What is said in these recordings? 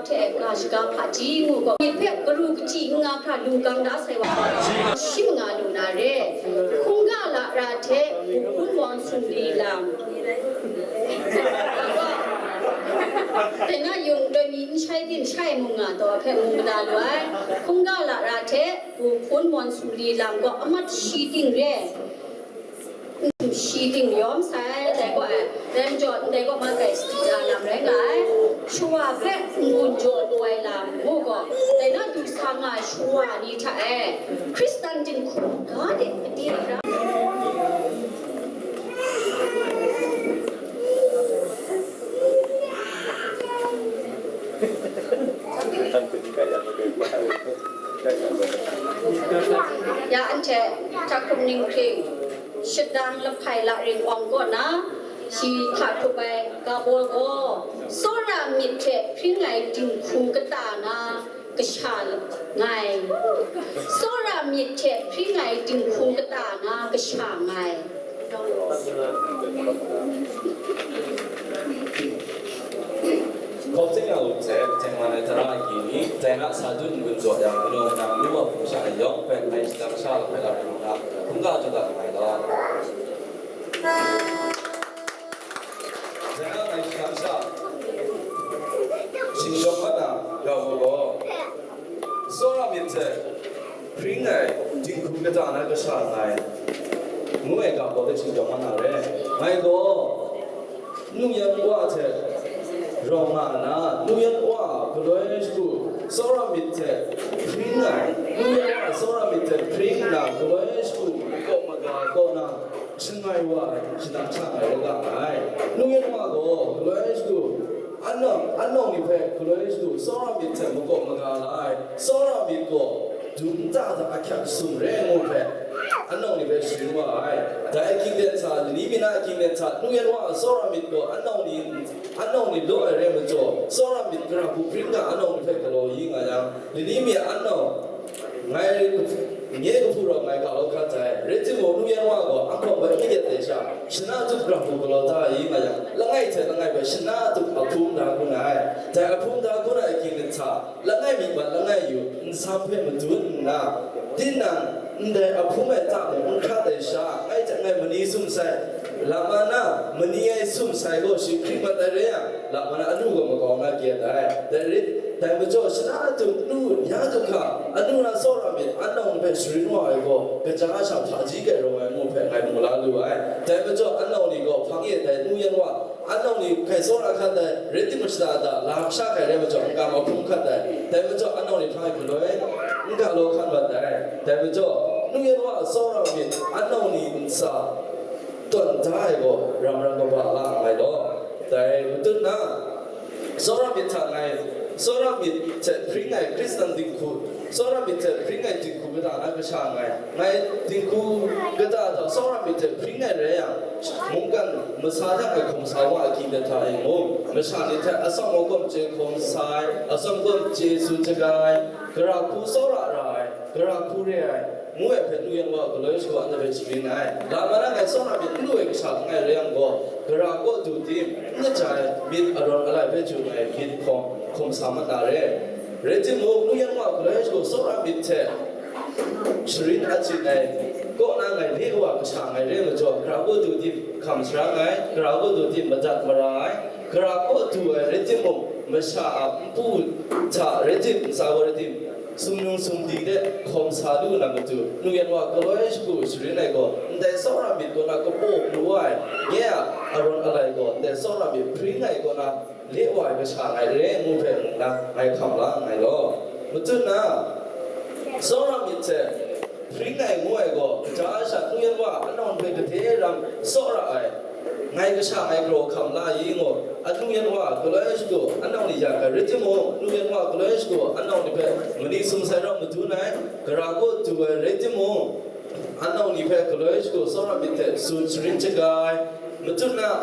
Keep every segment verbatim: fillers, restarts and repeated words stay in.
Hte ga shaga hpaji ngu gaw, myit hpe garu kachyi n nga hkra lu kang da sai wa, shi manga lu na re. Hkungga lara hte, wuhpun wang sumri lam. Dai na yung doi mi n shai din shai mung nga taw hpe mu mada lu ai. Hkungga lara hte, wuhpun wang sumri lam gaw amat shi ting re. Shi ting yawm sai, dai gaw ai, dai majaw ndai gaw ma kai sadi da lam rai nga ai. Shawa hpe n-gun jaw lu ai lam ngu gaw, dai na du sa nga ai shawa ni hta e, Hkristan dinghku ga de ade ra. Ya anhte hta hkrum ninghkring, shadang lahpai laring awng kaw na, shi hta hkrup ai ga baw gaw, tsawra myit hte hpring ai dinghku kata na kasha ngai. Tsawra myit hte hpring ai dinghku kata na kasha ngai. Hkawm hte nga wu hte, tengman ai tara agyi ni, dai na sa dun n-gun jaw yang, kanu nang lu wa hpung sha ai yawng hpe ngai shadang sha lahpai lam rai nna, hkungga jaw dat nngai law. Dai na ngai shadang sha, shingtawng mat na, ga baw gaw, tsawra myit hte hpring ai dinghku kata na kasha ngai, ngu ai ga baw hte shingtawng mat na re. Ngai gaw, nu yan wa hte rawng nga nna, nu yan wa galoi shagu tsawra myit hte hpring ai, nu yan wa tsawra myit hte hpring nna galoi shagu kaw maga kaw na, shangai wa ai, shadang sha ai rai nga ai. Nu yan wa gaw galoi shagu, anawng, anawng ni hpe galoi shagu tsawra myit hte makaw maga la ai, tsawra myit gaw dum nta hta ahkyak sum re ngu hpe, anawng ni hpe sharin wa ai. Dai ahkying ten sa, lani mi na ahkying ten sa, nu yan wa tsawra myit gaw anawng ni, anawng ni law ai rai majaw, tsawra myit gara hku hpring ga anawng ni hpe galaw yi nga yang, lani mi anawng, ngai nye kahpu rau ngai ga hkrat ai, rai timung, nu yan wa gaw anhkawng bai n mayat ai sha, shana tup gara hku galaw da ai nga yang, langai hte langai bai shana tup ahpung da kun ai. Dai ahpung da kun ai ahkying hta, langai mi mat langai yu, nsam hpe madun nna, tinang ndai ahpung ai ta mung n hkrat ai sha, ngai hte ngai mani sum sai, lama na mani ai sum sai gaw shi hkring mat ai rai yang, lama na anu gaw makau na kye ai. Dai rit, dai majaw shana tup nu ya du hkra, anu na tsawra myit anawng hpe sharin wa ai gaw, kaja sha hpaji grai rawng ai ngu hpe ngai mu la lu ai. Dai majaw anawng ni gaw hpang e dai nu yan wa, anawng ni hkai tsawra hkan dai, rai timung shada da, la sha hkai rai majaw, n-ga mahpung hkat dai. Dai majaw anawng ni hpang e galoi, n-ga law hkan mat dai. Dai majaw, nu yan wa tsawra myit anawng ni ntsa tawn da ai gaw, ram ram kaba la nngai law. Dai matut na, tsawra myit hta ngai, tsawra myit hte hpring ai Hkristan dinghku, tsawra myit hte hpring ai dinghku kata na kasha ngai. Ngai dinghku kata hta tsawra myit hte hpring ai rai yang, mungkan masa hta ngai hkum sa wa ai, akyu myit hta e mung, masha ni hte atsawm agawm chye hkum sa ai, atsawm agawm chye tsun shaga ai, gara hku tsawra ra ai, gara hku re ai, ngu ai hpe nu yan wa galoi shagu anhte hpe sharin ai. Lama na ngai tsawra myit n lu ai kasha langai rai yang gaw, gara kaw du tim, n kaja ai myit arawn alai hpe chyu ai myit hkawm hkum sa mat na re. Rai timung, nu yan wa galoi shagu tsawra myit hte sharin achyin ai kaw na ngai le wa kasha ngai re majaw, gara kaw du tim hkam sara ai, gara kaw du tim madat mara ai, gara kaw du ai rai timung, masha a npu hta rai tim, ntsa gaw rai tim, sumnung sumdi de hkawm sa lu na matu, nu yan wa galoi shagu sharin ai gaw, ndai tsawra myit kaw na kapaw lu ai, nye a arawn alai gaw, ndai tsawra myit hpring ai kaw na le wa ai kasha ngai re ngu hpe nna ngai hkam la nngai law. Matut na, tsawra myit hte hpring ai ngu ai gaw, kaja sha nu yan wa anawng hpe gade ram tsawra ai, ngai kasha ngai kraw hkam la i ngu, anu yan wa galoi shagu anawng ni ya ai rai timung, nu yan wa galoi shagu anawng ni hpe mani sum sai rau madun ai, gara kaw du ai rai timung, anawng ni hpe galoi shagu tsawra myit hte tsun sharin shaga ai. Matut na,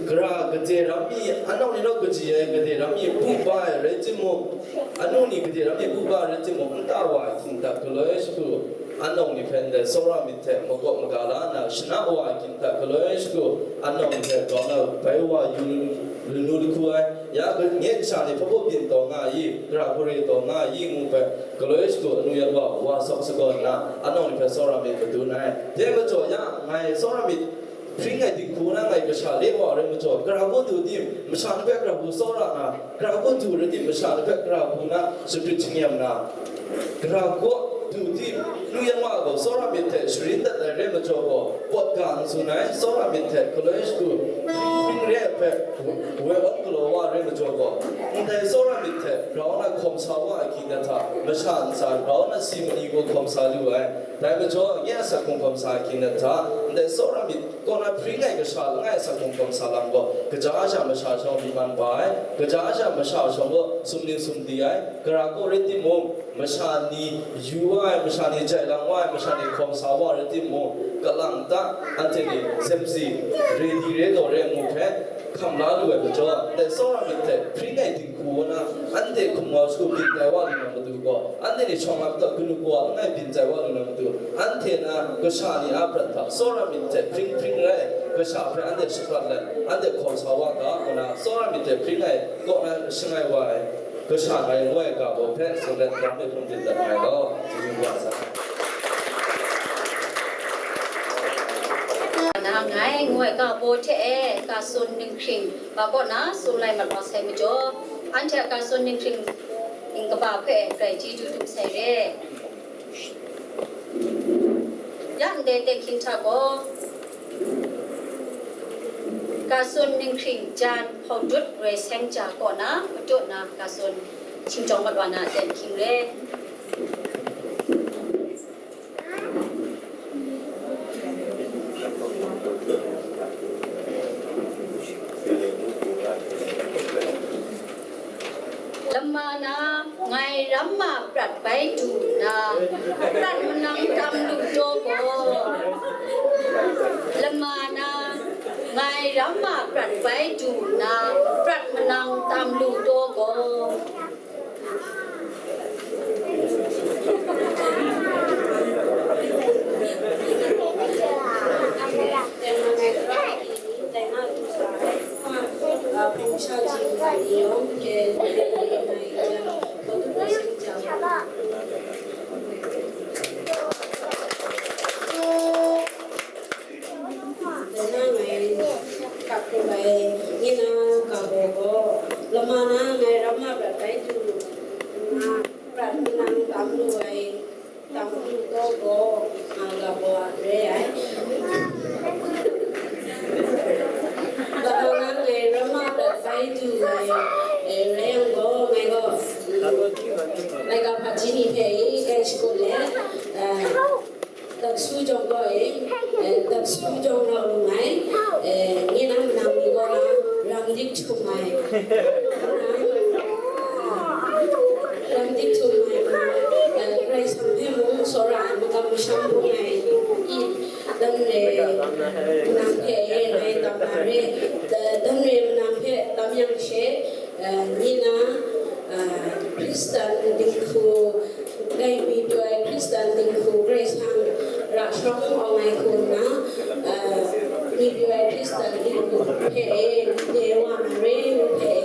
gara gade ram mi, anawng ni naw kaji ai gade ram mi bu ba ai rai timung, anu ni gade ram mi bu ba ai rai timung, nta wa ai hkying hta galoi shagu Anawng ni hpe ndai tsawra myit hte makawp maga la nna, shana wa ai ginhta galoi shagu anawng ni hpe grau na bai wa yu lanu lahku ai, ya nye kasha ni hpabaw byin taw nga ai i, gara hkuri taw nga ai i ngu hpe, galoi shagu anu yan wa wa sawk sagaw nna, anawng ni hpe tsawra myit madun ai. Dai majaw ya, ngai tsawra myit hpring ai dinghku na ngai kasha le wa ai rai majaw, gara hku du tim, masha ni hpe gara hku tsawra na, gara hku du rai tim, masha ni hpe gara hku na shagrit shangyam na, gara hku du tim, nu yan wa gaw tsawra myit hte sharin dat ai rai majaw gaw, pawt ga n tsun ai, tsawra myit hte galoi shagu hpring re ai hpe woi awn galaw wa ai rai majaw gaw, ndai tsawra myit hte grau na hkawm sa wa ai hkying dan hta, masha ntsa grau na si mani gaw hkawm sa lu ai. Dai majaw, nye a asak hkrung hkawm sa ai hkying dan hta, ndai tsawra myit kaw na hpring ai kasha langai a asak hkrung hkawm sa lam gaw, kaja sha masha shawng myi man ba ai, kaja sha masha shawng gaw sumling sumdi ai, gara kaw rai timung, masha ni yu wa ai, masha ni jai lang wa ai, masha ni hkawm sa wa ai rai timung, kalang ta anhte ni zemsi, ready re taw re ngu hpe, hkam la lu ai majaw, ndai tsawra myit hte hpring ai dinghku wa na, anhte hkum ngau shagu byin tai wa lu na matu gaw, anhte ni shawng lam kata kanu kawa langai byin tai wa lu na matu, anhte na kasha ni a prat hta tsawra myit hte hpring hpring rai ai kasha hpe anhte shaprat let, anhte hkawm sa wa ga, ngu na tsawra myit hte hpring ai kaw na shangai wa ai kasha ngai ngu ai ga baw hpe tsun let, dang hpe hpung byin dat ngai law, chyeju wa sa. Na ngai ngu ai ga baw hte e, ga tsun ninghkring, ga kaw na tsun lai mat wa sai majaw, anhte a ga tsun ninghkring ning kaba hpe grai chyeju dum sai re. Ya ndai teng hkying hta gaw, ga tsun ninghkring jan hpaudut roi seng ja kaw na matut na ga tsun shingtawng mat wa na teng hkying re. Lama na ngai ramma prat bai du nna, prat manang tam lu taw gaw. Lama na ngai ramma prat bai du nna, prat manang tam lu taw gaw. Dai na ngai kap pru ai, nye na ga baw gaw, lama na ngai ramma prat bai du nna, prat manang tam lu ai, tam lu taw gaw, nga ga baw a re ai. Lama na ngai ramma prat bai du ai, e, rai yang gaw, ngai gaw, ngai ga hpaji ni hpe i, kai shakut let, e, Dap su jawng gaw e, eh, dap su jawng rau lu ai, eh, nye nang manang ni gaw na, ram dik htum ai. Ram dik htum ai, eh, Karai Kasang hpe mung tsawra ai, magam masham hpung ai, i, dan re, manang hpe e, ngai tam na re, da-, dan re manang hpe tam yang she, eh, nye na, eh, Hkristan dinghku, Ngai mi pyaw ai Hkristan dinghku Karai Kasang ra sharawng awng ai hku nna, eh, mi pyaw ai Hkristan dinghku hpe e, ndai wa na re ngu hpe e,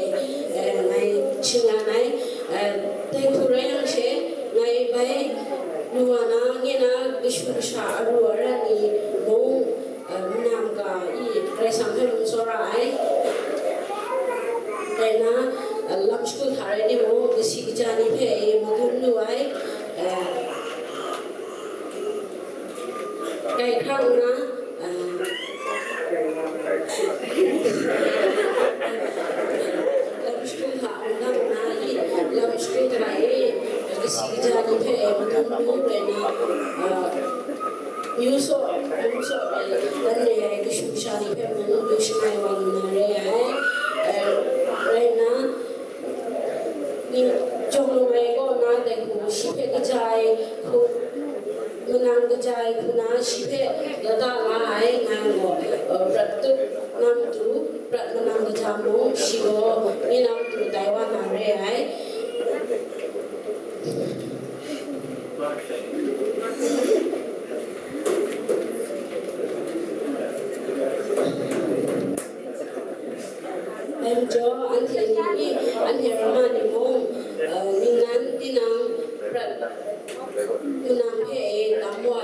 eh, ngai shingran ai. Eh, dai hku rai yang she, ngai bai lu wa na, nye na kashu kasha aru aran ni mung, eh, manang ga i Karai Kasang hpe mung tsawra ai. Rai nna, eh, lam shagu hta rai timung, kasi kaja ni hpe e madun lu ai, eh, kai hkrang nna, eh, lam shagu hta wunang nna i, lam shagu hta e, kasi kaja ni hpe e madun lu rai nna, eh, Myu saw, myu saw, eh, dan re ai kashu kasha ni hpe mung lu shangai wa lu na re ai, eh, rai nna, ni jawng lung ai kaw na dai hku, shi hpe kaja ai hku, manang kaja ai hku na, shi hpe lada la ai, ngai gaw, eh, prat tut na matu, prat manang kaja mung, shi gaw nye na matu tai wa na re ai.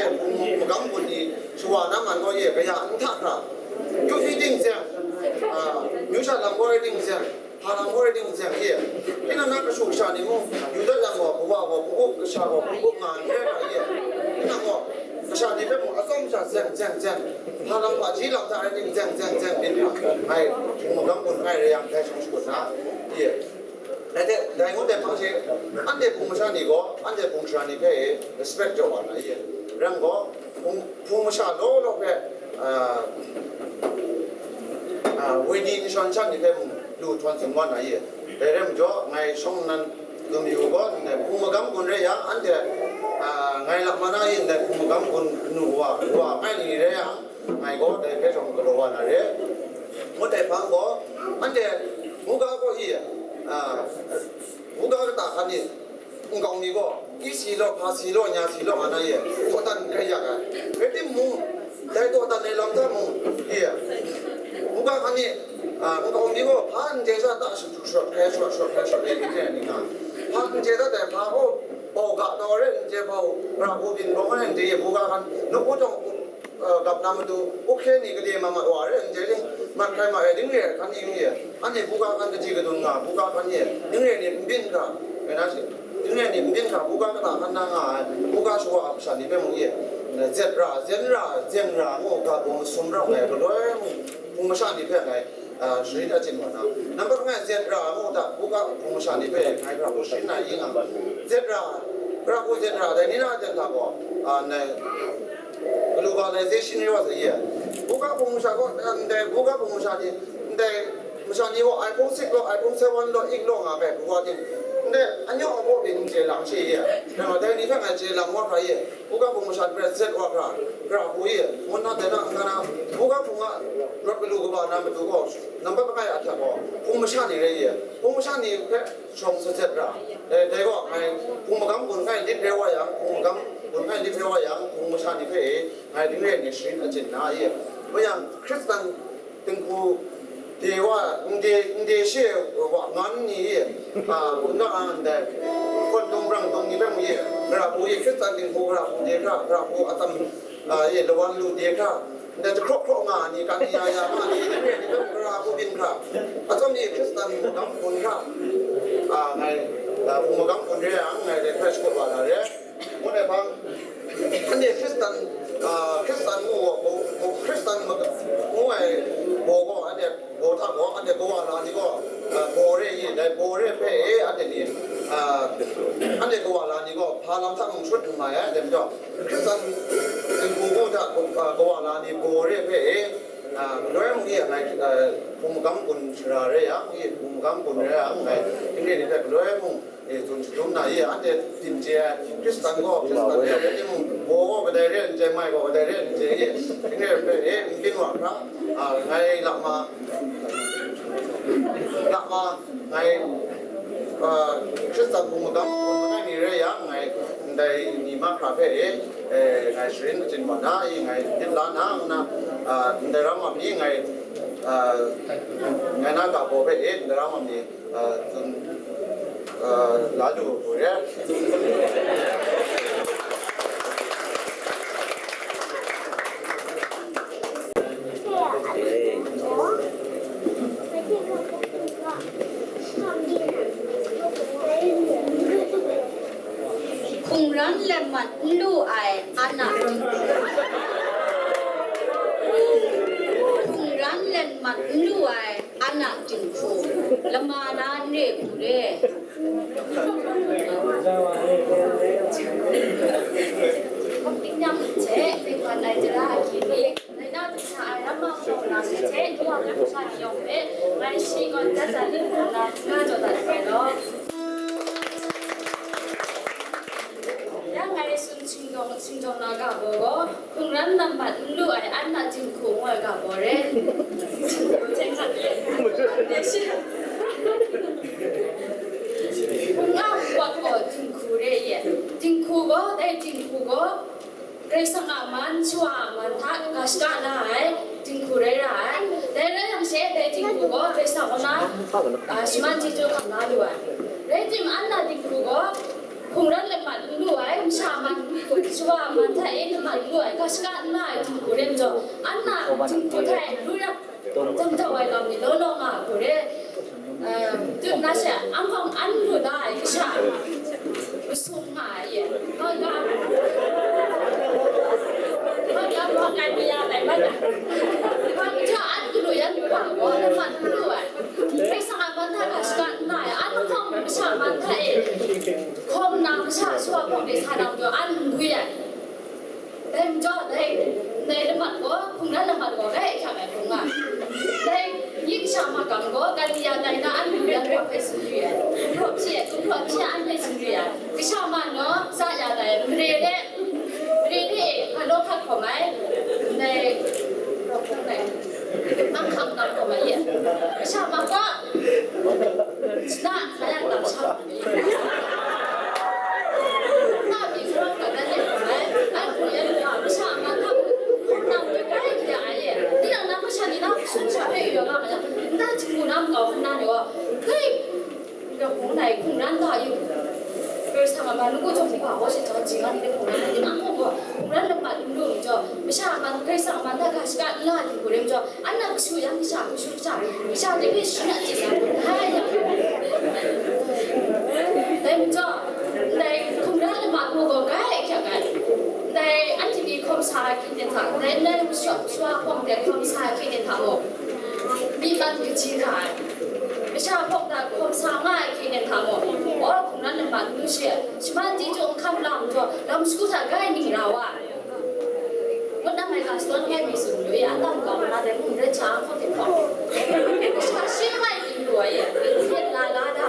anhte hpung magam gun ni shawa na man gaw ye, kaya n hta hkra, yu hpyi ting zeng, a, yu sha lam gaw rai ting zeng, hpa lam gaw rai ting zeng ye, tinang na kashu kasha ni mung, yu dat yang gaw, kawa gaw, hpung up, kasha gaw, hpung up nga n rai hkra ye, tinang gaw, kasha ni hpe mung, atsawm sha zeng, zeng, zeng, hpa lam hpaji lam hta rai ting zeng, zeng, zeng, byin hkra, ngai hpung magam gun ngai rai yang, dai shawng shakut na, ye. Dai hte, dai ngut ai hpang she, anhte hpung masha ni gaw, anhte hpung sara ni hpe e respect jaw wa na ye. Rai gaw, hpung, hpung masha law law hpe, a, a, wenyi nshawn shan ni hpe mung lu htawn tsun wa na ye. Dai rai majaw, ngai shawng nnan dum yu gaw, ndai hpung magam gun rai yang, anhte, a, ngai lak ma na ye, ndai hpung magam gun kanu wa, wa ngai ni rai yang, ngai gaw dai hpe shawng galaw wa na re. Ngut ai hpang gaw, anhte muga gaw i, a, muga kata hkan ni, nkau mi gaw, i si law, hpa si law, nya si law, nga na ye, dawdan hkrai yak ai. Rai timung, dai dawdan ai lam hta mung, i, muga hkan ni, a, nkau mi gaw, hpa n chye sha ta, shut, shut, shut, hkrai, shut, shut, hkrai, shut, rai, rai, rai, nga. Hpa n chye dat ai, hpa gaw, bau ga taw rai, n chye bau, ra, u, byin bau, rai, n chye, muga hkan, nuk u tawng, uh, gap na matu, u hkye ni gade ma mat wa re, n chye ting, Mat hkrai ma e, ning re ai hkan ni n ye, anhte buga hkan kaji kadun nga, buga hkan ye, ning re ni n byin hkra, rai na shi, ning re ni n byin hkra, buga kata hkan na nga ai, buga shawa a masha ni hpe mung ye, zet ra, zen ra, zeng ra ngu ga bum masum rau ngai, galoi mung, hpung masha ni hpe ngai, a, sharin achyin wa na. Nambat langai zet ra ngu ga, buga hpung masha ni hpe ngai hkra hku sharin na i nga, zet ra, hkra hku zet ra, dai ni na jan hta gaw, a, nai, globalization rai wa sa ye. Buga hpung masha gaw, ndai buga hpung masha ni, ndai masha ni gaw iPhone six law, iPhone seven law, eight law nga ai, buga ting, ndai anyawng abaw pyi n chye lang she ye. Nang dai ni hpe ngai chye lang wa hkra ye. Buga hpung masha ni hpe zet wa hkra, hkra hku ye. Ngun na dai na, n ga na, buga hpung a rawt galu kaba na matu gaw, nambat langai a hta gaw, hpung masha ni rai ye. Hpung masha ni hpe shawng sazet ra. Dai, dai gaw ngai hpung magam gun ngai lit rai wa yang, hpung magam gun ngai lit rai wa yang, hpung masha ni hpe e, ngai ning rai ni sharin achyin na ye. Mayang Hkristan dinghku de wa, n de, n de she wa ngan ni ye, a, gun ga a ndai, kawn dung brang dung ni hpe mu ye, gara hku ye, Hkristan dinghku gara hku de hkra, gara hku atsam, a, ye, lawan lu de hkra, ndai jahkraw hkraw nga ni, kan ya ya nga ni, ning rai ni hpe gara hku byin hkra, atsam ye Hkristan magam gun hkra, a, ngai, a, hpung magam gun re yang, ngai dai hpe shakut wa na re. Ngut ai hpang, anhte Hkristan, a, Hkristan ngu wa, ngu, ngu, Hkristan ma-, ngu ai baw gaw, anhte baw hta gaw, anhte kawa la ni gaw, a, baw re i, dai baw re hpe e, anhte ni, a, anhte kawa la ni gaw, hpa lam hta mung shut n mai ai, dai majaw, Hkristan dinghku ngu hta, a, kawa la ni baw re hpe e, a, galoi mung e, ngai, a, hpung magam gun shara re yang, e, hpung magam gun re yang, ngai, ning re ni hpe galoi mung, e, tsun shadum na ye, anhte byin chye ai, Hkristan gaw Hkristan re ai rai timung, baw gaw kadai re ai n chye, mai gaw kadai re ai n chye ye, ning re hpe e, n byin wa hkra, a, ngai lakma, lakma, ngai, a, Hkristan hpung magam hpung langai mi rai yang, ngai ndai ni mahkra hpe e, e, ngai sharin achyin wa na, e, ngai myit la na, ngu na, a, ndai ram wa mi ngai, a, ngai na ga baw hpe e, ndai ram wa mi, a, tsun, a, la lu u re. Hkungran lam mat n lu ai an a dinghku. Hkungran lam mat n lu ai an a dinghku. Lama na n re hku re. Hpung tingnyang hte, tingwan ai tara agyi ni, nai na du sa ai ramma hpung na hte, tingwan ai masha ni yawng hpe, ngai shi gawn dat dat ning hpung na, nga jaw dat sai law. Ya ngai tsun shingdawng, shingdawng na ga baw gaw, hkungran lam mat n lu ai an a dinghku ngu ai ga baw re. Hpung a hpawt gaw dinghku re ye. Dinghku gaw, dai dinghku gaw, Karai Kasang a man, shawa a man hta ga shaka la ai dinghku rai ra ai. Dai rai yang she, dai dinghku gaw Karai Kasang kaw na, a, shaman chyeju hkam la lu ai. Rai tim, an a dinghku gaw hkungran lam mat n lu ai, masha a man, shawa a man hta e lam mat n lu ai, ga shaka n la ai dinghku rai majaw, an a dinghku hta e lu rap, dam dau ai lam ni law law nga hku re. Tut na she, anhkawng an lu da ai kasha masum nga ai e. Hpa ga, hpa ga, hpa ga, mi ya dai mat ai. Hpa ga, an lu yan hpa gaw, lam mat n lu ai. Karai Kasang a man hta ga shaka n la ai, anhkawng masha man hta e hkawm na, masha shawa hpawng de sa na majaw, an n gwi ai. Dai majaw, dai, dai lamat gaw, hkungran lamat gaw, dai hkyak ai hkung nga. Dai, yin sha makam gaw, kan ya dai na, an lu yan gaw hpe tsun yu ai. Gumhpraw hpyi ai, gumhpraw hpyi ai, an hpe tsun yu ai. Kasha ma naw, sa ya dai, mare de, mare de, hpa law hkat hkawm ai. Dai, dai, ang hkam tam hkawm ai. Kasha ma gaw, na, sa ya tam sha. Shu yang sha, shu sha, sha de pe shi na ji yang, hai yang. Dai majaw, dai hkungran lama gaw gai hkyak ai. Dai anhte ni hkawm sa ai hkying hta, dai ndai masha sha hpawng de hkawm sa ai hkying hta mung, myi man kaji nga ai. Masha hpawng hta hkawm sa nga ai hkying hta mung, aw hkungran lama nu shi, shaman ji jung hkam lam jaw, lam shu hta gai ning ra wa ai. Ngut nang ngai ga shadawn langai mi tsun lu ya, a tam kau na de mung de cha hkawk de hkawk. Kasha shi langai mi lu ai, myen nga la da.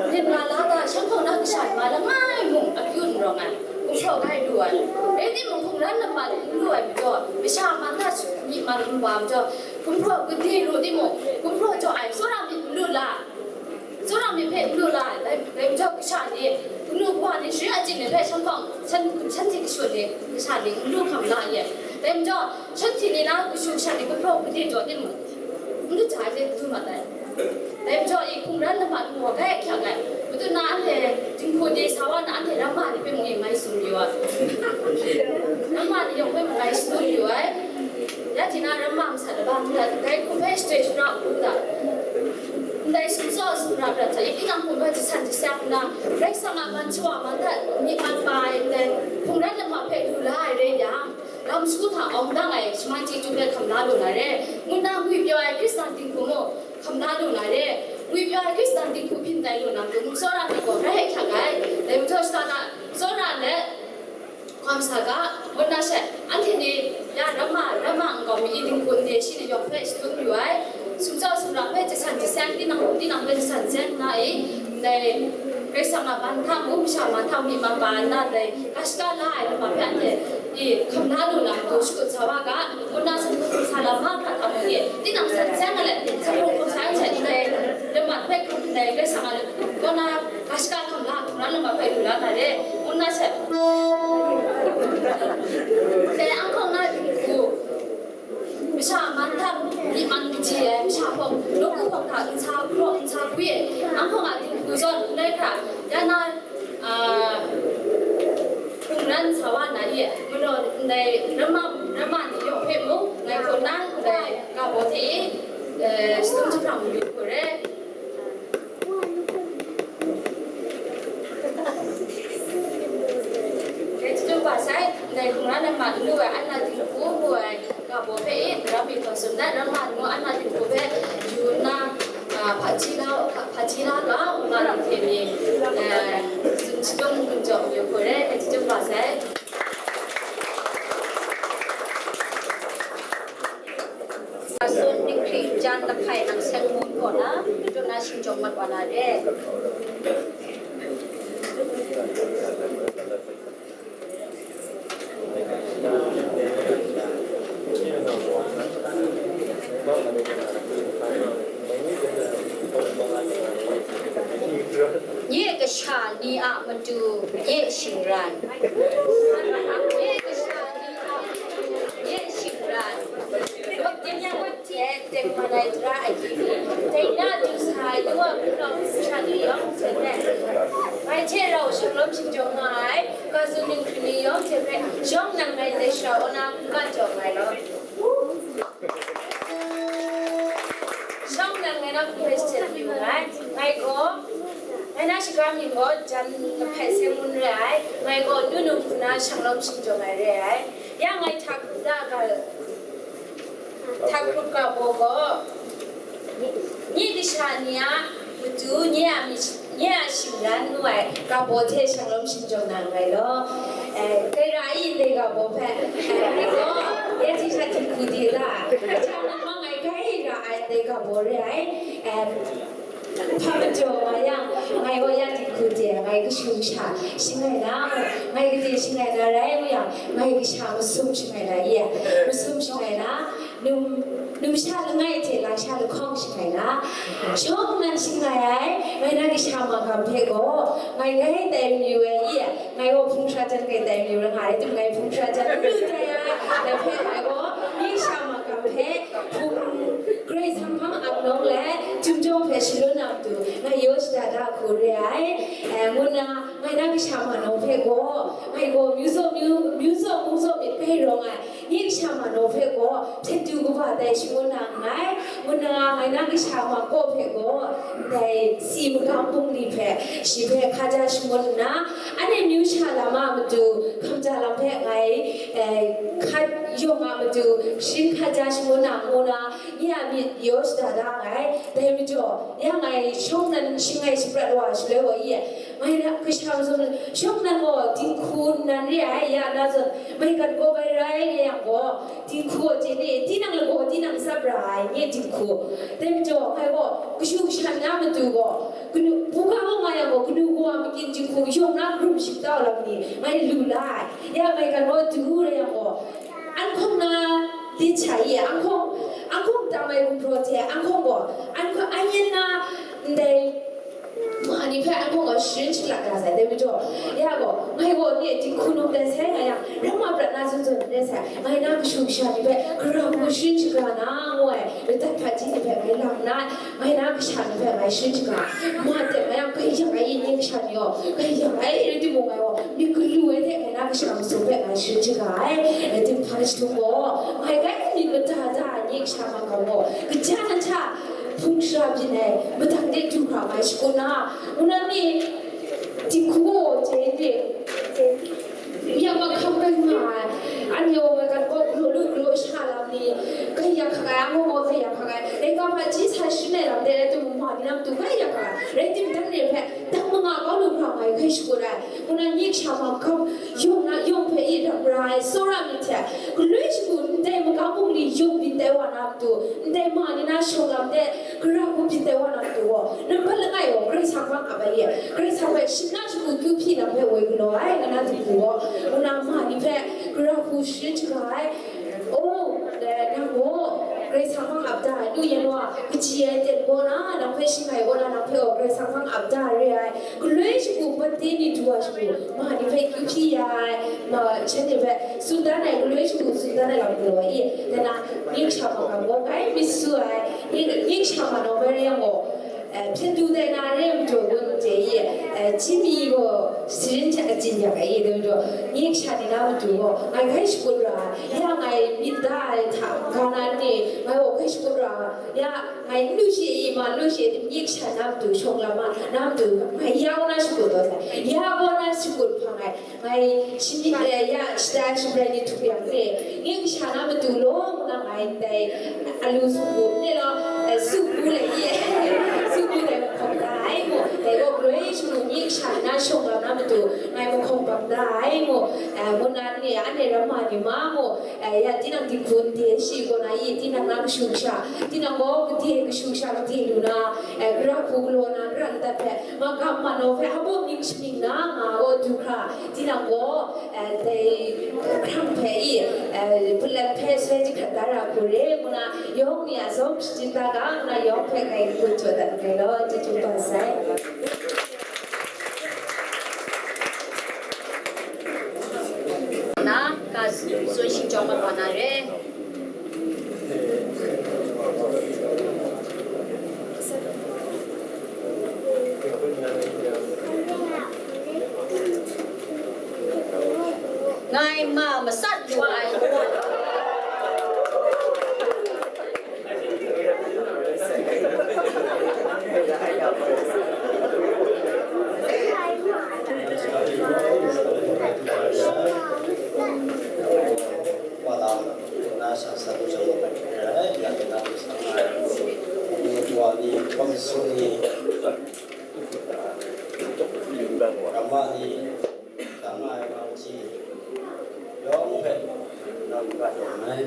Myen nga la da, shan hkawng na kasha ma langai mung akyu n rawng ai, gumhpraw gai lu ai. Rai timung, hkungran lama n lu ai majaw, masha man hta myi man n wa majaw, gumhpraw gade lu timung, gumhpraw jaw ai, tsawra myit n lu la. Tsawra myit hpe n lu la ai, dai, dai majaw kasha ni, kanu kawa ni, share achyin ni hpe shan hkawng, shan, shanhte kashu ni, kasha ni n lu hkam la ye. Dai majaw, shanhte ni na kashu kasha ni gumhpraw gade jaw timung, n kaja ai hte du mat ai. Dai majaw, i hkungran lama nu wa gai hkyak ai. Madu na anhte dinghku de sa wa na anhte ramma ni hpe mung e ngai tsun yu ai. Ramma ni yawng hpe mung ngai tsun yu ai. Ya ji na ramma masat laba hkra dai hku hpe shadoi shara u ga. Ndai sumtsaw sumra prat hta, i tinang hkum hpe jasan jasek nna, Karai Kasang a man shawa man hta myi man pa ai ndai hkungran lama hpe lu la ai rai yang, lam shagu hta awng dang ai shaman chyeju hpe hkam la lu na re, ngu nna ngwipyaw ai Hkristan dinghku mung hkam la lu na re, ngwipyaw ai Hkristan dinghku hpyin tai lu na matu, tsawra myit gaw rai hkyak ai. Dai majaw shada na tsawra let, hkawm sa ga, ngut na she, anhte ni ya ramma, ramma nkau mi i dinghku nde shi ni yawng hpe shadum yu ai, sumtsaw sumra hpe jasan jaseng, tinang hkum tinang hpe jasan jaseng nna i, ndai Karai Kasang a man hta mung, masha man hta mung, myi man pa nna ndai ga shaka la ai lama hpe anhte i hkam la lu na matu shakut sa wa ga, ngut na sanhkun sa lam mahkra hta mung i, tinang san jaseng ai let, sanhkun hkum sa ai hte ndai lama hpe hkum ndai Karai Kasang a kaw na ga shaka hkam la, hkungran lama hpe lu la na re, ngut na she. Dai anhkawng na dinghku, masha man hta myi man kaji ai, masha hpawng, nawku hpawng hta nsa hpraw, nsa gwi ai, anhkawng a dinghku zawn n rai hkra, ya na, a, hkungran sa wa na ye, manaw ndai ramma, ramma ni yawng hpe mung, ngai kaw na ndai ga baw hte e, e, shadum jahprang mayu hku re. Dai jahtum hpa sai, ndai hkungran lama n lu ai, Anna dinghku ngu ai ga baw hpe e, daram mi htaw sum dat, ramma ni mung Anna dinghku hpe yu nna, a, hpaji la, hpaji la ga, ngu ma ni hte mi, e, tsun shadum n jaw mayu hku re, dai jahtum hpa sai. Asun dinghkring jan lahpai nang seng mun kaw na, dun na shingjawng mat wa na re. Nye kasha ni a matu nye shingran. Nye kasha ni a matu nye shingran. Dai na du sa ai du a hpunau hpung sha ni yawng hte hpe, ngai hte rau shanglawm shingjawng nga ai, ga tsun dinghkring ni yawng hte hpe, shawng nnan ngai ndai sha wa na hkungga jaw nga ai law. Shawng nnan ngai na hku hpe shachyen yu nngai, ngai gaw, ngai na shaga mying gaw jan lahpai seng mun re ai, ngai gaw nu num hku na shanglawm shingjawng ai re ai, ya ngai hta hkrup da ga, hta hkrup ga baw gaw, nye kasha ni a matu nye a myit, nye a shingran ngu ai ga baw hte shanglawm shingjawng na nngai law. Eh, dai ra i ndai ga baw hpe, eh, ngai gaw, ya hti sha dinghku de la, hta na ma ngai gai ra ai ndai ga baw re ai, eh, Hpa majaw nga yang, ngai gaw ya dinghku de, ngai kashu kasha shangai na, ngai gade shangai na rai ngu yang, ngai kasha masum shangai na ye, masum shangai na, num, numsha langai hte lasha lahkawng shangai na, shawng nnan shangai ai, ngai na kasha magam hpe gaw, ngai gai tai mayu ai ye, ngai gaw hpung hkra jan kai tai mayu ra nga ai, rai timung ngai hpung hkra jan n lu tai ai, dai hpe ngai gaw, nye kasha magam hpe, hpung, Karai Kasang hpang ap nawng let, chyum jawng hpe shalun na matu, ngai yaw shada da hku re ai, eh, ngu nna, ngai na kasha manawng hpe gaw, ngai gaw myu zaw myu, myu zaw mung zaw myit bai rawng ai, Nye kasha Manaw hpe gaw hpyen du kaba dai shangun na nngai, ngu nna ngai na kasha Mako hpe gaw ndai si magam bungli hpe shi hpe hkaja shangun nna, anhte amyu sha lam a matu hkamja lam hpe ngai, eh, hkat yawng a matu sharin hkaja shangun na ngu na, nye a myit yaw shada da nngai. Dai majaw, ya ngai shawng nan shangai shaprat wa shaloi wa i, ngai na kasha mazum shawng nan gaw dinghku nan re ai, ya na zawn, maigan gaw bai rai re yang gaw, dinghku a chye ni, tinang lagaw tinang tsap ra ai, nye dinghku. Dai majaw, ngai gaw kashu kasha ni a matu gaw, kanu, buga gaw nga yang gaw, kanu gaw a makyin dinghku yawng na karum ship tau lam ni, ngai lu la ai. Ya maigan gaw du re yang gaw, anhkawng na di cha i, anhkawng, anhkawng tam ai gumhpraw hte, anhkawng gaw, anhkawng, an yin na, ndai, ma ni hpe anhkawng gaw sharin shakla da sai, dai majaw, ya gaw, ngai gaw ni dinghku num dai sai nga yang, ram a prat na zawn zawn dai sai, ngai na kashu kasha ni hpe, gara hku sharin shaga na, ngu ai, ladat hpaji ni hpe ngai lam na, ngai na kasha ni hpe ngai sharin shaga, ma tep ngai yang, grai yang ai, nye kasha ni gaw, grai yang ai, rai timung, ngai gaw, myit galu ai hte ngai na kasha masum hpe ngai sharin shaga ai, rai tim, hpa na jahtum gaw, ngai grai myit mada da ai nye kasha magam gaw, kaja na hta hpung shara byin ai, madang de du hkra ngai shakut na, ngu na ni, dinghku gaw chye de, ya mahkam rai nga ai, anhte gaw maigan gaw galaw lu galaw sha lam ni, grai yak hkak ai, anhkawng gaw grai yak hkak ai, laika hpaji sa sharin ai lam de rai timung, ma ni na matu grai yak hkak ai, rai tim, dan re hpe, dang manga kau lu hkra ngai hkai shakut ai, ngu na nye kasha magam yawng na yawng hpe i ram ra ai tsawra myit hte, galoi shagu ndai magam bungli yawng byin tai wa na matu, ndai ma ni na shawng lam de gara hku byin tai wa na matu gaw, nampat langai gaw Karai Kasang hpang ap ai e, Karai Kasang hpe shing na shagu kyu hpyi lam hpe woi galaw ai, nga na dinghku gaw, ngu na ma ni hpe gara hku sharin shaga ai, O, nang gaw Karai Kasang hpang ap da ai, lu yan wa, kaji ai ten kaw na, nang hpe shangai kaw na, nang hpe gaw Karai Kasang hpang ap da re ai, galoi shagu pate ni du wa shagu, ma ni hpe kyu hpyi ya ai, ma, shanhte hpe tsun dan ai, galoi shagu tsun dan ai lam galaw i, dai na, nye kasha magam gaw grai myit su ai, nye, nye kasha Manaw bai rai yang gaw, eh, hpyen du dai na re ai majaw gaw, ndai i, eh, Jimmy gaw sharin hta ajin yak ai i, dai majaw, nye kasha ni na matu gaw, ngai grai shakut ra ai, ya ngai myit da ai hta, ga na ni, ngai gaw grai shakut ra ai, ya ngai n lu she i, ma n lu she tim, nye kasha na matu, shawng lam a na matu, ngai ya kaw na shakut taw sai, ya kaw na shakut hpang ai, ngai shani, eh, ya shata shabrai ni htup yang e, nye kasha na matu law ngu na ngai ndai alu su hku, ne law, eh, su hku le ye, su hku le mahkawng da ai mu, dai gaw galoi shagu nye kasha na shawng lam na matu ngai mahkawng bang da ai mu, eh, ngu na ni, anhte ram ma ni ma mu, eh, ya tinang dinghku nde shi kaw na i, tinang na kashu kasha, tinang gaw gade kashu kasha gade lu na, eh, gara hku galaw na, gara ladat hpe, magam manaw hpe, hpa ning shamying na nga gaw du hkra, tinang gaw, eh, dai, eh, hkrang hpe i, eh, hpulem hpe soi jahkrat da ra hku re, ngu na, yawng ni a zawng shachyut da ga, ngu na, yawng hpe ngai n-gun jaw dat nngai law, chyeju kaba sai. Na, ka tsun shingchawng mat wa na re. Ngai ma masat lu ai. Wa lam, na sha sa tu shang wa rai, ya na tu sa ngai. Ni wa ni, kawm su ni, rama ni, sha ngai, ma chi, yawng hpe, na lu ga yawng ai.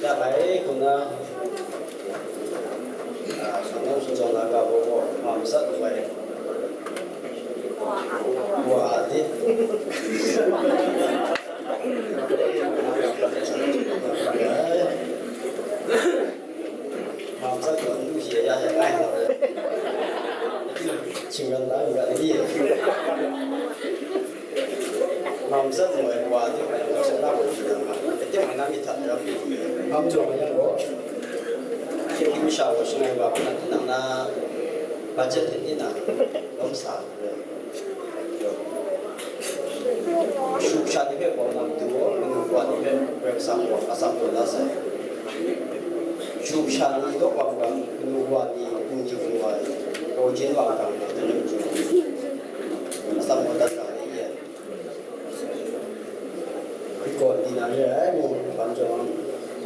Ya bai, hku na, ah, shang nang shing jawng na ga baw baw, ma masat lu ai. Wa a di. Ma masat lu ai, lu shi ya ya ai. Ching ran da, lu ga di. Mam sat moi wa ti mai, wa sat na wa ti na ma. Ti mai na mi that ra mi. Mam jong yang wo. Ki ki mi sha wo shi ngai wa na ti na na. Budget ti na. Lom sa. Shu sha ni hpe bawng na matu, kanu wa ni hpe Karai Kasang gaw atsam taw la sai. Shu sha ni daw wa mu ga, kanu wa ni, kungji kanu wa ni, kaw jin wa ga, atsam taw dat ga ni ye. Hkrit gaw di na re ai, mu hpang jawng,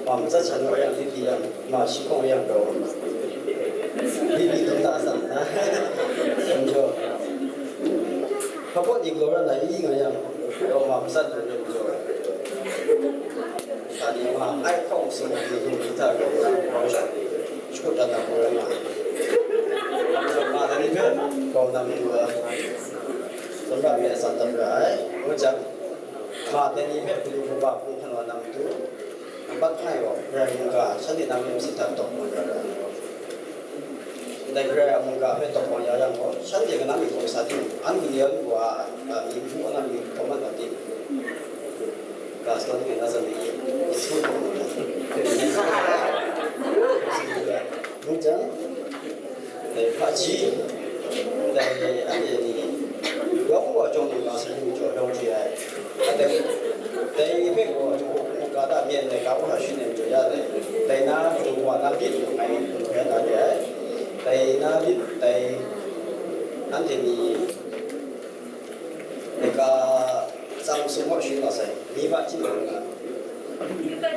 ma matsat sha nu a yang, di di yang, ma shi hkawng a yang gaw, di di dum da san na, hpang jawng, hpa pawt ni galaw ran ai i nga yang, gaw ma matsat lu re mu jaw, sa ni ma ai hkawng sing di hkawng di hta gaw, gaw sha, shakut dat na gaw rai nga ai. Ma dai ni hpe gaw na matu ai. Tsawra mi a tsam dat ra ai, ngu jang, ma dai ni hpe hpung hkungga hpung hkan wa na matu, nampat langai gaw, Karai mungga, shanhte na myit masin hta tawk wa ya ra ai. Ndai Karai a mungga hpe tawk wa ya yang gaw, shanhte kanang mi hkawm sa timung, an mali an wa, a, mi hpu wa na mi hkawm mat na tim, ga sa ni na zan ni, su hkawm na, ngu jang, Dai hpaji, dai anhte ni, yawng wa jawng ni ma sa lu jaw yawng chye ai. Dai, dai ni hpe gaw, ga da myen ai ga wa hta shi nem jaw ya dai. Dai na, matu wa na byin ngai hkrai na re ai. Dai na byin, dai anhte ni, Dai ga tsang sum gaw sharin mat sai, ni hpa chyi mat nga,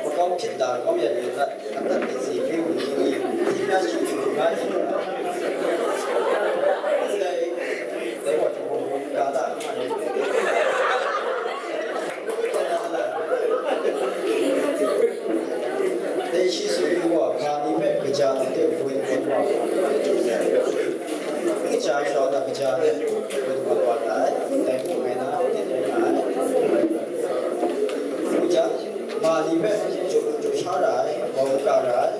makau hpyit da kau ya ni hta, adat myit si hpring wu ni ni, hpyi na shi hpring nga ni, dai, dai gaw hkrum hkrum ga da nga ni. Dai shi sung gaw, ga ni hpe kaja ni hte boi mat wa, N cha shawng na kaja hte, bai mat wa ai, dai hku rai na, tit rai nga ai. Ngu jang, ma ni hpe jaw, jaw sha ra ai, bawng ka ra ai.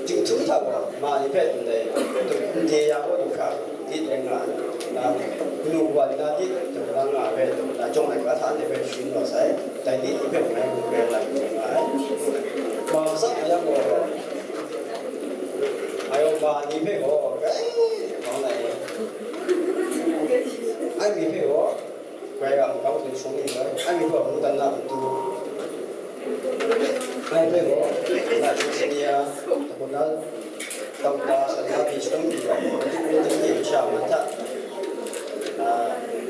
Jinghtum hta gaw, ma ni hpe ndai, n de ya kau du hkra, tit rai nga ai. Na, kanu wa ni na tit, dum na nga ai hpe, na jawng ai ga hta ndai hpe sharin wa sai, dai ni hpe ngai mu rai nga ai. Ma matsat a yang gaw, Ngai gaw ma ni hpe gaw grai hpang ai. Ai mi hpe gaw grai ga makau hte shawng yu ai. Ai mi hpe gaw mungdan na matu. Ai hpe gaw, na Chinchini ya, Dakota, Dakota, Shanna pyi shawng yu ai. Matu matu ni sha man hta, na,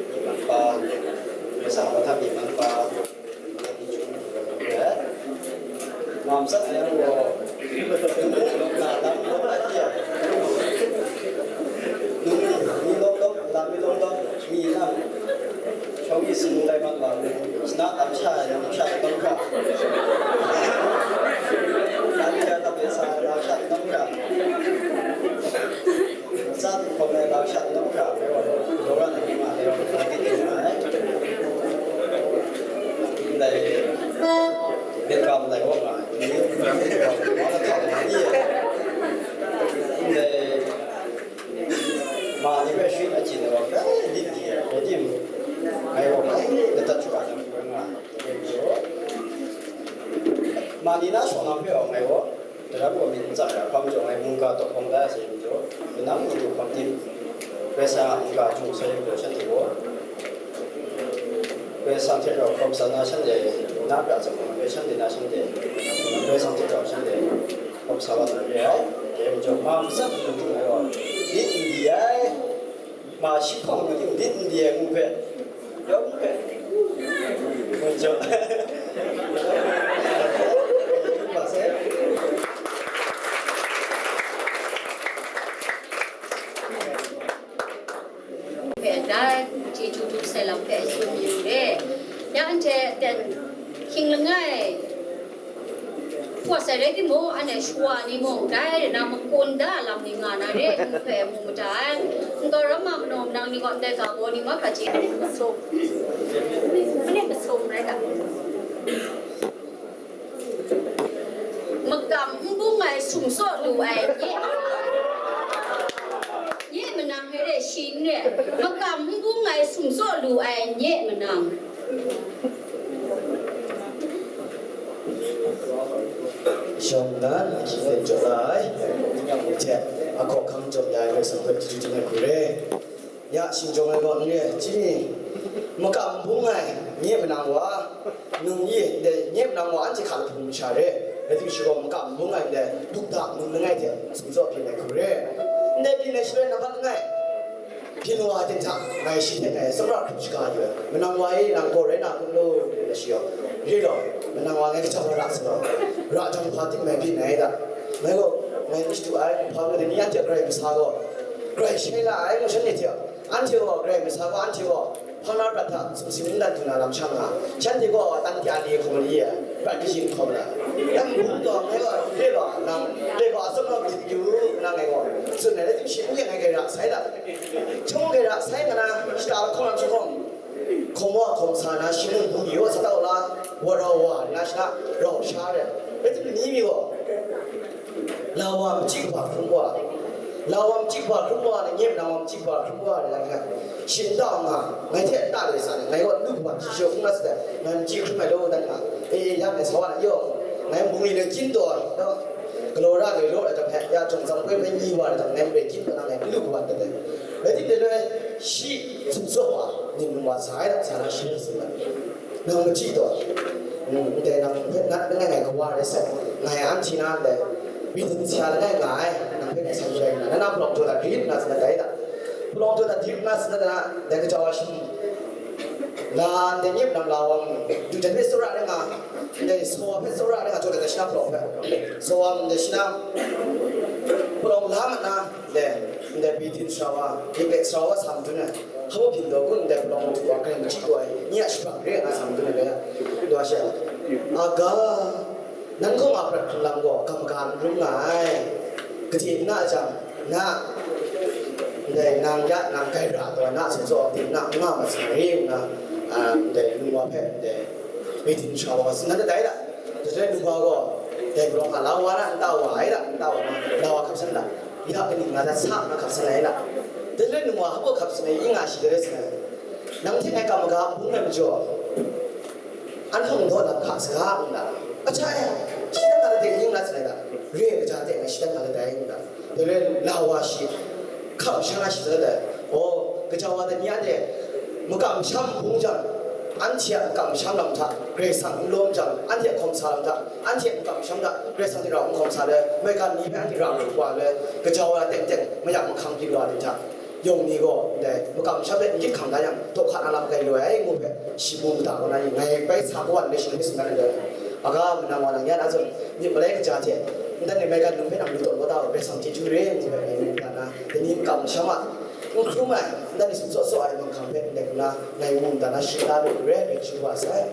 myi man pa, Karai Kasang man hta myi man pa, Mam sat ai yang gaw, nung lawk na lam lawk na hte, nung ni lawk lawk, lam ni lawk lawk, mi nang, shawng ni sung lai mat wa, shana tam sha ai lam sha tam hkra, lam ya tam ya sa ai lam sha tam hkra. Sa hkum ai lau sha nau hkra ai wa, Laura na hkrum ai wa, na di ting ai. Ndai, myit ga malai wa nga ai. Myit ga malai wa nga ai. Ndai, ma ni hpe sharin achyin ai wa, ai, lit di ai, rai tim, ngai wa, ai, ladat shawa na hkrum nga ai. Ma ni na shawng na hpe wa ngai wa, Daram gaw myit n tsam ai, hpa majaw ngai mungga tawk hkawm da ai, sai majaw, kanang matu hkawm tim, Karai Kasang a mungga jung sai majaw shanhte gaw, Karai Kasang hte rau hkawm sa na shanhte, na pra tsawm ai, shanhte na shanhte, Karai Kasang hte rau shanhte hkawm sa wa na re ai, dai majaw, ma matsat matu ai gaw, myit n di ai. Ma shi hpang mayu myit n di ai ngu hpe, yawng hpe, ngu jaw. Hpe dai, chyeju du sai lam hpe tsun yu re. Ya anhte ten hkying langai, Hpawt sai rai timung, anhte shawa ni mung dai rai na makun da lam ni nga na re, ngu hpe mu mada ai. Nkau ram ma manaw manang ni gaw ndai ga baw ni mahkra chye, masum, mane masum rai ga, makam n bung ai sumsaw lu ai nye, nye manang rai re, shi n re, makam n bung ai sumsaw lu ai nye manang. Shawng nnan ahkying ten jaw la ai, hte ahkaw ahkang jaw ya ai Karai Kasang hpe chyeju ding ai hku re. Ya, shinggyawng ai gaw n re ai, chyeju, makam bung ai, nye manang wa, num yi, ndai, nye manang wa, anhte hka lahpung masha re, rai timung, shi gaw makam bung ai, ndai, dukda num langai hte, sumtsaw byin ai hku re, ndai byin ai shaloi, nambat langai, byin wa ten hta, ngai shi hte ngai, tsawmra hkrup shaga yu ai, manang wa e, nang gaw rai na kun law, ngu na shi gaw, re law, manang wa ngai kaja wa ra sa law, ra jang hpa tim mai byin ai da, ngai gaw, ngai n shadu ai, hpa rai ni anhte grai masa gaw, grai shai la ai, ngu shanhte hte, anhte gaw, grai masa gaw, anhte gaw, hpang na prat hta sumsing ndat du na lam shang nga, shanhte gaw, tan tya li hkawm li, prat kayin hkawm la, nang bung taw, ngai gaw, re law, nang, re gaw, atsawm gaw myit yu, nang ngai gaw, tsun ai, rai timung, shi n yen ai grai ra sai da, hkying garai ra sai nga na, shata lahkawng lam jahkawng, hkawm wa hkawm sa na, shi mung bungli wa sa tau la, wa rau wa na, shi na rau sha re, rai timung, ni mi gaw, la wa machyi kaba hkrum wa, la wa machyi kaba hkrum wa, na nye manang wa machyi kaba hkrum wa, na nga, shi n tau nga, ngai hte n ta le sa, ngai gaw lu kaba hti shaw hkrum na sa, ngai machyi hkrum ai law, dan nga, e, e, ya ngai sa wa na, yaw, ngai bungli le kyin taw, galaw ra le law, da hpe, ya jawng tsang poi hpe ni wa, da ngai bai kyin taw na, ngai lu kaba dat ai. Rai timung, dai loi, shi sumsawk wa, ning wa sa ai, sa na shi na tsun ai. Nang machyi taw, mm, ndai nang hpe na langai ngai kawa rai sai, ngai an hti na ndai, bidin sha langai nga ai, nang hpe ngai sa yu ai na, na na palawng jaw dat hkrit nna tsun ai da, palawng jaw dat hkrit nna tsun ai da, ndai kaja wa shi, la ndai nyep nang la wang, du jan hpe tsawra rai nga, ndai sawa hpe tsawra rai nga, jaw dat ai shi na palawng hpe, sawa ndai shi na, palawng la mat na, ndai, ndai bidin sara wa, bidin sara wa sa madun ai. Hpa hpyi daw kun, ndai palawng madu wa, grai machyi taw ai, nye a shapra re nga sa madun ai, dai wa she, aga, nan kaw nga prat hkrung lam gaw, kam ga n rum nga ai, gade n na jang, na, ndai nang ya, nang grai ra taw ai, na sumsawk a, gade n na, n nga mat sa re, ngu na, a, ndai lung wa hpe, ndai, bidin sara wa, tsun dan dai da, dai lung wa gaw, dai palawng hta la wa na, n ta wa ai da, n ta wa na, la wa hkap san da. Ya kaning nga dat sa, nga hkap san ai la. Dai loi num wa hpa hkap san ai, yin nga shi dai rai san ai. Nang hte ngai kam maga bung ai majaw, an hkang daw lam hka saga, ngu na. Acha e, shi dan nga dat dai, yin nga san ai la. Re ai kaja hte ngai shi dan nga dat dai, ngu na. Dai loi la wa shi, hkam sha nga shi dan dat dai. Aw, kaja wa dan ni anhte, makam masham bung jang, anhte a makam masham lam hta, Karai Kasang n lawm jang, anhte a hkawm sa lam hta, anhte a makam masham hta, Karai Kasang hte rau n hkawm sa le, maigan ni hpe anhte ra lu wa le, kaja wa teng teng, mayak mahkang byin wa ni hta, yawng ni gaw, ndai, makam masham hpe n gyit hkam da yang, daw hka na lam kai lu ai, ngu hpe, shi mu mada kaw na ni, ngai bai sa kawan le shi hpe tsun dan ai, aga manang wa nang yan a zawn, myit malai kaja hte, ndan ni maigan num hpe nang lu taw kau da, Karai Kasang chyeju re, ngu hpe ngai mu mada na, dai ni makam masham a, n hkrum ai, ndan ni sumsawt sawt ai manghkang hpe ndai hku na ngai mu mada na, shing la lu re, ngai chyu wa sai.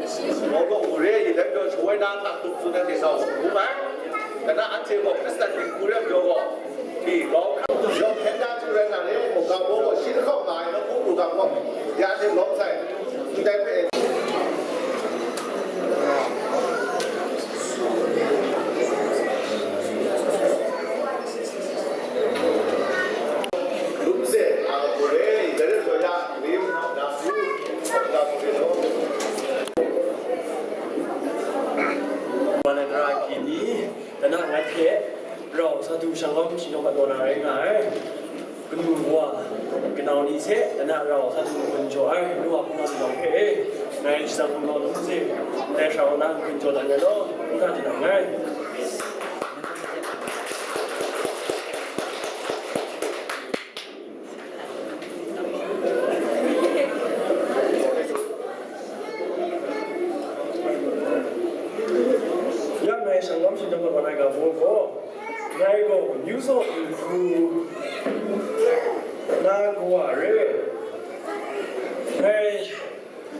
Mawgaw hku re ai lam pyaw shawoi na hta tup tsun ai hte sa u, ngu mai. Kana anhte gaw Hkristan dinghku re ai majaw gaw, hti grau hkra, yawng hkyen da htu rai nga re, mungga baw gaw shi lahkawng nga ai nawku pru ga hkawm, ya hte lawm sai, ndai hpe, Lum se, a, gure, gare so ya, rim, na su, na su, Wa na gara hkyi ni, tana ngat hte rau sa du shanglawm shi nawng mat wa na rai nga ai. Kanu wa, kanau ni hte tana rau sa du n-gun jaw ai, nu wa hpung wa hte, ngai shadang hpung law lung hte, ndai hkra wa na n-gun jaw dat ai law, n ga jang ai. Ya ngai shanglawm shi nawng mat wa na ga baw gaw, ngai gaw myu saw dinghku na kawa re. Ngai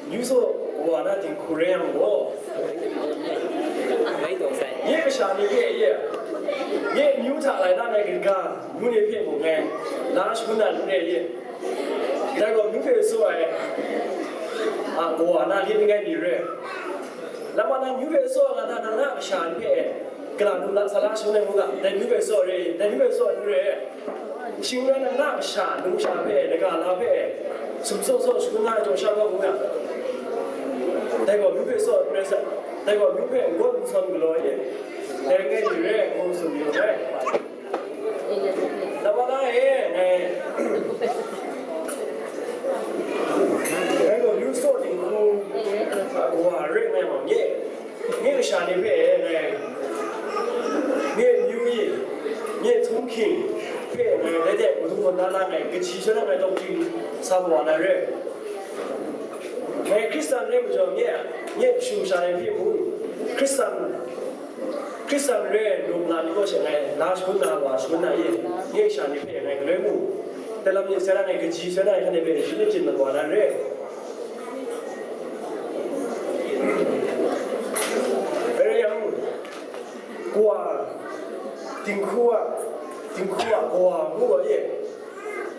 myu saw kawa na dinghku rai yang gaw, nye kasha ni hpe ye, nye myu hta lai na ngai kaga, myu ni hpe mung ngai la shangun na n re ye. Dai gaw myu hpe saw ai, a, kawa na lit langai ni re. Lama nang myu hpe saw ai nga na, nang na kasha ni hpe gala nu la sa la shangun ai ngu ga, dai myu hpe saw re, dai myu hpe saw ai n re. Shing rai na, na kasha, numsha hpe, daga la hpe, sumsaw saw shangun na jaw sha gaw ngu yang, dai gaw myu hpe saw n rai sai, dai gaw myu hpe n gaw n sawn galaw e, dai langai mi re, ngu tsun yu ai. Namana e, ngai, ngai gaw myu saw dinghku, a, kawa re ngai ma nye. Nye kasha ni hpe ngai, nye myu yi, nye htunghking hpe ngai, dai de madu gaw na na ngai, kaji sha na ngai, tawng ting sa wa na re. Ngai Hkristan re majaw, nye, nye kashu kasha ni hpe mung, Hkristan, Hkristan re lung la ni gaw she ngai, la shangun na, wa shangun na ye, nye kasha ni hpe ngai galoi mung, dai lam ni sai na ngai, kaji sai na ngai, hkane hpe shani jin mat wa na re. Dai rai yang, kawa, dinghku a, dinghku a kawa ngu gaw e,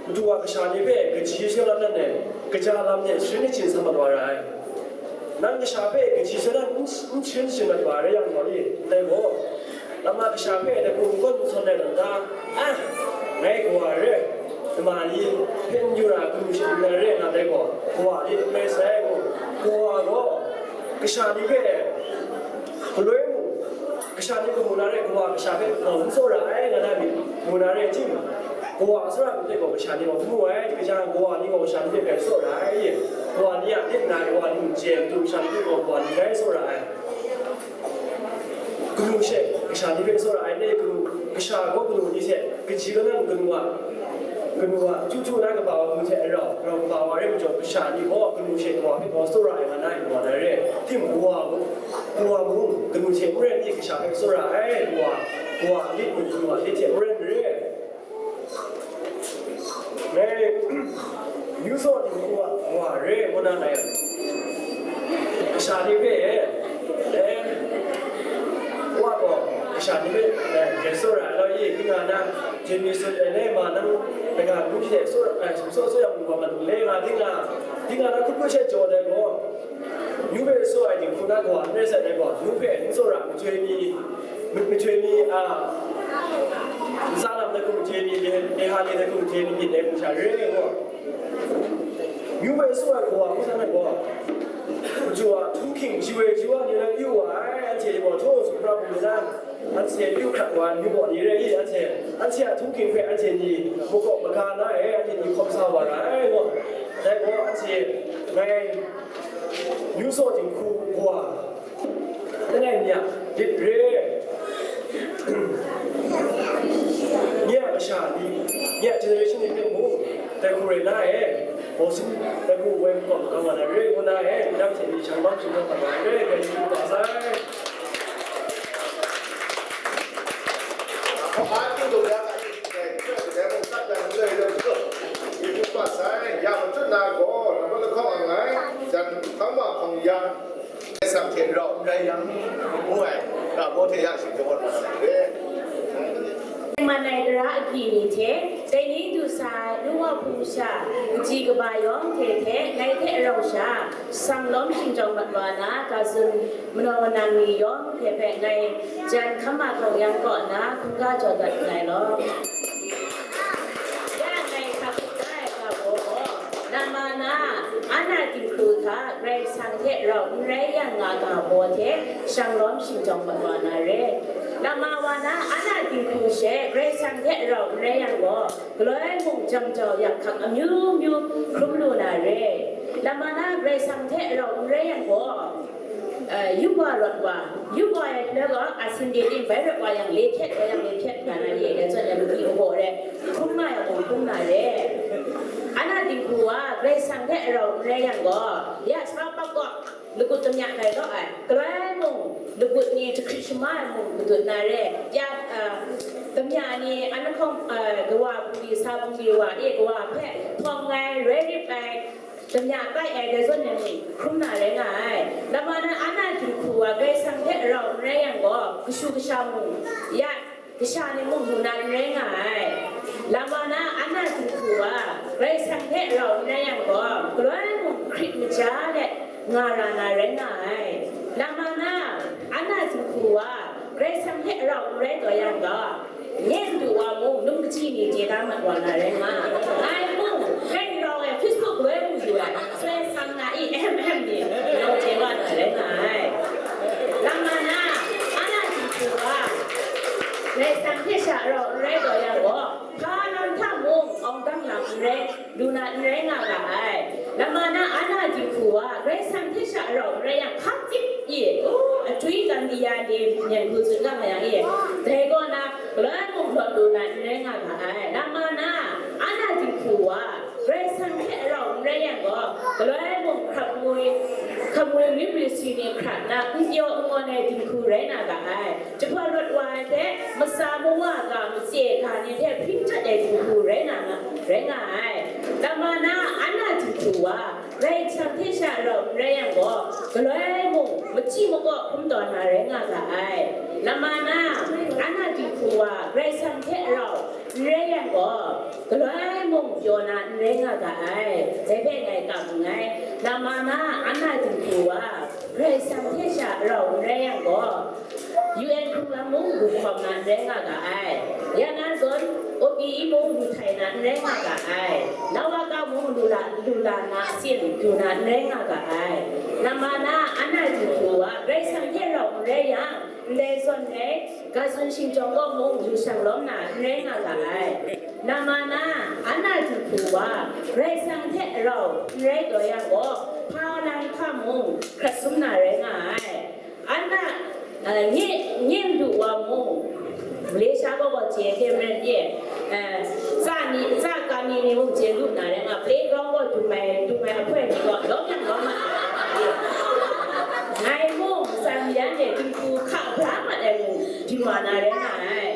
madu a kasha ni hpe kaji shing lam nan e, kaja lam de sharin shachying sa mat wa ra ai. Nang kasha hpe kaji shing nan n, n sharin shachying mat wa rai yang gaw e, ndai gaw, lama kasha hpe dai hku n gawn n sawn ai lam ta? A, ngai kawa re, nama ni hpe n yu ra, kanu she n rai re nga dai gaw, kawa ni n rai sai, ngu, kawa gaw, kasha ni hpe, galoi mung, kasha ni gaw mu na re, kawa kasha hpe gaw n tsawra ai, nga na myit, mu na re, tim, kawa tsawra myit hpe gaw kasha ni gaw n mu ai, kaja kawa ni gaw kasha ni hpe bai tsawra ai, kawa ni a myit na, kawa ni n chye, matu kasha ni hpe gaw kawa ni bai tsawra ai. Kanu she kasha ni hpe tsawra ai, ne, kanu, kasha gaw kanu ni hte kaji kangam kanu a, kanu a, chyu chyu na kaba wa kanu hte rau, rau kaba wa rai majaw, kasha ni gaw kanu she kawa hpe gaw tsawra ai nga na, ai wa na re. Tim, kawa mung, kawa mung, kanu hte n rai ni, kasha hpe tsawra ai, kawa, kawa a lit mung, kanu a lit hte n rai n re. Ngai, myu saw dinghku a wa re ngu na ngai, kasha ni hpe, eh, wa gaw, kasha ni hpe, eh, gai tsawra ai lau i, dinga na, jemi sut ai le ma nang, daga ngu hte tsawra, eh, sumsaw tsawra mu wa ma lu le nga, dinga, dinga na hkut hkut she jaw dai gaw, Myu hpe saw ai dinghku na kawa n rai sai, dai gaw, myu hpe n tsawra ai majoi mi, ma-, majoi mi, a, ntsa lam dai hku majoi mi, le, le ha le dai hku majoi mi myit dai hku sha re ai gaw, myu hpe saw ai kawa ngu san ai gaw, maju a htunghking ji woi ji wa ni na yu wa ai, anhte ni gaw htaw sumra bum ni na, anhte myu hkrat wa ai myu baw ni rai i, anhte, anhte a htunghking hpe anhte ni makawp maga na e, anhte ni hkawm sa wa ra ai gaw, dai gaw anhte ngai Myu saw dinghku wa, langai mi a lit re, nye a masha ni, nye a generation ni hpe mung, dai hku rai na e, mawsum dai hku woi makawp makam wa na re ngu na e, nang hte ni shang bang shingkang hkam wa na re, ngai hte hkrum wa sai. Hpa hpyi lu ya, ngai hpe kadai mung sat dan n loi let hkrum wa sai, ya matut na gaw, nambat lahkawng langai, jan hpang ma hpang ya, Sang hte rau n rai yang, ngu ai, ga baw hte ya shing shawng wa na re. Man ai tara agyi ni hte, dai ni du sa ai, nu wa hpung sha, kaji kaba yawng hte hte, ngai hte rau sha, sang lawm shingtawng mat wa na, ga tsun manaw manang ni yawng hte hpe ngai jan hkam a hkawng yang kaw nna, hkungga jaw dat nngai law. Ya ngai hkak hkrit da ai ga baw gaw, nama na, ana dinghku hta Karai Kasang hte rau n rai yang nga ga baw hte, shang lawm shingtawng mat wa na re. Nama wa na, ana dinghku she Karai Kasang hte rau n rai yang gaw, galoi mung jam jau yak hkak amyu myu hkrum lu na re. Nama na, Karai Kasang hte rau n rai yang gaw, eh, yu wa rawt wa, yu wa ai hpe gaw, a sinde ting bai rawt wa yang, le hpyet wa yang, le hpyet nga na ye, dai zawn yang, mali mabaw re, hkrum nga yang mung hkrum na re. Ana dinghku wa, Karai Kasang hte rau n rai yang gaw, ya sa pak gaw, lagut tamya tai law ai, galoi mung, lagut ni jahkrit shama ai mung, gadut na re, ya, eh, tamya ni, an lahkawng, eh, kawa bungli, sa bungli wa e, kawa hpe hpawng ai, roi rip ai, Damya tai ai dai zawn yang ni, hkrum na rai nga ai. Lama na ana dinghku wa Karai Kasang hte rau n rai yang gaw, kashu kasha mung, ya, kasha ni mung lu na n rai nga ai. Lama na ana dinghku wa Karai Kasang hte rau n rai yang gaw, galoi mung hkrit maja let nga ra na rai nga ai. Lama na ana dinghku wa Karai Kasang hte rau n rai taw yang gaw, Nye madu wa mung, num kaji ni chye da mat wa na rai nga, ngai mung, ngai rau ai Facebook loi mu yu ai, soi sang na i, ehem ehem ni, nau chye wa na rai nga ai. Lama na, ana dinghku wa, Karai Kasang hte sha rau n rai taw yang gaw, hpa lam hta mung, awng dang lam n rai, lu na n rai nga ga ai. Lama na ana dinghku wa, Karai Kasang hte sha rau n rai yang, hkap tik i, u, achyoi tsan di ya de, nyan hku tsun ga ma yang i, dai kaw na, galoi mung lawt lu na n rai nga ga ai. Lama na ana dinghku wa, Karai Kasang hte rau n rai yang gaw, galoi mung hkrap ngwi, hkrap ngwi ngwi pri si ni hkrat na, n pyaw n ngawn ai dinghku rai na ga ai. Jahpawt rawt wa ai hte, matsa mawa ga, matse ga ni hte hpring htat ai dinghku rai na nga, rai nga ai. Lama na, ana dinghku wa, Karai Kasang hte sha rau n rai yang gaw, galoi mung, machyi makaw hkrum taw na rai nga ga ai. Lama na, ana dinghku wa, Karai Kasang hte rau n rai yang gaw, galoi mung pyaw na n rai nga ga ai. Dai hpe ngai kam nngai. Lama na, ana dinghku wa, Karai Kasang hte sha rau n rai yang gaw, U N hkrung lam mung du hkawm na n rai nga ga ai. Ya na zawn, O P E mung du htai na n rai nga ga ai. Nawaka mung lu la, lu la na sin du na n rai nga ga ai. Lama na, ana dinghku wa, Karai Kasang hte rau n rai yang, ndai zawn rai, ga tsun shingtawng kaw mung lu shang lawm na n rai nga ga ai. Lama na, ana dinghku wa, Karai Kasang hte rau n rai taw yang gaw, hpa lang hpa mung hkrat sum na rai nga ai. Ana, eh, nye, nye madu wa mung, Malaysia gaw gaw chye hte maren ye, eh, tsa ni, tsa ka ni ni mung chye lu na rai nga, playground gaw dum ai, dum ai ahkoi ni gaw lawm yang lawm mat ai. Ngai mung, matsan yan e dinghku hka bra mat ai mung, byin wa na rai nga ai.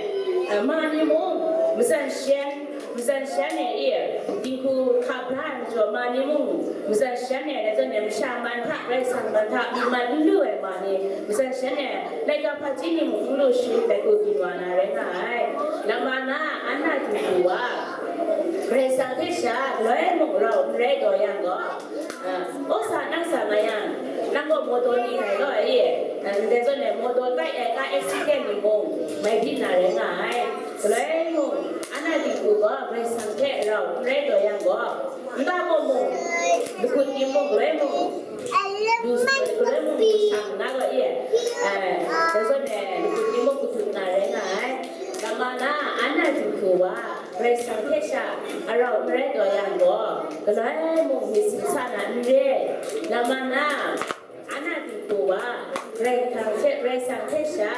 Eh, ma ni mung, matsan shan, Matsan shan e, e, dinghku hka bra ai majaw, ma ni mung, matsan shan e, dai zawn e, masha man hta, Karai Kasang man hta, myi man n lu ai ma ni, matsan shan e, laika hpaji ni mung n lu shu, dai hku byin wa na rai nga ai. Lama na, ana dinghku wa, Karai Kasang hte sha, galoi mung rau n rai taw yang gaw, a, aw sa nang sa nga yang, nang gaw motor ni tai gaw, e, a, dai zawn e, motor tai ai ka accident ni mung, mai byin na rai nga ai. Galoi mung, ana dinghku gaw Karai Kasang hte rau n rai taw yang gaw, nta gaw mung, lagut ni mung, galoi mung, du, galoi mung du sa nna gaw e, eh, dai zawn e, lagut ni mung kadu na rai nga ai. Lama na, ana dinghku wa, Karai Kasang hte sha, a rau n rai taw yang gaw, galoi mung myit sin sa na n re. Lama na, Ana dinghku wa, Karai Kasang hte, Karai Kasang hte sha,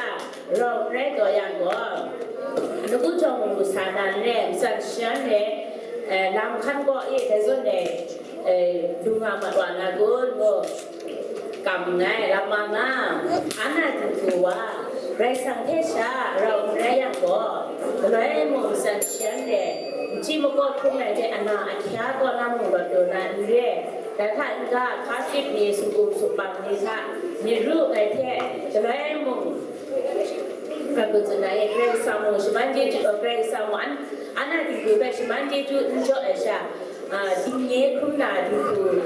rau n rai taw yang gaw, lagu jawng lu sa na n re, matsan shan e, eh, lam hkan gaw e, dai zawn e, eh, du nga mat wa na kun, ngu kam nngai. Lama na, ana dinghku wa, Karai Kasang hte sha, rau n rai yang gaw, galoi mung matsan shan e, machyi makaw hkrum ai hte ana ahkya kaw na mung rawt lu na n re, Dai hta n-ga, hka sit ni, sumkum sumpan ni hta, myit ru ai hte, shaloi mung, Karai Kasang mung, shaman chyeju, Karai Kasang mung, an-, Ana dinghku hpe shaman chyeju n jaw ai sha, a, dingnye hkrum na dinghku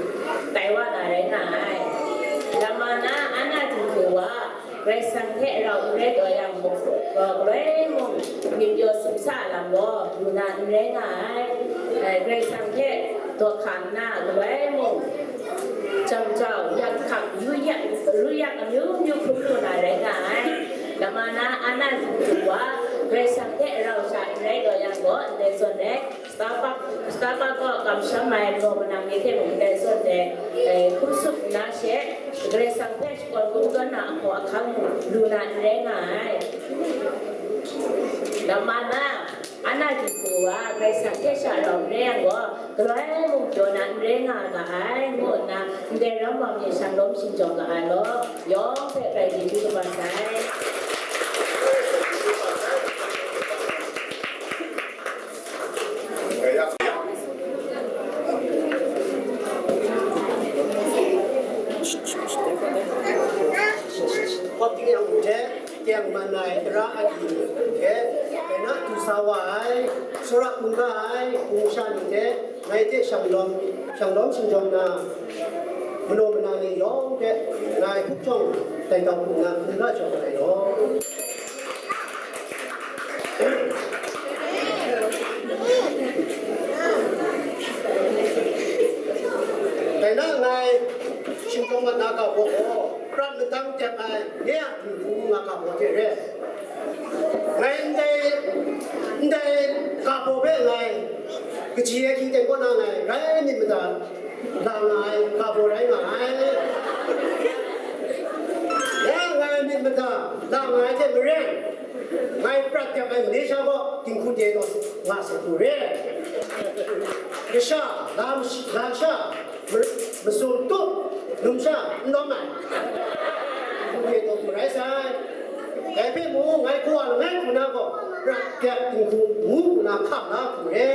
tai wa na rai nga ai. Lama na Ana dinghku wa, Karai Kasang hte rau n rai taw yang mung, galoi mung myit pyaw simsa lam gaw lu na n rai nga ai. Karai Kasang hte dawt hkam nna galoi mung, jam jau, yak hkak, yu yak, ru yak amyu myu hkrum lu na rai nga ai. Lama na Ana dinghku wa, Karai Kasang hte rau sha n rai taw yang gaw, ndai zawn e, Starbucks, Starbucks kaw kamsham ai law manang ni hte mung ndai zawn e, e, hkrum sut nna she, Karai Kasang hpe shakawn kungdawn na ahkaw ahkang mung lu na n rai nga ai. Lama na, Ana dinghku wa, Karai Kasang hte sha rau n rai yang gaw, galoi mung pyaw na n rai nga ga ai, ngu nna, ndai ram wa mi shanglawm shingjawng ga ai law, yawng hpe grai chyeju kaba sai. Hpawt ting yang hte, tengman ai tara agyi ni hte, dai na du sa wa ai, tsawra hkungga ai, hpung sha ni hte, ngai hte shanglawm, shanglawm shingjawng na, manaw manang ni yawng hpe, ngai hkup jawng dai dau hku nna hkungga jaw ai law. Dai na ngai shingjawng mat na ga gaw, prat madang tep ai, nye a dinghku nga ga gaw hte re. Ngai ndai, ndai ga baw hpe ngai kaji ai hkying ten kaw na ngai rai myit mada la nga ai ga baw rai nga ai. Ya ngai myit mada la nga ai hte maren, ngai prat dep ai Malaysia gaw dinghku de taw nga sai hku re. Kasha, lam, lam sha, Masum tup, numsha n lawm ai. Hpung hte taw hpung rai sai. Dai hpe mung, ngai kawa langai hku na gaw, prat dep dinghku ngu hku na hkam la hku re.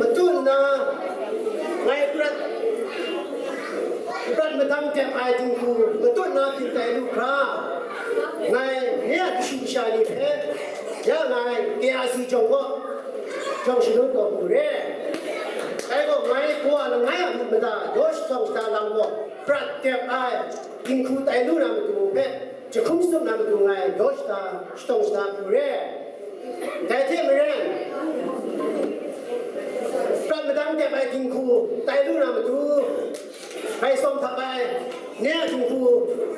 Matut nna, ngai prat, prat madang dep ai dinghku matut nna byin tai lu hkra, ngai nye a kashu kasha ni hpe, ya ngai K R C jawng kaw, jawng shangun taw hku re. Dai gaw ngai kawa langai a myit mada yaw shatawng shada lam gaw, prat dep ai dinghku tai lu na matu hpe jahkrum shatup na matu ngai yaw shada shatawng shada hku re. Dai hte maren, prat madang dep ai dinghku tai lu na matu, Karai tsawm hta bai, nye a dinghku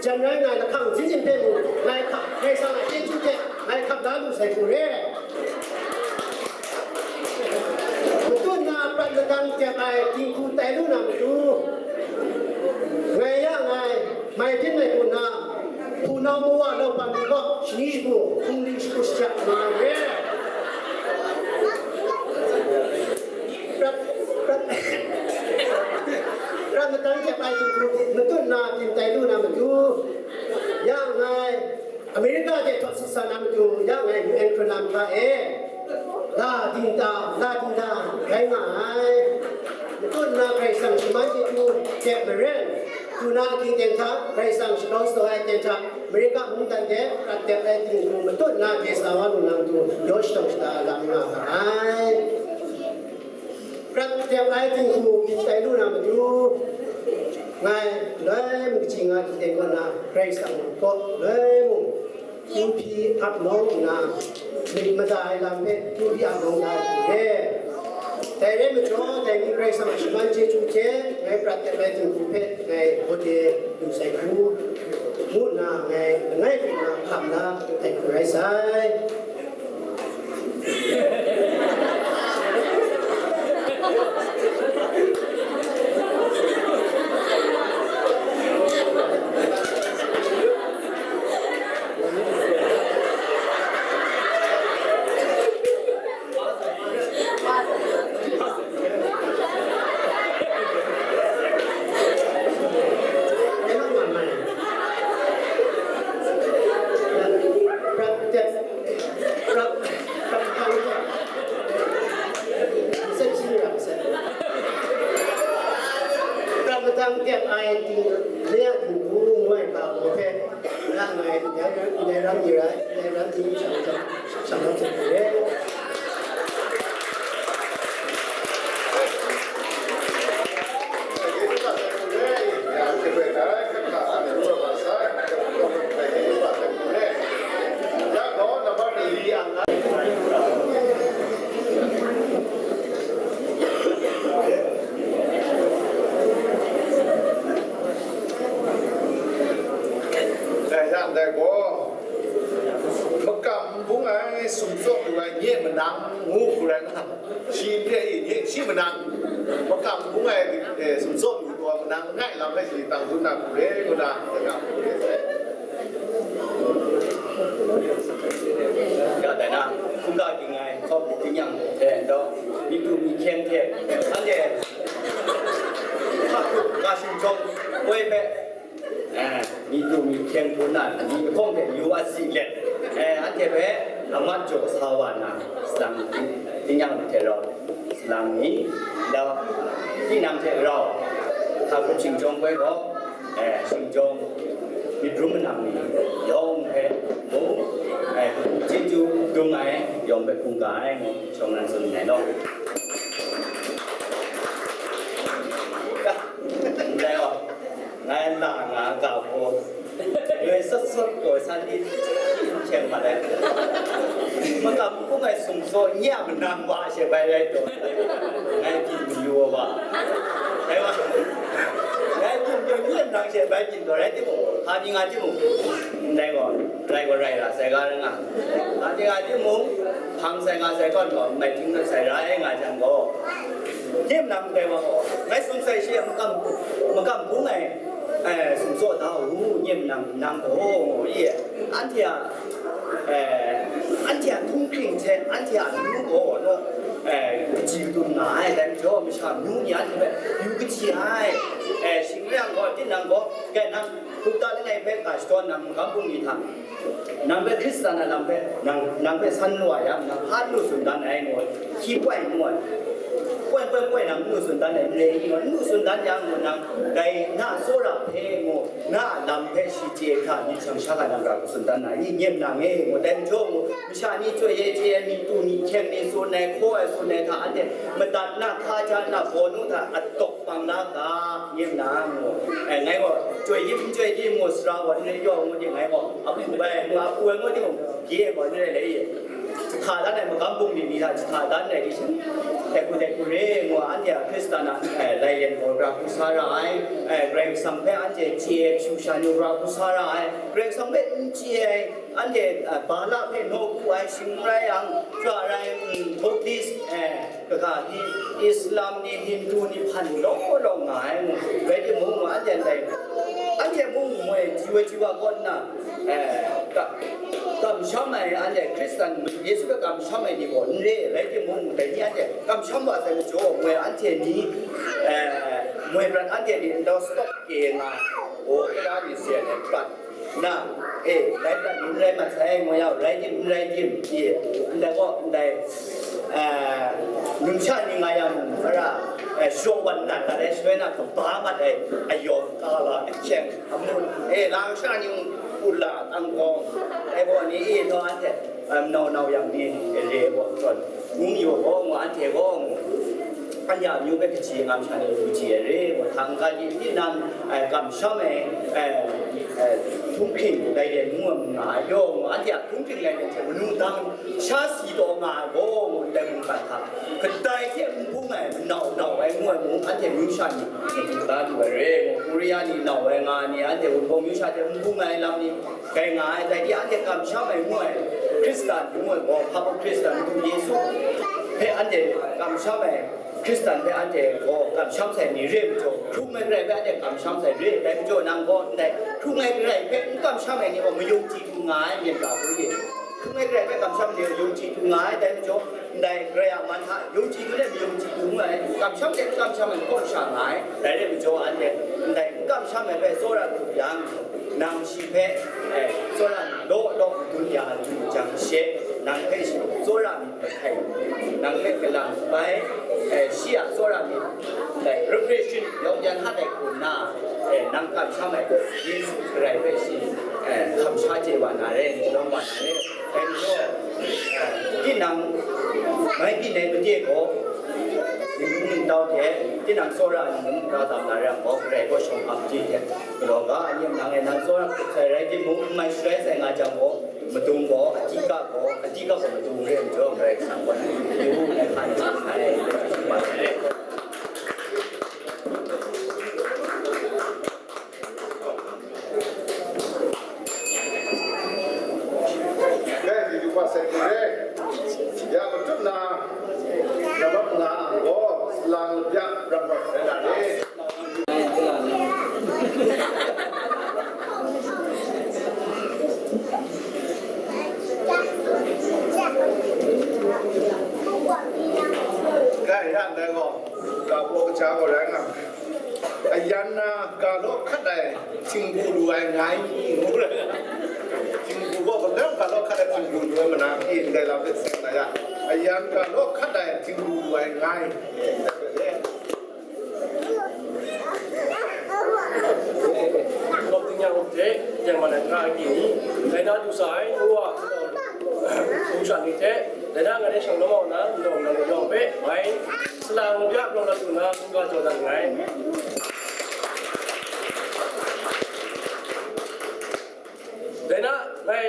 jan rai nga ai lahkang zinzin hpe mung, ngai hkap, Karai Kasang a chyeju hte ngai hkap la lu sai hku re. Matut nna prat madang dep ai dinghku tai lu na matu, ngai ya ngai, mai byin mai hku nna, hpunau mawa laupam ni gaw shani shagu, hpung li shagu shaja nga ai re. Prat, prat, prat madang dep ai dinghku matut nna byin tai lu na matu, ya ngai, America de htawt sat sa na matu, ya ngai U N hkrun lam hta e, la dingda, la dingda rai nga ai. Matut nna Karai Kasang shaman chyeju dep maren, du na ahkying ten hta, Karai Kasang shagrau shadaw ai ten hta, America mungdan de prat dep ai dinghku matut nna de sa wa lu na matu, yaw shatawng shada lam nga ga ai. Prat dep ai dinghku byin tai lu na matu, ngai, loi mung kaji nga hkying ten kaw na, Karai Kasang kaw loi mung, kyu hpyi ap nawng nna, myit mada ai lam hpe kyu hpyi ap nawng na hku re. Dai rai majaw, dai ni Karai Kasang a shaman chyeju hte, ngai prat dep ai dinghku hpe ngai gawde lu sai hku, ngu nna ngai langai hku nna hkam la ai hku rai sai. Ai ting, re a ting hku ngu ai hpa hpe, ra nga ai ndai ram, ndai ram ni rai, ndai ram ni shang, shang, shang, shang, shang, Dai yang dai gaw, makam n bung ai sumtsaw lu ai nye manang ngu hku rai nga, shi n re i, nye shi manang, makam n bung ai, eh, sumtsaw lu taw manang ngai lam ai shi tang dun na hku re ngu na, makam n bung ai. Ya dai na, hkungga ging ai, kawp ging yang hte, ndaw, myi du myi hkyeng hte, anhte, hka hkrup, ga shing jawng, woi hpe, eh, myi du myi hkyeng hpun na, myi lahkawng hte yu asi let, eh, anhte hpe amat jaw sa wa na, salang ting yang hte rau, salang ni, ndaw, tinang hte rau, hka hkrup shing jawng woi gaw, eh, shing jawng, myit rum manang ni yawng hpe mung, eh, chyeju dum ai yawng hpe hkungga ai ngu shawng nan tsun nngai law. Ya, ndai gaw, ngai la nga ga hku, ngai sat sat gaw san di hkyeng ma let, makam n bung ai sumtsaw nye a manang wa she bai rai taw, ngai byin mayu wa ba. Dai wa, ngai byin mayu nye manang she bai byin taw rai timung, hpa ni nga timung, ndai gaw, rai gaw rai ra sai ga rai nga. Hpa ni nga timung, hpang sai nga sai kawn gaw, mai hting sai rai nga jang gaw, nye manang dai wa gaw, ngai tsun sai shi a makam, makam bung ai, eh, sumtsaw da u, nye manang, nang gaw, i, anhte a, eh, anhte a htunghking hte anhte a amyu gaw, no, eh, kaji kadum nga ai, dai majaw, masha amyu ni anhte hpe yu kaji ai, eh, shing rai yang gaw, tinang gaw, kai nang, gupta langai hpe ga shadawn nang, magam bung ni hta, nang hpe Hkristan a lam hpe, nang, nang hpe san lu wa yang, nang hpa n lu tsun dan ai ngu, hkyi poi ngu ai. Poi, poi, poi, nang n lu tsun dan ai, n re i ngu, n lu tsun dan yang ngu, nang dai na tsawra hpe ngu, na a lam hpe shi chye hkra, myit shang sha ga nang ra lu tsun dan na i, nye manang e ngu, dai majaw ngu, masha ni chyoi e chye ai, myi du myi hkyeng ni tsun ai, hkaw ai tsun ai hta, anhte madat na, hka ja na, baw nu hta, atawk pang na ga, nye manang ngu. Eh, ngai gaw, chyoi yin, n chyoi yin ngu, sara gaw n rai yaw ngu ni ngai gaw, a hpu bai ngu, a hpu ai ngu ni mung, pyi ai gaw n rai le i. Jahta dan ai magam bung mi mi hta jahta dan ai di sha, dai hku dai hku re ngu, anhte a Hkristan a, eh, lailyen gaw gara hku sa ra ai, eh, Karai Kasang hpe anhte chye ai kashu kasha ni gara hku sa ra ai, Karai Kasang hpe n chye ai, anhte, eh, Bala hpe naw ku ai, shing n rai yang, hkra rai, mm, Buddhist, eh, kaga, Hi-, Islam ni, Hindu ni hpan law law nga ai, rai timung, anhte ndai, anhte mung moi, ji wa ji wa kaw nna, eh, ka-, kamsham ai, anhte Hkristan, Yesu hpe kamsham ai ni gaw n re, rai timung, dai ni anhte kamsham wa sai majaw, moi anhte ni, eh, moi prat anhte ni ndau stop kye nga, o, ya ni se ai prat. Na, e, dai prat n rai mat sai, ngu yang, rai tim, n rai tim, i, ndai gaw, ndai, eh, numsha ni nga yang, mara, eh, shawng wan nat mat ai, shaloi na, kaba mat ai, ayawng, kala, ahkyeng, amun, e, lamsha ni, ula, angkawng, ai gaw ni, e, taw, anhte, eh, nau nau yang ni, e, re gaw, tawn. Ngu mi wa gaw ngu, anhte gaw ngu, anhte a amyu hpe kaji ngam sha ni lu ji ai re, ngu, hkang ga ni tinang, eh, kamsham ai, eh, eh, htunghking lailyen ngu ai, ngu nga ai gaw ngu, anhte a htunghking lailyen hte manu dang sha si taw nga ai gaw ngu, ndai mungkan hta kadai hte n bung ai, nau nau ai ngu ai mung, anhte amyu sha ni matu da lu ai re, ngu, Korea ni nau ai nga ni, anhte Wunpawng amyu sha hte n bung ai lam ni, Kai nga ai, dai di anhte kamsham ai ngu ai, Hkristan ngu ai gaw, hpa hpung Hkristan ngu Yesu hpe anhte kamsham ai, Hkristan hpe anhte gaw kamsham sai ni re majaw, hkrung ai Karai hpe anhte kamsham sai re, dai majaw nang gaw ndai hkrung ai Karai hpe n kamsham ai ni gaw mayung chyi hkru nga ai, myen ga hku ye. Hkrung ai Karai hpe kamsham ni mayung chyi hkru nga ai, dai majaw ndai Karai a man hta yung chyi hkru let mayung chyi hkru nga ai, kamsham let n kamsham ai ni kaw sha nga ai, dai re majaw anhte ndai n kamsham ai hpe tsawra hkrup yang, nang shi hpe, eh, tsawra na law law dun ya lu jang she, Nang hpe shi tsawra myit mahkai, nang hpe kalang bai, eh, shi a tsawra myit dai, repression yawng yan hat ai hku nna, eh, nang kamsham ai Yesu Hkrai hpe shi, eh, kamsha chye wa na re, lawm wa na re. Dai majaw, eh, tinang mai byin ai made gaw, ningning ningtau hte tinang tsawra ningning ra tam na re yang gaw, Hkrai gaw shawng hkam chye hte galaw ga, a yin nang e nang tsawra hkrup sai rai timung, n mai sharai sai nga jang gaw, madung gaw, a di ga gaw, a di ga gaw madung re ai majaw, Karai Kasang gaw, yu u, ngai hpa ni hta na e, Dai ni du hpa sek ni re. Ya matut na, nambat manga ang gaw, salang byak ram ram rai na re. Kai ya ndai gaw, ka baw kaja gaw rai nga. Ayan na ga law hkat ai htingbu lu ai ngai, ngu ai. Htingbu gaw, galem ga law hkat ai htingbu lu ai mana hki ndai lam hpe seng na ya. Ayan ga law hkat ai htingbu lu ai ngai. Lawp ting yang hte, yang mana hkra ai ni, dai na du sa ai, ngu wa, hpung sha ni hte, dai na ngai shang lawm na, nlawm na yawng hpe, bai, Salang bya prawng na hkrum na, mungga jaw dat nngai. Dai na, ngai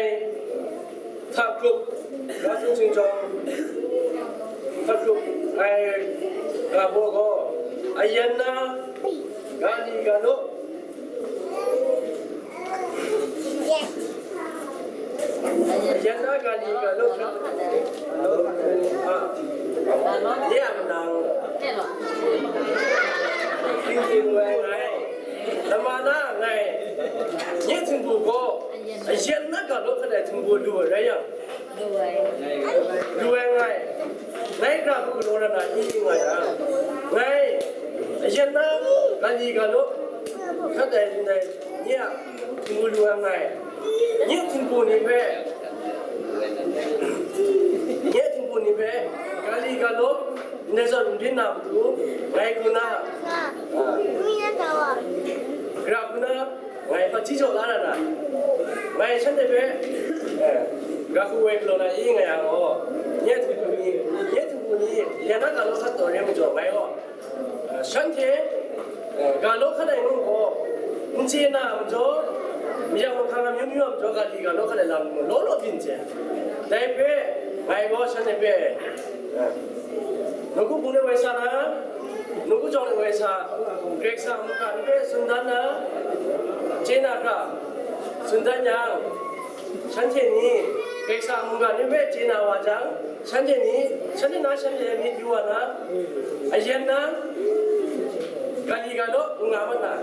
hta hkrup, ga sung sing jawng, hta hkrup ai ga baw gaw, ayan na, ga li ga law, Ayan na ga li ga law hkra, a, nye a manang, ting ting wai ngai, lama na ngai, nye htingbu gaw, ayan na ga law hkra ai htingbu lu ai rai yang, Lu ai ngai. Ngai hkra hku galaw na na i nga yang, ngai ayan na ga li ga law hkrat ai ndai nye a htingbu lu ai ngai. Nye htingbu ni hpe, nye htingbu ni hpe ga li ga law ndai zawn n byin na matu, ngai hku na, a, gra hku na, Ngai hpaji jaw la na na, ngai shanhte hpe, eh, ga hku woi galaw na i nga yang gaw, nye htingbu ni, nye htingbu ni, ya na ga law hkrat taw re majaw, ngai gaw, eh, shanhte, eh, ga law hkrat ai ngu gaw, n chye na majaw, mayang mahkang amyu myu a majaw, ga li ga law hkrat ai lam law law byin chye. Dai hpe, ngai gaw shanhte hpe, eh, Nawku hpung de woi sa na, nawku jawng de woi sa, Karai Kasang a mungga ni hpe tsun dan na, chye na hkra tsun dan yang, shanhte ni Karai Kasang a mungga ni hpe chye na wa jang, shanhte ni, shanhte na shanhte myit yu wa na, ayan na, ga li ga law, n nga mat na.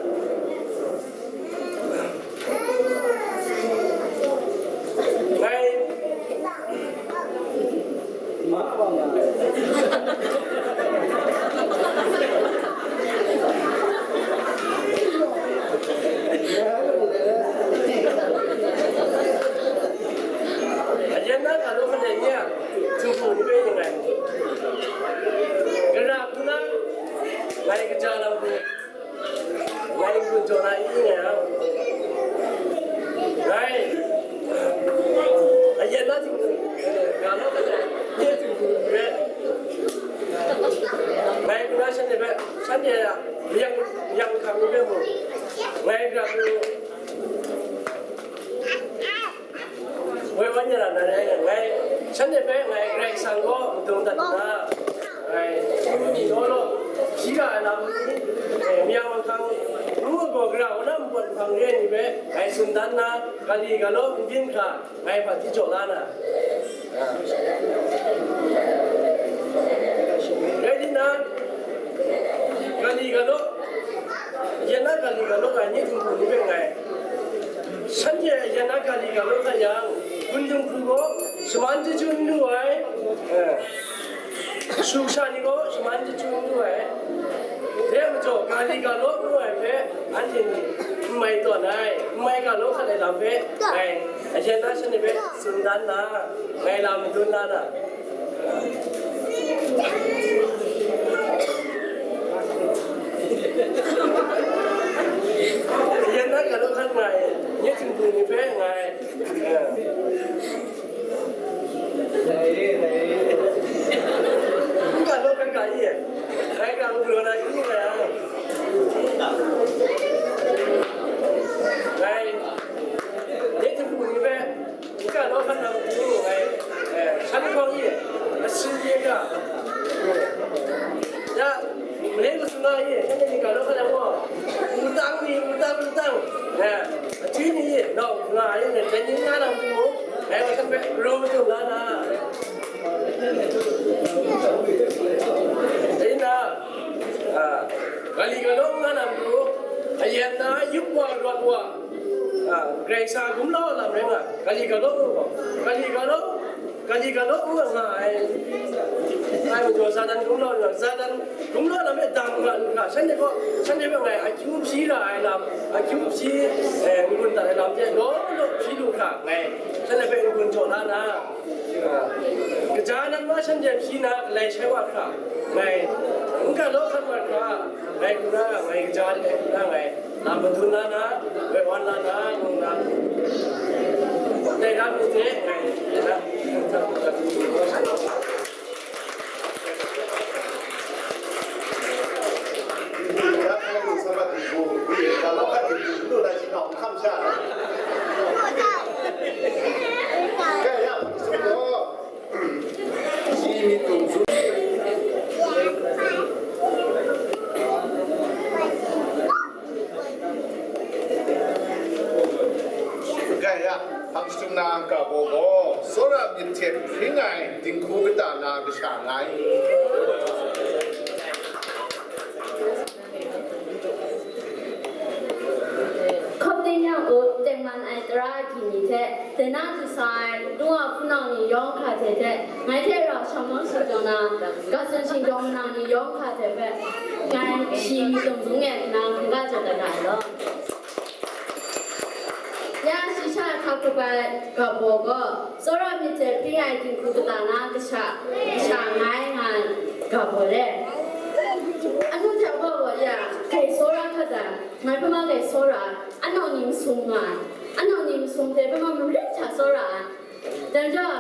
Ngai, ayan na ga law hkra ni a, htingbu ni hpe yin ngai. Gara hku na, ngai kaja lam hku. Ngai n-gun jaw na i nga yang, ngai ayan na htingbu, eh, nga law hkra ai nye htingbu ni hpe, ngai hku na shanhte hpe, shanhte a mayang, mayang hkang ni hpe mung, ngai gara hku Woi wan ya na, na rai ngai, shanhte hpe ngai Karai Kasang kaw madung dat nna, ngai, law law, shi ga ai lam ni, eh, mayang manghkang, ngu gaw gara, wunam npawt nhpang re ai ni hpe ngai tsun dan nna, ga li ga law n byin hkra, ngai hpaji jaw la na. Rai nna, ga li ga law, yan na ga li ga law ga nye htingbu ni hpe ngai, Shanhte a yan na ga li ga law hkra yang, Gun Dinghku gaw shaman chyeju n lu ai, eh, shu sha ni gaw shaman chyeju n lu ai, dai majaw ga li ga law ngu ai hpe anhte ni N mai tawn ai, n mai ga law hkat ai lam hpe, ngai, ayen na shanhte hpe tsun dan na, ngai lam madun la na. Ayen na ga law hkat nga ai, nye htingbu ni hpe ngai, eh, N ga law hkat ga i, ngai ga n galaw na i nga yang, ngai, nye htingbu ni hpe, n ga law hkat na matu ngai, eh, shan hkawng i, asi ye ga, ya, Malai masum na i, shanhte ni ga law hkat ai gaw, wutang ni, wutang, wutang, eh, achywi ni i, nau nga ai, dai ni nga na matu mung, ngai wa shan hpe galaw madun la na. Dai na, ah, ga li ga law nga na matu, ayen na yup wa, rawt wa, ah, Karai Kasang a gumlau lam rai nga, ga li ga law, ga li ga law, ga li ga law nga nga ai. Ai majaw Satan gumlau nga, Satan gumlau lam e dam nga lu hkra, shanhte gaw, shanhte hpe ngai akyu hpyi ra ai lam, akyu hpyi, eh, n-gun dat ai lam hte law law hpyi lu hkra, ngai shanhte hpe n-gun jaw la na, ah, kaja nan ma shanhte hpyi na galai shai wa hkra, ngai n ga law hkat wa hkra, ngai hkra, ngai kaja de hkra, ngai Lam madun la na, woi wan la na, ngu na, dai lam ni hte ngai, dai lam ni hte, Gaya, hpang shadum na ga baw gaw, tsawra myit hte hpring ai dinghku kata na kasha nga ai. Hkawm ting yang u, tengman ai tara agyi ni hte, dai na du sa ai, nu wa hpunau ni yawng hkra hte hte, ngai hte rau shamawng shingkyawng na, ga tsun shingkyawng manang ni yawng hkra hte hpe, ngai shi myit dum zung e nna hkungga jaw dat ga ai law. Ya shi sha hkap hkrup ai ga baw gaw, tsawra myit hte hpring ai dinghku kata na kasha, kasha nga ai nga ai ga baw re. Anu hte wa wa ya, grai tsawra hkat ai, ngai hpe ma grai tsawra ai, anau ni masum nga ai, anau ni masum hte hpe ma marin hta tsawra ai. Dai majaw,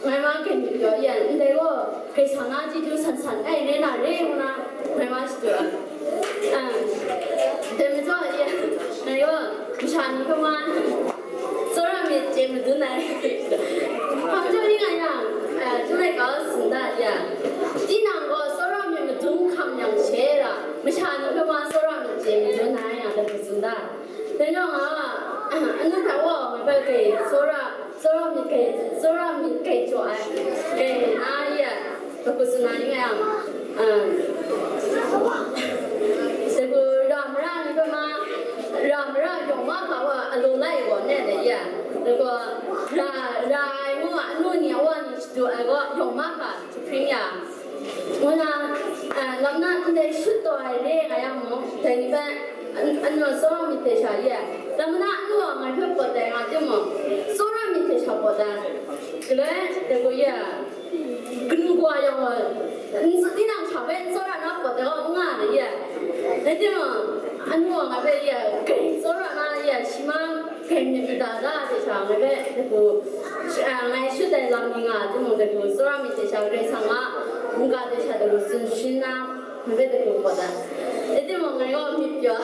ngai ma grai myit pyaw ya, ndai gaw, Karai Kasang na chyeju san san ai, rai na re ngu na, ngai ma shadu ai. Dai majaw, ya, ngai gaw, masha ni hpe ma, tsawra myit chye madun ai. Hpang jaw ning a yang, a, htum ai kau tsun da ya. Tinang gaw tsawra myit madun hkam yang she ra, masha ni hpe ma tsawra myit chye madun ai, nga dan tsun da. Dai yawng a, anu hta wa ngai hpe grai tsawra, tsawra myit grai, tsawra myit grai jaw ai, grai na ya, hku tsun na ning a yang, a, Dagu ra mara ni hpe ma, ra mara yawng mahkra wa a lu lai gaw ne de ya. Dagu ra, ra ai ngu a, anu ni a wa ni shadu ai gaw yawng mahkra jahpring ya. Ngu na, a, lam na ndai shut taw ai re nga yang mung, dai ni hpe, an-, anu tsawra myit hte sha ye. Lam na anu a ngai hpe pawt ai nga timung, tsawra myit hte sha pawt ai. Galoi, dagu ye. Kanu kawa yawng gaw, n-, tinang hta hpe n tsawra na pawt ai gaw n nga ai ye. Rai timung, anu gaw ngai hpe ye, grai tsawra na ye, shi ma grai myit mada da hte sha ngai hpe dagu, a, ngai shut ai lam ni nga ai timung, dagu tsawra myit hte sha Karai Kasang a mungga hte sha dagu tsun sharin na, ngai hpe dagu pawt ai. Rai timung, ngai gaw myit pyaw,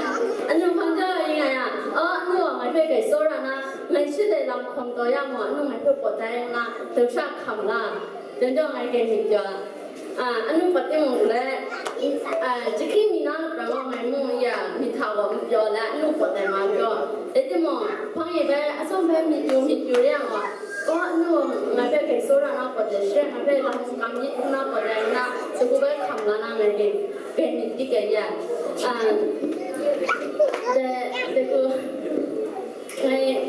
anu hpang jaw ning a yang, aw, anu gaw ngai hpe grai tsawra na, ngai shut ai lam hkawm taw ya mu, anu ngai hpe pawt ai ngu na, dagu sha hkam la. Dai majaw ngai grai myit pyaw, a, anu pawt timung let, a, jahkring mi na lup rai gaw ngai mu ya, myit hta gaw myit pyaw let, anu pawt ai ma pyaw. Rai timung, hpang e bai, atsawm bai myit yu, myit yu re yang gaw, gaw anu ngai hpe grai tsawra na pawt ai, shi rai ngai hpe lam kam myit ngu na pawt ai nna, dagu bai hkam la na ngai grai, grai myit dik ai ya. A, dai, dagu, Ngai,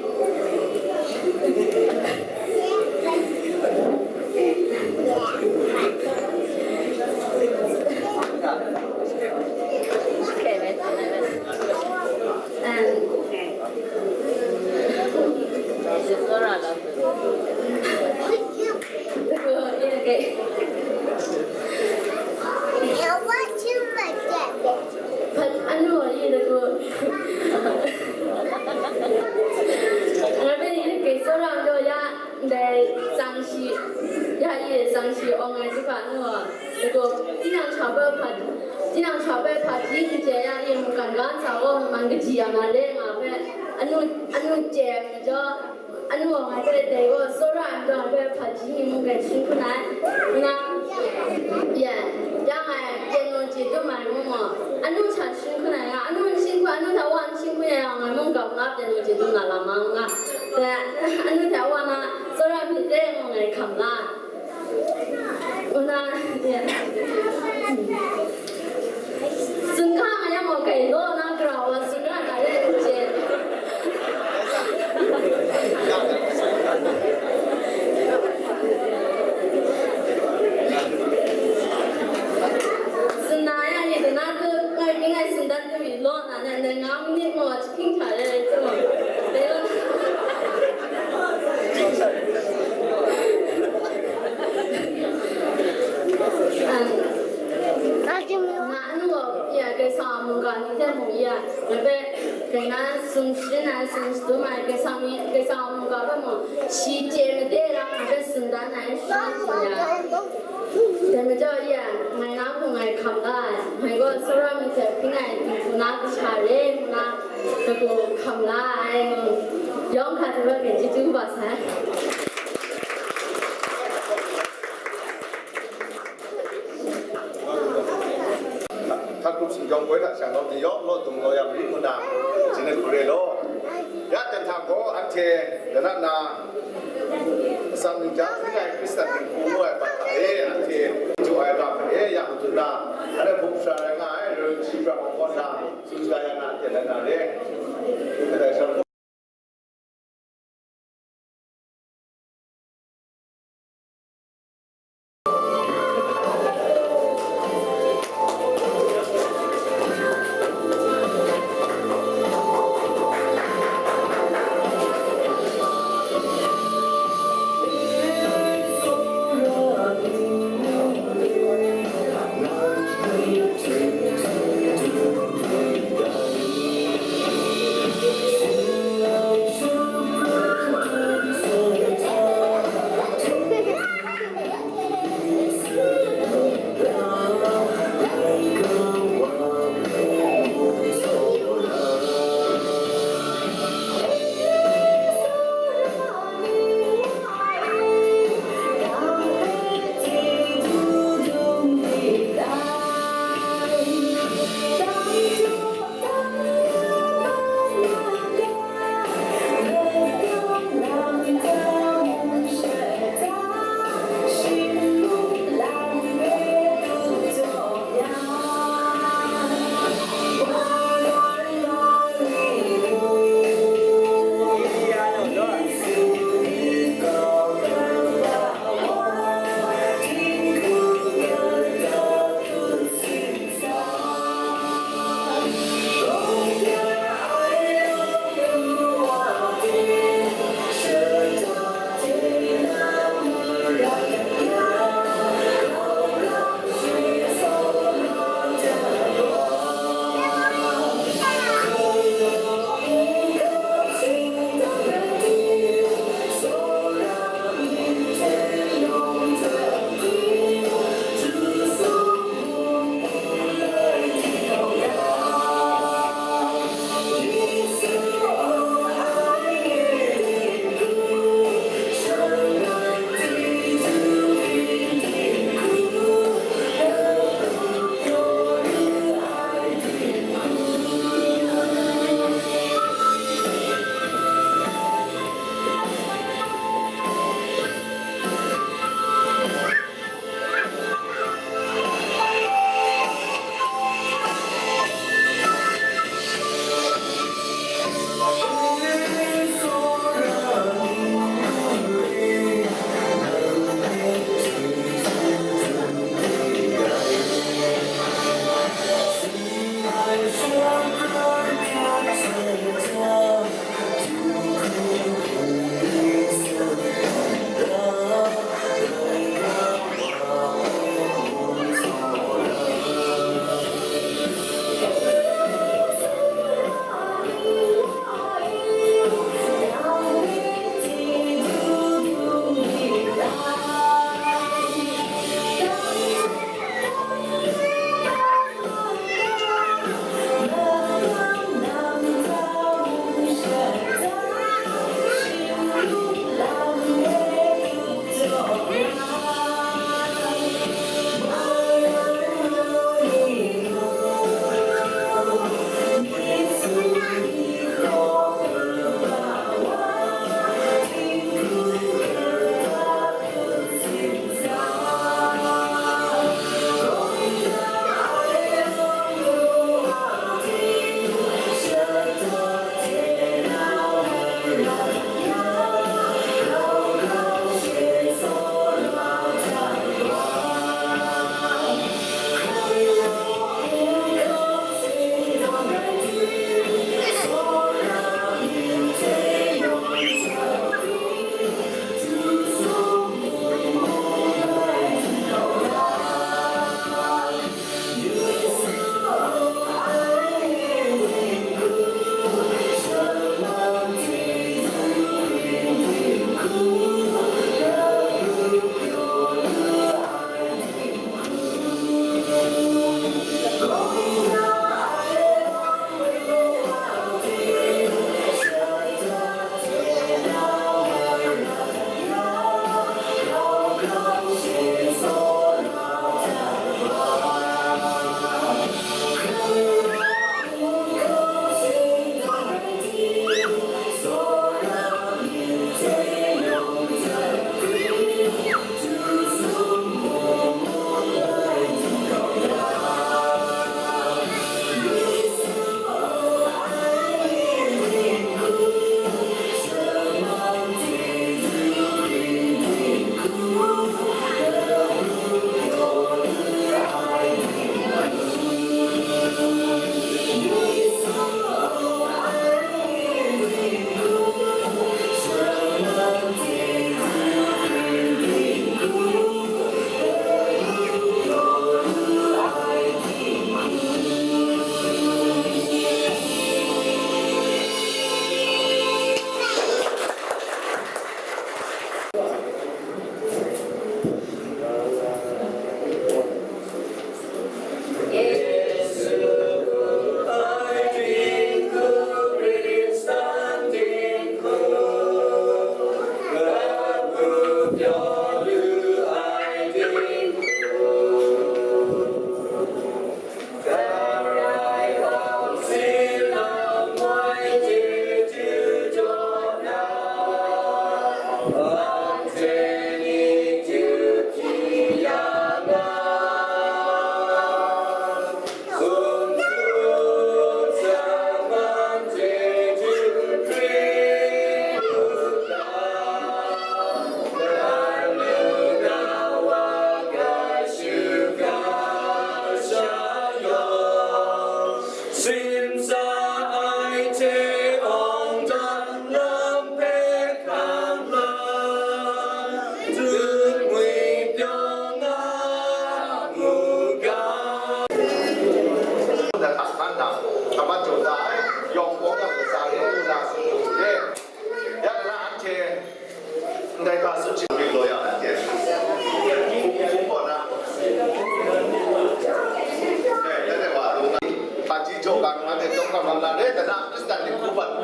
Awng ai hte hpa nu, lagaw, tinang sha hpe hpa, tinang sha hpe hpa hti n chye ya i, mungkan ga ntsa gaw man kaji ya na re nga hpe, anu, anu chye ai majaw, anu awng ai hpe dai gaw, tsawra ai majaw, hpe hpa hti ni mung gai shin hkun ai, nna, ye, yang ai, chye naw chye dum ai ngu mu, anu hta shin hkun ai nga, anu n shin hkun, anu hta wa n shin hkun ai yang, ngai mung gap nga, chye naw chye dum na lam ma nga, dai, anu hta wa na, tsawra myit re ngu ngai hkam la. Nna, tsun hkang a yang gaw, kai law na, gara wa tsun ra na re n chye. Tsun na ya ni, dana tu, ngai, ngai tsun dat tu mi law na, nai, nai nga minit maw, Hping hta re, hping hta re, hping hta re. Nga anu gaw, ya, Kaisang a mungga ni hte mung ya, nga hpe, kainan sum sharin ai, sum shadum ai, Kaisang ni, Kaisang a mungga hpe mung, shi chye made ra, nga hpe tsun dan ai, shi chye ya. Dai majaw, ya, ngai na hku ngai hkam la ai, ngai gaw tsawra myit hte hpring ai dinghku na kasha re nna, dagu hkam la ai, yawng hkra hte bai hpe chyeju kaba sai. Hta grup shingjawng poi hta sha nawng ni yawng naw dung naw ya marit ngu na, jin ai hku re law. Ya ten hta gaw anhte, dana na, atsam ningjan hpring ai Hkristan dinghku ngu ai hpa hta e, anhte jaw ai ga hpe e ya matut na, anhte hpung shara rai nga ai, Rev. Shipra Hkawng na, tsun shaga ya na, anhte lai na re. Kadai sha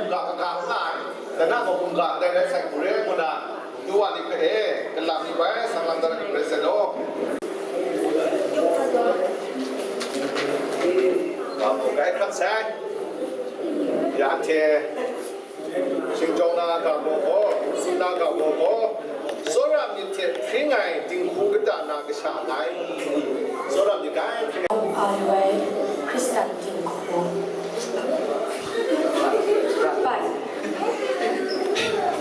Ga kaga nga ai, dana mung hkungga ndai rai sai, hku re ngu na, du wa ni hpe e, kalam ni bai, sang lang dat ai hpe rai sai law. Ga mung gai hkrat sai, ya hte, shingtawng na ga mung gaw, si na ga mung gaw, tsawra myit hte hpring ai dinghku kata na kasha ngai, tsawra myit gai hpring ai. Ai, Hkristan dinghku. Bai.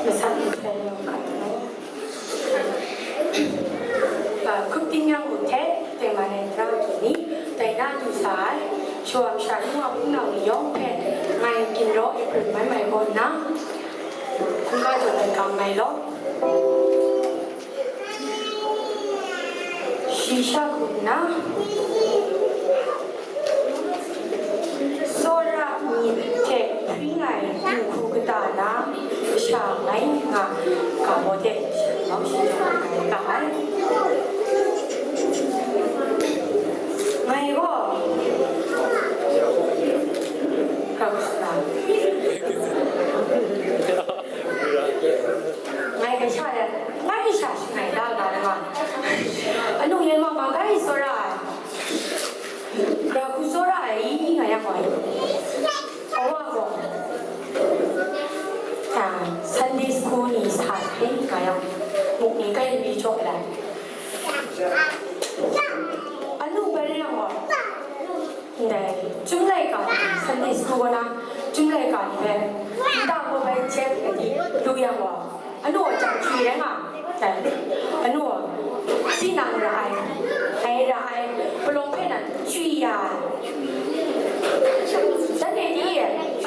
Masat ni hpe yawng hkrat nna. Hkupding yang u hte, tengman ai tara kyi ni, dai na du sa ai, shawa masha nu wa hpunau ni yawng hpe, ngai ginraw April mai mai kaw nna, hkungga jaw ai gang ngai law. Shi sha hku nna, tsawra myit hte hpring ai dinghku kata na kasha ngai nga ga baw de, shanhte shi jaw ai ga ai. Ngai gaw, ga sha na, ngai kasha de, ngai sha shangai da ga na nga. Anu yan ma ma gai tsawra ai. Gara hku tsawra ai i nga yang gaw, awa gaw, a, Sunday school ni sa sai nga yang, muk ni kai mi chawk lai. Anu bai rai yang gaw, ndai, Chyum laika ni, Sunday school kaw na, Chyum laika ni hpe, nta gaw bai chep ai di, lu yang gaw, Anu a jang chyoi rai nga, dai, anu, tinang ra ai, dai ra ai, palawng hpe nan chyoi ya ai. Dan e ni,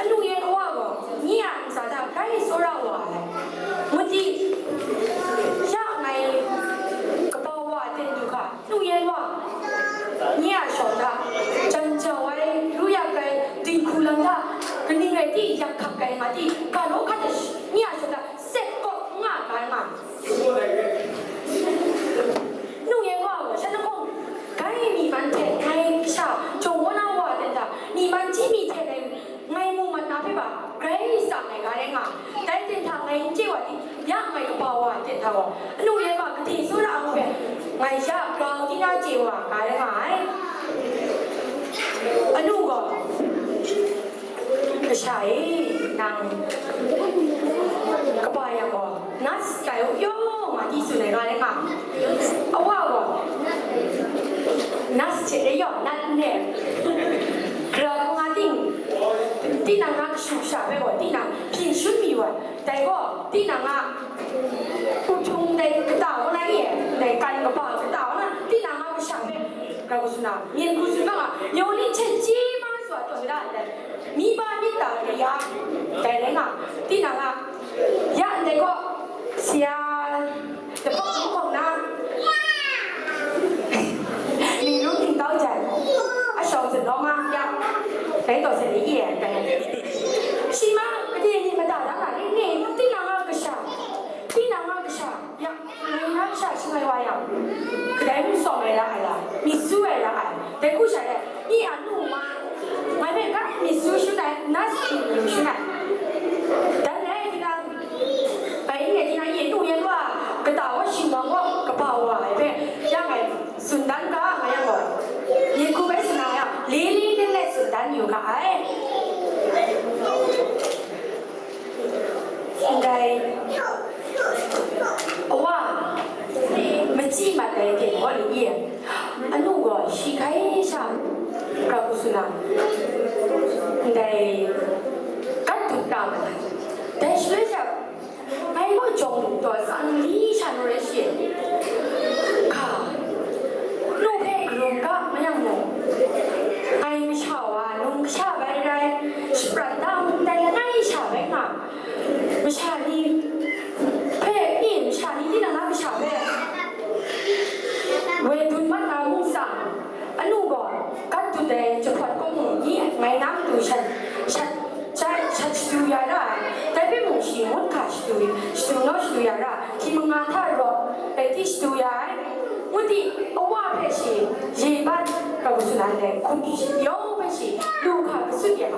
anu yan wa gaw, nye a ntsa hta grai tsawra wa ai. Ngut di, ya ngai kaba wa ten du hka, Nu yan wa, nye a shawng hta, jan jau ai, ru yak ai, dinghku lam hta, kaning rai ti, yak hkak ai nga ti, ga law hkat ai, nye a shawng hta, sek kawk nga ga ai nga. Nu yan wa gaw, shan lahkawng, gai myi man hte, gai kasha, jaw wa na wa ten hta, myi man chyi mi hte rai, Ngai mu mat na hpe ba, grai tsang ai ga rai nga, dai ten hta ngai n chye wa di, ya ngai kaba wa ai ten hta gaw, anu yan ma gade tsawra ai hpe, ngai ya grau di na chye wa ga rai nga ai. Anu gaw, Kasha e, nang kaba yang gaw, Nas kai u pyaw nga di tsun ai ga rai nga. Awa gaw, Nas hte e yaw, nat n e, gara hku nga ting, tinang na kashu kasha hpe gaw, tinang hpyin shun mi wa, dai gaw, tinang a, u htung dai kata wa na e, dai kan kaba kata wa na, tinang a kasha hpe, gara hku tsun na, myen hku tsun ma nga, yawng ni hten chye ma swa tawn da ndai. Mi ba myit ta re ya, dai rai nga, tinang a, ya ndai gaw, sya, dapak hkawng na, ning rung ning tau jan, a shawng zun nawng a, ya, dai taw se ni ye, dai. Shi ma, gade ni mada da nga, ni, ni, tinang a kasha, tinang a kasha. Ya, ngai na kasha shangai wa yang, kadai mung tsawm ai ra ai la, myit su ai ra ai, dai hku sha rai, nye a nu ma, ngai hpe ga myit su shun ai, na si lu shun ai. Dan ai tinang, bai n rai tinang, ye nu yan wa, kata wa shingwang gaw, kaba wa ai hpe, ya ngai tsun dan ga, nga yang gaw, nye hku bai sing nga yang, le le le le tsun dan yu ga ai. Ndai, awa, machyi mat ai hte gaw ni e, anu gaw shi hkai sha, gara hku tsun na, ndai, kat dut na ma ai. Dai shaloi sha, ngai gaw jawng lu taw, tsang li sha nu rai shi, hka, nu hpe karum ga ma yang mung, ngai masha wa, num kasha bai rai, shaprat da mung dai langai sha bai nga, masha ni hpe, e, masha ni tinang na masha hpe woi dun mat na mung tsang, anu gaw, kat dut ai jahpawt kawng mung ni ngai na matu shat, shat, shat, shat shadu ya ra ai, dai hpe mung shi ngut hka shadu, shadu naw shadu ya ra, hti manga hta rawt, rai ti shadu ya ai, ngut di, awa hpe shi, ye bat, gara hku tsun na ndai, hkum yawng hpe shi, lu hka kasut ya,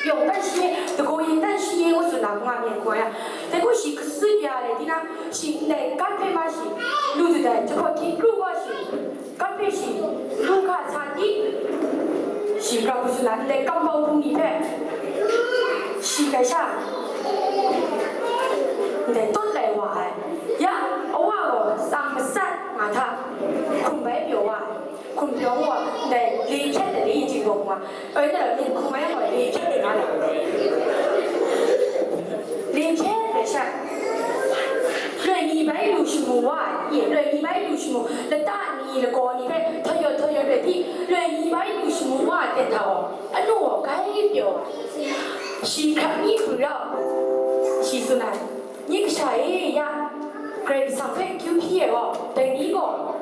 yawng dan shi, dagaw yin dan shi, Dai gaw shi katsun ya ai, tinang shi ndai kat hpe ma shi, lu dut ai, jahpawt hkying kru wa shi, kat hpe shi, lu hka sa di, shi grau katsun na ndai kambau hpung ni hpe, shi hkrai sha, ndai tawt lai wa ai. Ya, awa gaw tsang masat nga hta, hkum bai pyaw wa ai. Hkum pyaw wa, ndai li hpyet ai ni, Jinghpaw Wunga. Oi, na, ni hkum ai wa, li hpyet ai nga na. Li hpyet ai sha. Loi ni bai lu shamu wa, ye, loi ni bai lu shamu, lata ni lagaw ni hpe, htaw yawt htaw yawt rai di, loi ni bai lu shamu wa, ten hta wa, anu wa, gai pyaw wa. Shi hkrat ni hpu rau, shi tsun ai. Nye kasha e, ya, Karai Kasang hpe akyu hpyi ai gaw, dai ni gaw,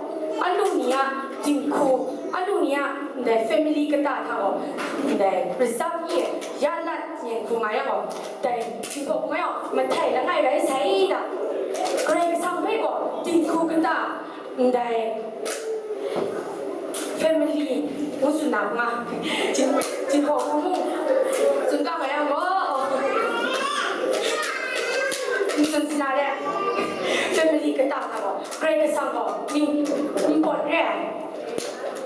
anu ni a dinghku, anu ni a ndai family kata hta gaw, ndai reserve e ya lat nyen hku nga yang gaw, dai Jinghpaw Wunga yawng mahtai langai rai sai da. Karai Kasang hpe gaw dinghku kata, ndai family ngu tsun na nga, Jin-, Jinghpaw hku mung tsun ga nga yang gaw, n tsun sina de, family kata hta gaw, Karai Kasang gaw, ning, n pawt re ai,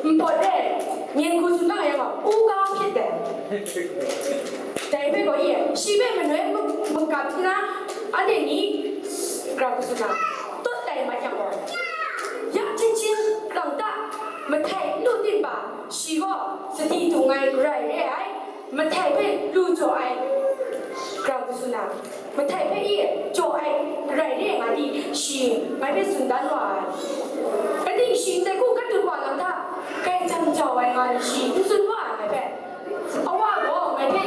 n pawt re ai, nyen hku tsun ga nga yang gaw, u ga hpyit dai. Dai hpe gaw, ye, shi hpe manoi ma-, makap nna, anhte ni grau katsun na, tawt tai mat yang gaw, ya hchin hchin grang ta, mahtai n lu ting ba, shi gaw sadi dung ai garai re ai, mahtai hpe lu jaw ai grau katsun na, mahtai hpe e jaw ai garai re ai nga di, shi ngai hpe tsun dan wa ai. Kaning shi ndai hku kat dut wa lam hta, grai jang jau ai nga ni shi n tsun wa ai ngai hpe. Awa gaw ngai hpe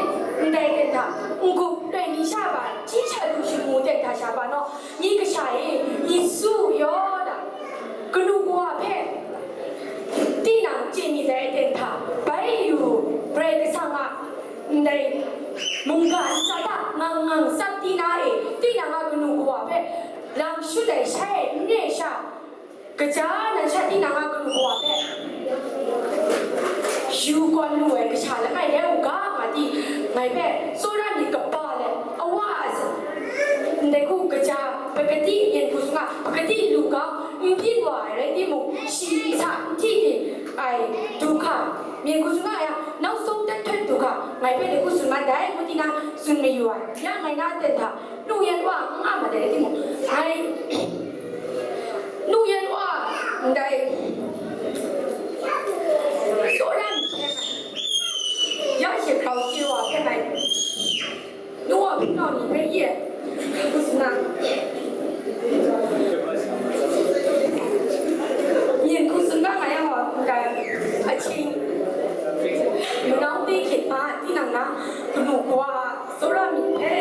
ndai ten hta, n-gup loi ni sha ba, chyi sha lu shamu ten hta sha ba naw, nye kasha e, Yesu yaw na, kanu kawa hpe tinang chye myit dai ten hta, bai yu, Karai Kasang a ndai mungga ntsa hta ngang ngang tsap di na e, tinang a kanu kawa hpe lam shut ai shai ai n re sha, kaja nan sha tinang a kanu kawa hpe yu kawn lu ai kasha langai rai u ga, nga di, ngai hpe tsawra myit kaba let, awa a sa-, ndai hku kaja, pakati, myen hku sung a pakati lu ga, n byin wa ai rai timung, shi n sa n hti di ai du hka, myen hku sung a ya, nau sawng dat hkret du hka, ngai hpe dai hku tsun mat dai, ngu tinang tsun mayu ai, ya ngai na ten hta, nu yan wa n nga mat ai rai timung, ngai, nu yan wa ndai, tsawra myit hpe ngai, ya she grau chye wa hpe ngai, nu wa hpinau ni hpe ye, hku tsun na, myen hku tsun na nga yang wa, ndai, ahkying, manau te hkyit hpa, tinang na, kanu kawa, tsawra myit hpe,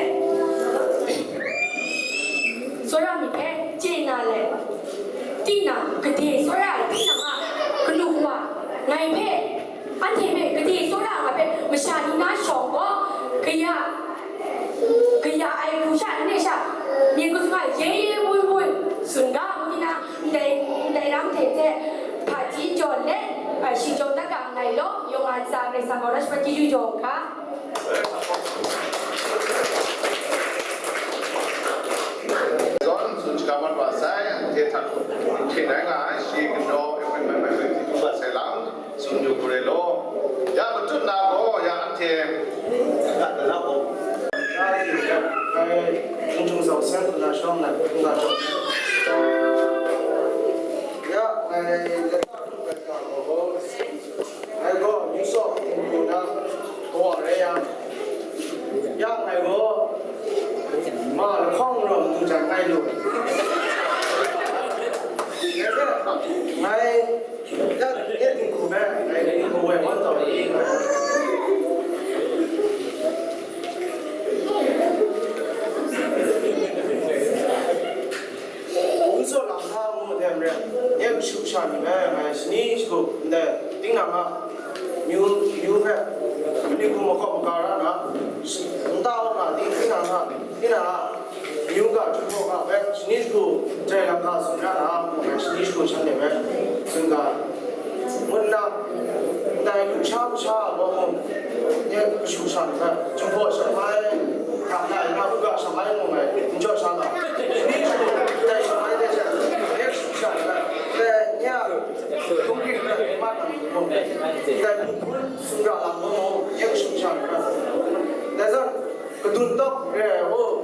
tsawra myit hpe chye na let, tinang, gade tsawra ai tinang a kanu kawa, ngai hpe, anhte hpe gade tsawra ai hpe masha ni na shawng gaw, kaya, kaya ai hku sha n re sha, myen hku sung a ye ye woi woi tsun ga, ngu nna, ndai, ndai ram hte hte, hpaji jaw let, a, shi jaw dat ga nngai law, yawng a ntsa Karai Kasang gaw na shawng chyeju jaw u hka. Zawn tsun shaga mat wa sai, anhte hta hpyi ai nga ai, shi ganaw e hpe mai mai hpe hpyi wa sai lam, tsun yu hkru ai law. Ya matut na gaw, ya anhte, ya, da na gaw. Ngai, Htingtung Zau Sen hku na shawng na, hku na shawng. Ya, ngai, Ngai gaw, New York, Indiana, kawa rai yang, ya ngai gaw, ma lahkawng rawng du jan ngai lu. Ngai, ya, ya dinghku me, ngai dinghku woi wan taw li. N tsaw lam hta ngu ai hte maren, nye kashu kasha ni hpe ngai shani shagu ndai tinang a myu, myu hpe, mani hku mahkawp maga ra nna, nta wa nga di, tinang a, tinang a myu ga, Jinghpaw ga hpe shani shagu jai lam hta tsun ra nna, ngai shani shagu shanhte hpe tsun ga ai. Ngu nna, ndai lusha kasha a lawm mung, nye kashu kasha ni hpe, Jinghpaw shanghpai hta na, na u ga shang Mai mu mai, n jaw sha ga. Ni chu dai sha mai de sha, nek shu sha ga. Dai nya, kung ki ga ma ta mu. Dai bu bu sung ra la mu, nek shu sha ga. Dai zan, kadun tok re o,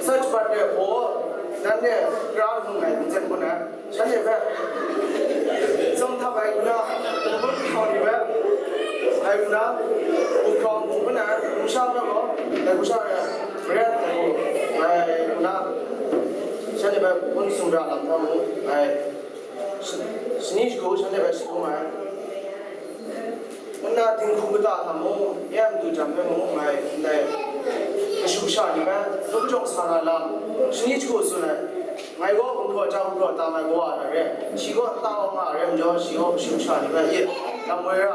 sa chupat re o, dan de, ra mu mai, n zen bu na. Shanhte hpe, tsawm htap ai hku na, hpung hkau ni hpe, ai hku na, hpung hkau hpung hpun ai, hpung sha hpe gaw, dai hpung sha e, maren ai hku, ai hku na, shanhte hpe hpung sumra lam hta mu, ai, shani shagu shanhte hpe shagu ma ai. Nna dinghku kata hta mung, ya matu jan hpe mung, ngai ndai kashu kasha ni hpe, lungjawng sa na lam, shani shagu tsun ai. Ngai gaw gumhpraw ja gumhpraw tam ai kawa hta re, shi gaw nta wa nga ai rai majaw, shi gaw kashu kasha ni hpe, ye, lam woi ra,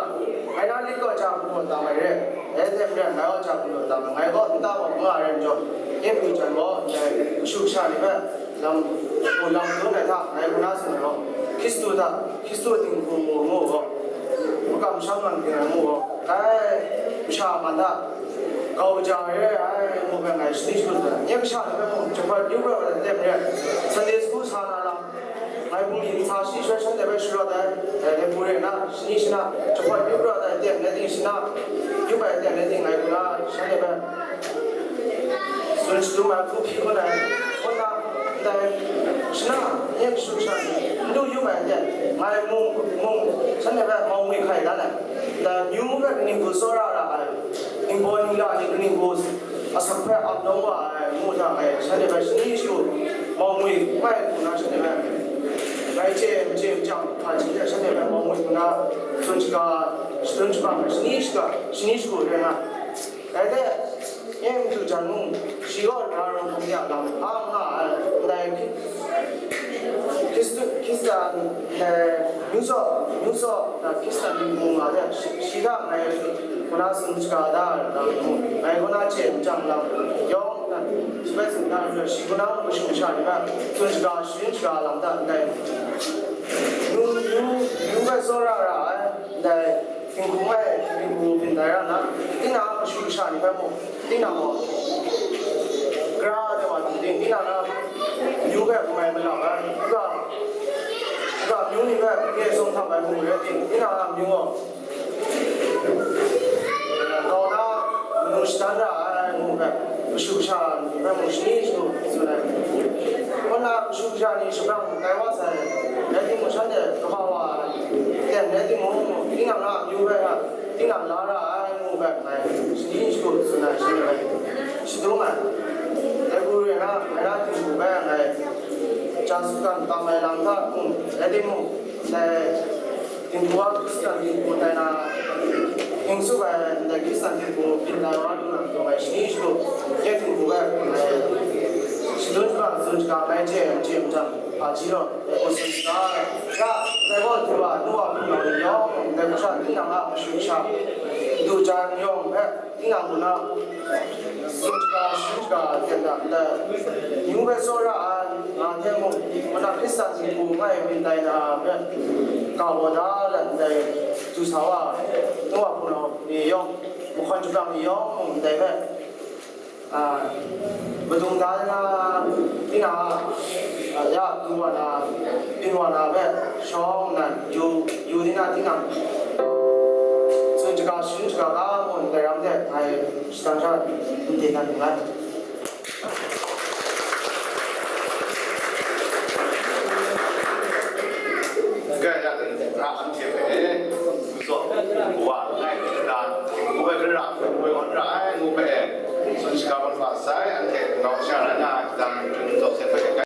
ngai na lit gaw ja gumhpraw tam ai re, dai hte maren ngai gaw ja gumhpraw tam ai, ngai gaw nta wa nga ai rai majaw, ya matu jan gaw, ndai kashu kasha ni hpe, lam, lam dun ai hta, ngai hku na tsun ai gaw, Hkristu hta, Hkristu dinghku mu ngu gaw, makam masham nang ting ai mu gaw, dai masha man hta, kau ja re ai, ngu hpe ngai shani shagu ai. Nye masha ni hpe mung, jahpawt yu pra ai tep re, Sunday school sa na lam, ngai bungli nsa shi shoi shanhte hpe sharawt ai, dai hpe pure na, shani shana, jahpawt yu pra ai tep, nai ting shana, yu ai tep, nai ting ngai hku na, shanhte hpe, Tsun shadum ai hku hpyi hkun ai, hkun na, ndai shana, nye kashu kasha ni, n du yu ai hte, ngai mung, mung, shanhte hpe mau ngwi hkai dan ai, ndai myu hpe kaning hku tsawra ra ai, ningbaw ningla ni kaning hku asak hpe ap nawng wa ai, ngu hta ngai shanhte hpe shani shagu mau ngwi hkai hku na shanhte hpe, ngai chye, machye machyang hpaji hte shanhte hpe mau ngwi hku na, tsun shaga, shadun shaga, shani shaga, shani shagu rai nga. Dai hte, nye matu jan mung, shi gaw na rawng hkawm ya lam, a nga ai, ndai Hkristu, Hkristan, eh, myu tsaw, myu tsaw, na Hkristan ni mung nga de, shi, shi hta ngai, kaw na tsun shaga da lam mung, ngai kaw na chye n jang lam, yawng na, shi bai tsun da, shi kaw na mung mashu masha ni hpe, tsun shaga, sharin shaga lam hta ndai, myu, myu, myu bai tsawra ra ai, ndai, Dinghku ngai, dinghku byin tai ra nna, tinang a kashu kasha ni hpe mung, tinang gaw, gara de wa ting ting, tinang a myu hpe kamai malap ai, kaga, kaga myu ni hpe nye tsawm htap ai hku rai ting, tinang a myu gaw, kau na, manu shadan ra ai ngu hpe, kashu kasha ni hpe mung shani shagu tsun ai. Kaw na kashu kasha ni shabrang tai wa sai, rai timung, shanhte kaba wa ai, ten rai timung, tinang a amyu hpe, tinang la ra ai ngu hpe, ngai shani shagu tsun ai, shani hpe shadum ai. Dai hku rai nna, ngai na dinghku hpe ngai ja sutgan tam ai lam hta mung, rai timung, dai dinghku a Hkristan dinghku tai na, hpring tsup ai ndai Hkristan dinghku byin tai wa lu na majaw, ngai shani shagu nye dinghku hpe ngai shadun shaga, tsun shaga, ngai chye ai machye machyang, hpaji gaw, ngu tsun shaga, ya, ndai gaw du wa, nu wa hpung wa ni yawng, ndai hku sha tinang a mashu masha, du jan yawng hpe, tinang kaw na, tsun shaga, sharin shaga, ten da, ndai, amyu hpe tsawra ai, nga hte mung, kaw na Hkristan dinghku ngai byin tai na hpe, ga baw da let ndai, du sa wa, nu wa hpung wa ni yawng, mahkawn shapram ni yawng mung ndai hpe, a, madung da na, tinang a, a, ya, du wa na, byin wa na hpe, shawng nnan, yu, yu di na tinang, tsun shaga, sharin shaga, ga mung ndai ram hte, ngai shadang sha, n ten na lu nngai. Gaya ra anhte hpe, zaw, wa, ngai, dan, ngu ai, gara, ngu ai, awn ra ai, ngu hpe, tsun shaga mat wa sai, anhte grau sha na, na, dan, zaw, hte hpe,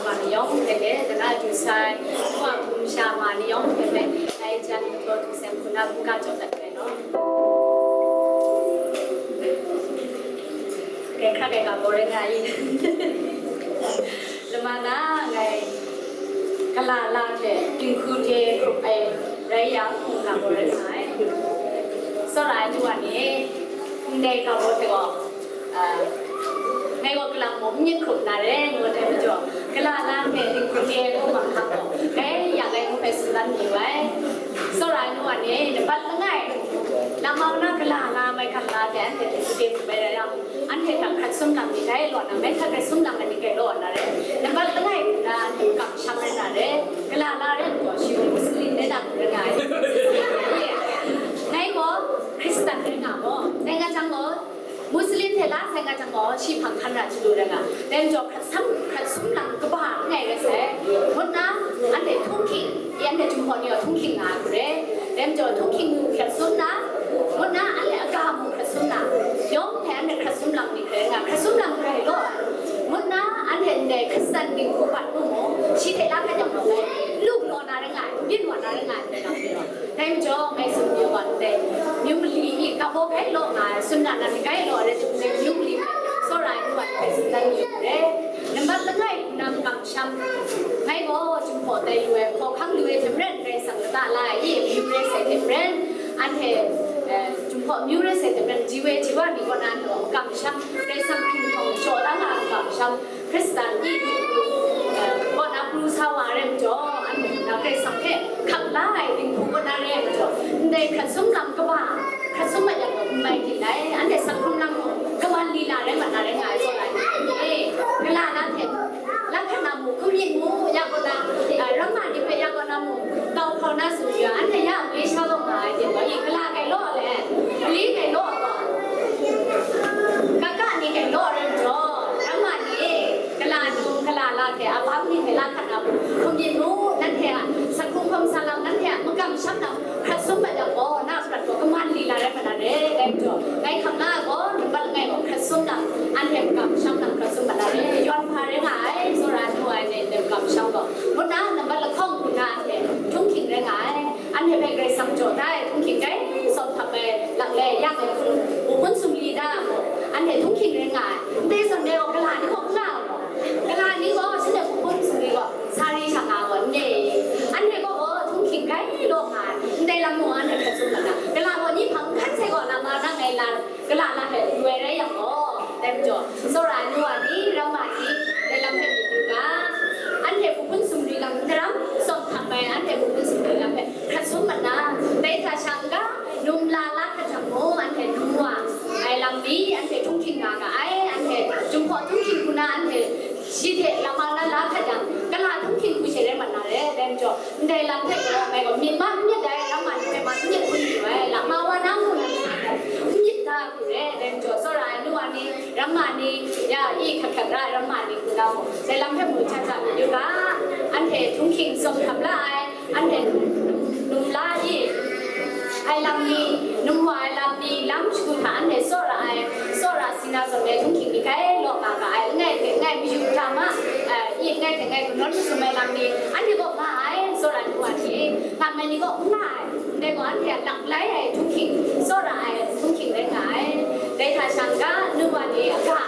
Wa ni yawng hpe le, dara du sai, wa hpung sha ma ni yawng hpe le, dai jan hkawhkam hku na hkungga jaw dat ai law. Dai hkra dai ga bawng rai nga i. Lama na ngai gala la hte dinghku hte grup ai rai yang, hpung ga bawng rai nga ai. Tsawra ai nu wa ni, ndai ga bawng hte gaw, a, ngai gaw galang mung n myit hkrup na re, ngu ai majaw, gala la hte dinghku hte hkawhkam hkang gaw, dai ya lai ngu hpe tsun dan mayu ai. Tsawra ai nu wa ni, nambat langai, lamau na gala la mai gala hte anhte dinghku hte hkrup ai rai yang, anhte hta hkrat sum lang ni dai law na, mai hta hkrat sum lang ai ni grai law na re, nambat langai na anhte kamsham rai na re, gala la rai ngu gaw, shi gaw Muslim rai na hku rai nga ai. Ngai gaw Hkristan rai nga gaw, dai nga jang gaw, Muslim hte la sai nga jang gaw, shi hpang hkan ra chyalu rai nga. Dai majaw, hkrat sam, hkrat sum lang kaba n rai rai sai. Ngut na, anhte htunghking, anhte Jinghpaw ni gaw htunghking nga ai hku re. Dai majaw, htunghking mung hkrat sum na, ngut na, anhte aga mung hkrat sum na, yawng hte anhte hkrat sum lang ni hkrai nga, hkrat sum lang grai law ai. Ngut na, anhte ndai Hkristan dinghku bat mung mung, shi hte la hkrat yang gaw, lu galaw na rai nga ai, byin wa na rai nga ai, hkrai lang ni gaw. Dai majaw, ngai tsun mayu ga ndai, myu mali ni ga bawng gai law nga ai, sumna na ni gai law ai, rai timung, dai myu mali hpe tsawra ai nu wa ni hpe tsun dan mayu re. Nambat langai hku na kamsham, ngai gaw Jinghpaw tai lu ai, hkawhkam lu ai hte maren, Karai Kasang lata la ai, myu rai sai hte maren, anhte, eh, Jinghpaw myu rai sai hte maren, ji woi ji wa ni kaw na gaw kamsham, Karai Kasang hpinghpang shaw la nga ai kamsham, Hkristan ni, eh, kaw na pru sa wa ai rai majaw, anhte na Karai Kasang hpe hkap la ai dinghku kaw na rai majaw, ndai hkrat sum lam kaba, hkrat sum mat yang gaw n mai hte lai, anhte sak hkrung lang gaw, kaman lila rai mat na rai nga ai, tsawra ai ni e, gala na hte, la hkan na mu, hkum myit mu, ya kaw na, eh, ramma ni hpe ya kaw na mu, kau hkau na tsun ya, anhte ya, Malaysia gaw nga ai hte gaw, i, gala gai law le, mali gai law gaw, kaka ni gai law rai majaw, ramma ni, gala num, gala la hte, abam ni hte la hkan na mu, hkum myit mu, nanhte a, sak hkrung hkawm sa lam, nanhte a, makamsham na, hkrat sum mat yang gaw, na prat gaw, kaman lila rai mat na re, dai majaw, ngai hkam na gaw, nambat langai gaw, hkrat sum na, anhte makamsham na, hkrat sum mat na re, yawn hpa rai nga ai, tsawra ai nu wa ni, ndai makamsham gaw, ngut na, nambat lahkawng hku na, anhte, htunghking rai nga ai. Anhte hpe Karai Kasang jaw da ai htunghking rai, tsawm hkap ai, lak lai yang ai hpun, hpun sumri na gaw, anhte htunghking rai nga ai. Ndai zawn dai gaw, gala ni gaw n nga ai gaw, gala ni gaw, shanhte hpun sumri gaw, sa ri shang nga gaw, n re i? Anhte gaw gaw, htunghking rai law nga ai. Ndai lam mung anhte hkrat tsun mat na, gala gaw ni hpang hkan sai gaw, lama na ngai la, gala la hpe lu ai rai yang gaw, dai majaw, tsawra ai nu wa ni, ramma ni, dai lam hpe myit yu ga, anhte hpun sumri lam n daram, tsawm hkap ai, anhte hpun sumri lam hpe hkrat sum mat na, dai hta sha n ga, num la la hkat jang mung, anhte num wa ai lam ni, anhte htunghking nga ga ai, anhte Jinghpaw htunghking hku na, anhte shi hte lamang na la hkat jang, gala htunghking hku she rai mat na re, dai majaw, ndai lam hpe gaw, ngai gaw myit ma n myit ai, ramma ni hpe ma n myit hpun yu ai, lama wa na mung n myit da hku re, dai majaw, tsawra ai nu wa ni, ramma ni, ya, i hkat hkat ra ai ramma ni hku na mung, dai lam hpe mung hta hta myit yu ga, anhte htunghking tsawm hkap la ai, anhte num la i, ai lam ni, num wa ai lam ni, lam shagu hta anhte tsawra ai, tsawra si na zawn e htunghking ni gai law nga ga ai, langai hte langai mayu hta ma, eh, i, langai hte langai ganawn masum ai lam ni, anhte gaw nga ai, tsawra ai nu wa ni, nga ai ni gaw n nga ai, ndai gaw anhte a lap lai ai htunghking, tsawra ai htunghking rai nga ai, dai hta sha n ga, nu wa ni a ga,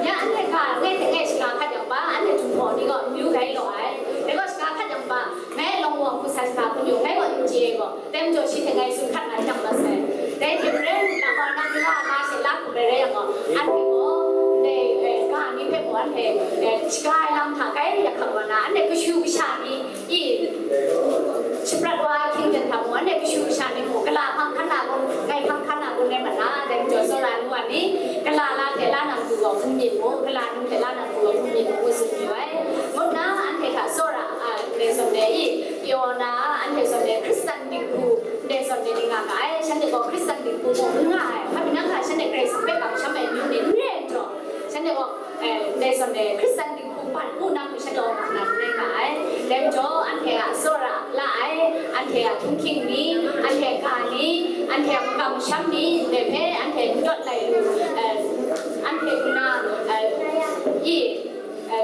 ya anhte ga, langai hte langai shaga hkat yang ba, anhte Jinghpaw ni gaw amyu gai law ai, dai gaw shaga hkat yang ba, ngai lawng wa hku sa shaga hku yu, ngai gaw n chye gaw, dai majaw shi hte ngai tsun hkat nga jang mat sai. Dai hte maren, lama na, gala na she la hku rai rai yang gaw, anhte gaw, dai, eh, ga ni hpe mung anhte, eh, shaga ai lam hta gai yak hkak wa na, anhte kashu kasha ni, i, shaprat wa ai hkyingten hta mung, anhte kashu kasha ni mung, gala hpang hkan na kun, ngai hpang hkan na kun rai mat na, dai majaw tsawra ai nu wa ni, gala la hte la nang du gaw hkum myit mu, gala num hte la nang du gaw hkum myit mu, ngu tsun yu ai. Ngut na, anhte hta tsawra, a, ndai zawn e i, pyaw na, anhte zawn e Hkristan dinghku, ndai zawn e ni nga ga ai, shanhte gaw Hkristan dinghku mung n nga ai, hpa pyi nang hta shanhte Karai Kasang hpe kamsham ai amyu ni n re ai majaw, shanhte gaw, eh, ndai zawn e Hkristan dinghku bat u na hku shanhte gaw nga na n rai nga ai. Dai majaw, anhte a tsawra la ai, anhte a htunghking ni, anhte a ga ni, anhte a kamsham ni, ndai hpe anhte n dawt lai lu, eh, anhte hku na, eh, i, eh,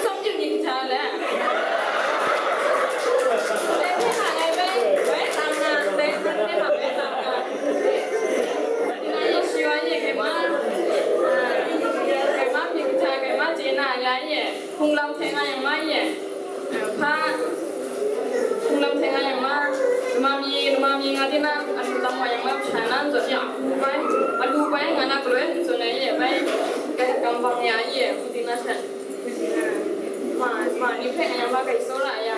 tsawm yu ni hta le. Dai hpe hta ngai bai, bai tam na, dai hpe hta bai tam na. Ina yi shi wa ye kai ma, kai ma mi hta, kai ma chye na ya ye. Hpung lam hte nga yang ma ye. Hpa, hpung lam hte nga yang ma, lama mi, lama mi nga di na, alu lam wa yang ma, hpasha na n zawn ya, alu bai, alu bai nga na galoi n zawn ai ye bai, bai kam bang ya ye, ngu di na hte. Ma, ma ni hpe nga yang ma, kai tsawra ya.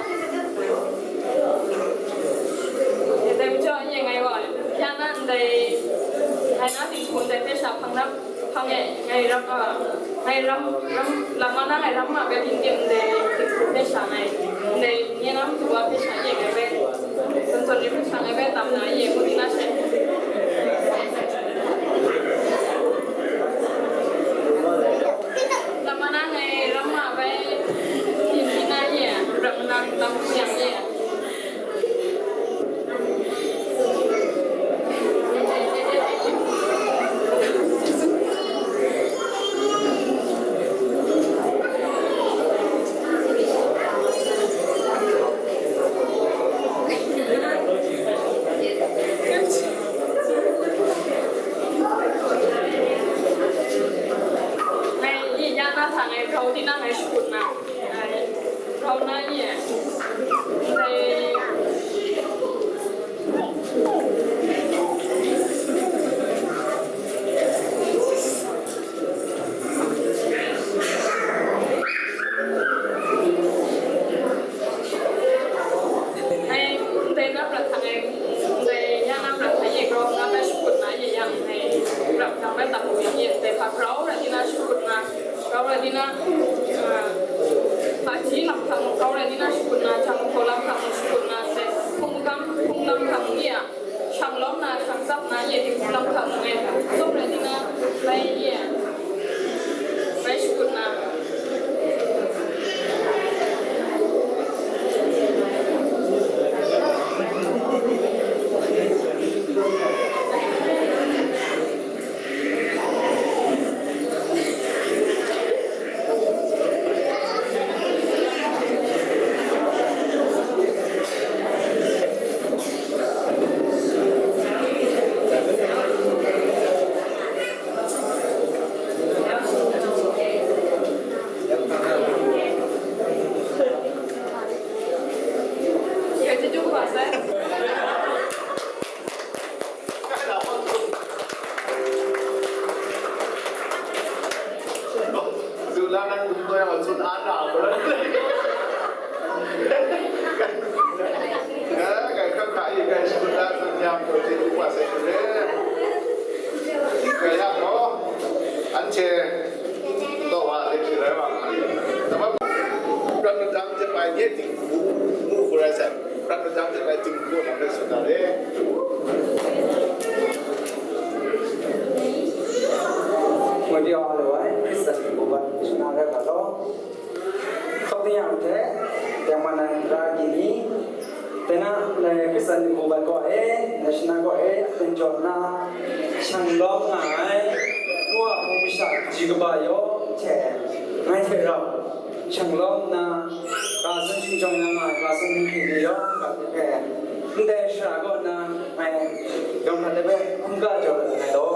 Dai majaw ye ngai wa, ya na ndai, ngai na ting hpung dai hpe sha hpang rap. Hpang e, ngai ram, a, ngai ram, ram, lam ma na ngai ram ma bai byin byin ndai, hpe sha ngai, ndai nye ram tu wa hpe sha ye ngai bai, zawn zawn ni hpe sha ngai bai tam na ye, ngu di na she. Lam ma na ngai ram ma bai byin byin na ye, ram ma na lam tu yang ye. Ngai, ya na hta ngai grau di na ngai shakut na. Ngai grau na ye. Ngai Ngai ndai na prat hta ngai, ndai ya na prat hta ye grau na bai shakut na ye yang, ngai prat hta bai tam yang ye, ndai hpa grau rai di na shakut na, grau rai di na, ah, hpaji lam hta mung grau rai di na shakut na, jang hpaw lam hta mung shakut na, ndai hpung gam, hpung lam hta mung ye a, shang lawm na, shang tsap na, ye dinghku lam hta mung e, tsawm rai di na, bai ye, bai shakut na. Nye dinghku, ngu hku rai sai, prat madang hte rai dinghku lam rai tsun na re. Mungdi a lu ai Hkristan dinghku bat shana rai ga law. Hkawk ni yang hte, yang man ai ra agyi ni, tena, eh, Hkristan dinghku bat kaw e, na shana kaw e, a hpyen jaw nna, shang lawm nga ai, nu a hpung masha kaji kaba yawng hte, ngai hte rau, shang lawm nna, ga sun shingchawng yang nga ai ga sun hkri ni yawng hkra hpe, ndai shara kaw nna ngai yawng hkra hpe hkungga jaw dat ai law.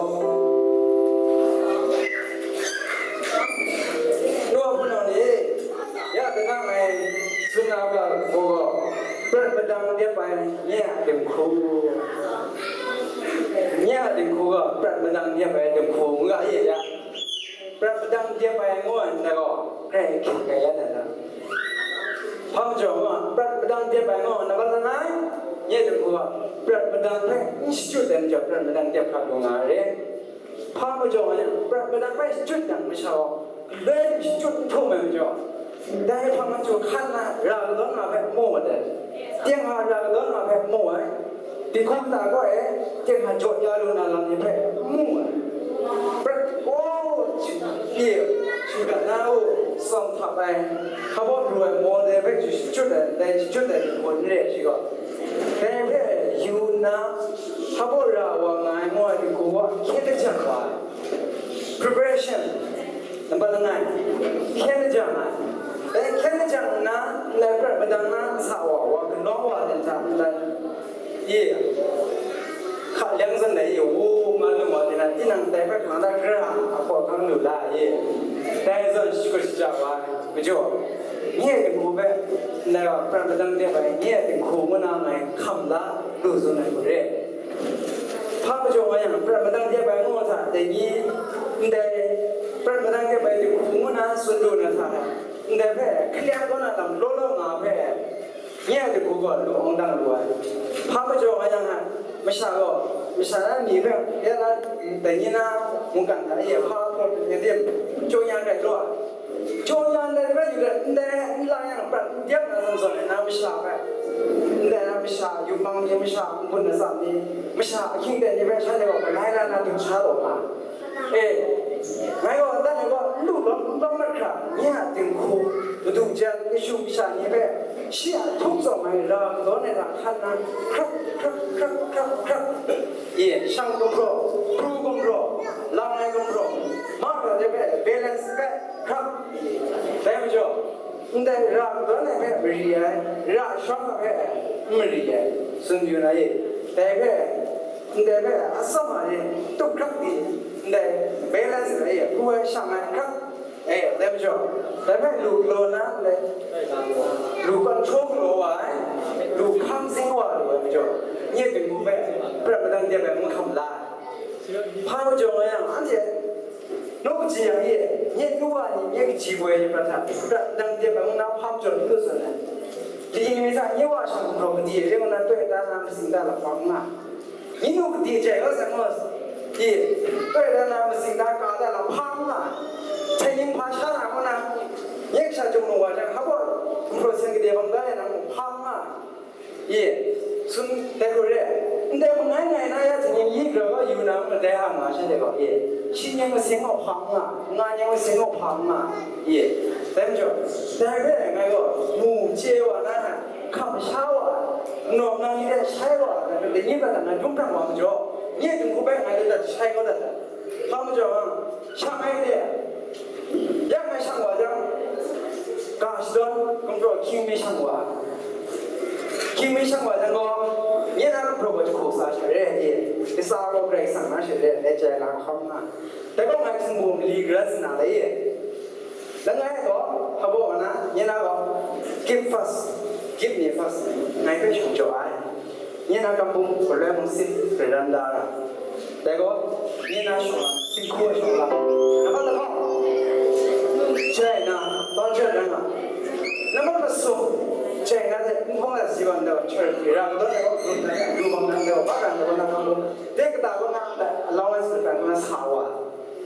Nu a hpunau ni, ya tana ngai tsun na ga gaw, prat madang dep ai nye a dinghku, nye a dinghku gaw prat madang dep ai dinghku n ga ye ya. Prat madang dep ai ngu ai ndai gaw, grai hkyen rai ya na ta? Hpa majaw nga, prat madang dep ai ngu na ba langai? Nye dinghku gaw, prat madang hpe n shachyut ai majaw, prat madang dep hkra lu nga ai re. Hpa majaw nga yang, prat madang hpe shachyut yang masha gaw, galoi shachyut n htum ai majaw, dai hpang machyu hkan na ra kadawn nga hpe mu ai. Tinghka ra kadawn nga hpe mu ai. Dinghku kata kaw e, tinghka jaw ya lu na lam ni hpe n mu ai. Prat gaw, e, shingkat na u, tsawm hkap ai, hpa baw pru ai model hpe chyu shachyut ai, ndai shachyut ai dinghku n re ai shi gaw, dai hpe yu nna, hpa baw ra wa nga ai ngu ai dinghku gaw hkyen lajang wa ai. Preparation, nambat langai, hkyen lajang ai. Dai hkyen lajang nna, nlai prat madang na nsa wa, wa kanau wa ten hta nlai, e, hka leng zawn ai, e, wu nga lu wa ten hta, tinang dai hpe hkang da gara, a hkaw hkang lu la, e, dai zawn shakut shaja wa ai, majaw, nye dinghku hpe, ndai wa prat madang dep ai, nye dinghku ngu na ngai hkam la lu tsun ai hku re. Hpa majaw nga yang, prat madang dep ai ngu hta, dai ni, ndai prat madang dep ai dinghku ngu na tsun lu na hta, ndai hpe hkalem kaw na lam law law nga hpe, nye a dinghku gaw lu awng dang lu ai. Hpa majaw nga yang, masha gaw, masha na ni hpe, ya na, dai ni na mungkan hta e hpa hpawt ai tim, jaw ya rai law ai. Jaw ya ndai rai yu let, ndai n la yang prat n dep na zawn zawn ai na masha hpe, ndai na masha yupmang ni, masha n-gun atsam ni, masha ahkying ten ni hpe shanhte gaw malai la na dum sha taw nga. E, ngai gaw dan ai gaw n lu lawm n lawm mat hkra, nye a dinghku, madu jan, kashu kasha ni hpe, shi a htup tsawm ai ra kadawn ai hta hkan na, hkrak, hkrak, hkrak, hkrak, hkrak, e, shang gumhpraw, pru gumhpraw, lang ai gumhpraw, mahkra de hpe, balance hpe, hkrak, dai majaw, ndai ra kadawn ai hpe mari ai, ra shawng ai hpe n mari ai, tsun yu na e. Dai hpe, ndai hpe atsam a ni tup hkrak di, ndai balance ai e, pru ai shang ai hkrak, e, dai majaw, dai hpe lu galaw na, ndai lu control galaw wa ai, lu hkam zing wa lu ai majaw, nye dinghku hpe prat madang dep ai n hkam la ai. Hpa majaw nga yang, anhte, nu kaji yang e, nye nu wa ni nye kaji boi ni prat hta, prat madang dep ai ngu na hpa majaw n lu tsun ai. Kaning rai hta, nye wa shang gumhpraw gade re ngu na toi da na, masing da lahkawng nga. Nye nu gade jai kau sai ngu, e, toi da na, masing da ka da lahpa nga. Htai ning hpa sha na ngu na, nye kasha jung lu wa jang, hpa gaw gumhpraw sen gade bang da ai na ngu hpa nga. E, tsun dai hku re, ndai mangai ngai na ya hte ning yi grau yu na ma dai a nga sha de gaw, e, shi ning masing gaw hpa n nga, nga ning masing gaw hpa n nga, e, dai majaw, dai re ai ngai gaw, mu chye wa na, hkam sha wa, nawng nang ni hte shai wa, dai ni hta na dum hprang wa majaw, nye dinghku bai ngai hta shai kau dat ai. Hpa majaw, shang ai de, ya ngai shang wa jang, ga shadawn gumhpraw hkying mi shang wa, hkying mi shang wa jang gaw, nye na gumhpraw gaw jahku sa sha re, e, kasa gaw Karai Kasang na sha re, e, jai la hkawm nga, dai gaw ngai htingbu mali gara sina lai e. Langai gaw, hpa baw na, nye na gaw, give first, give me first, ngai hpe shang jaw ai. Nye na kam bum, galoi mung sin, rai ran da ra. Dai gaw, nye na shawng lam, sinhku ai shawng lam, nambat lahkawng, jai na, tau jat rai nga. Nambat masum, jai na hte, n hpawng ai si wan dau, char, ra kadawn ai gaw, lu bang nang dau, ba kan dau, na kam bum, de kata gaw na, allowance, na sa wa.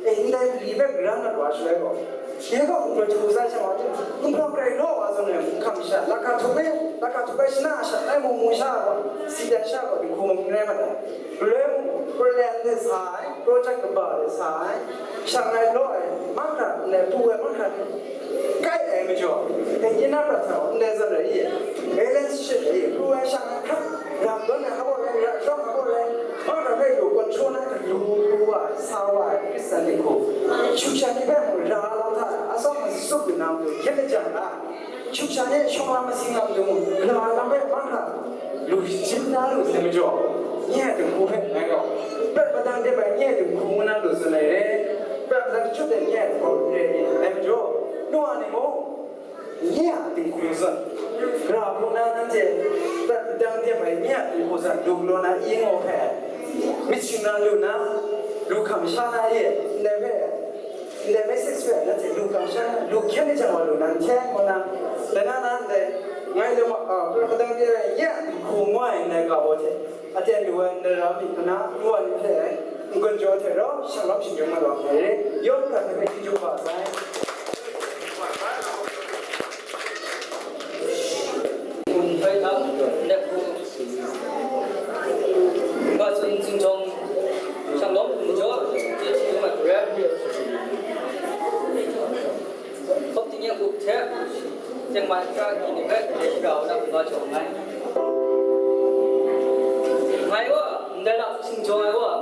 E, ndai mali hpe karan na wa shaloi gaw, Yehova mung gaw hkru sa sha wa, gumhpraw grai law wa zawn ai hkam sha, laka htup e, laka htup ai shana a sha, lai mung mung sha gaw, si dan sha gaw, dinghku mung n rai mat ai. Galoi mung, Portland de sa ai, project kaba de sa ai, shang ai law ai, mahkra, ndai pru ai mahkra ni, kai ai majaw, dai yin na prat hta ndai zawn rai i, relationship e, pru ai shang ai hkra, ram dawn ai hkra rai, ra shawng hkra rai, mahkra rai lu, control na lu, lu wa, sa wa ai, Khristan dinghku, shu sha ni hpe mung ra lam hta, atsawm masum lu na matu, hkyen lajang la, shu sha ni shawng lam masing lam du, la lam hpe mahkra, lu shajin na lu sai majaw, nye a dinghku hpe ngai gaw, prat madang dep ai nye a dinghku ngu na lu tsun ai re, prat madang shut ai nye a dinghku re ai majaw, nu a ni mung, nye a dinghku zawn, gara hku na nanhte prat madang dep ai nye a dinghku zawn lu galaw na i ngu hpe, myit shing na lu na, lu hkam sha na i, ndai hpe, ndai message hpe nanhte lu hkam sha na, lu hkyen ni jang wa lu na, n hte ngu na, dai na na ndai, ngai lu ma, a, prat madang dep ai nye a dinghku ngu ai ndai ga baw hte, aten lu ai ndai ra myit hkuna, lu ai ni hte, n-gun jaw hte rau, shanglawm shingjawng mat wa ai re, yawng hkra hte hpe chyeju kaba sai. Hkum hpai hta, ndai hku, ga tsun hkinjawng, shanglawm hkum jaw, chyeju mat wa ai re. Hkawm ting e up hte, tengman shara agyi ni hpe grai shara u na hkungga jaw nngai. Ngai gaw, ndai lam htingjaw ai gaw,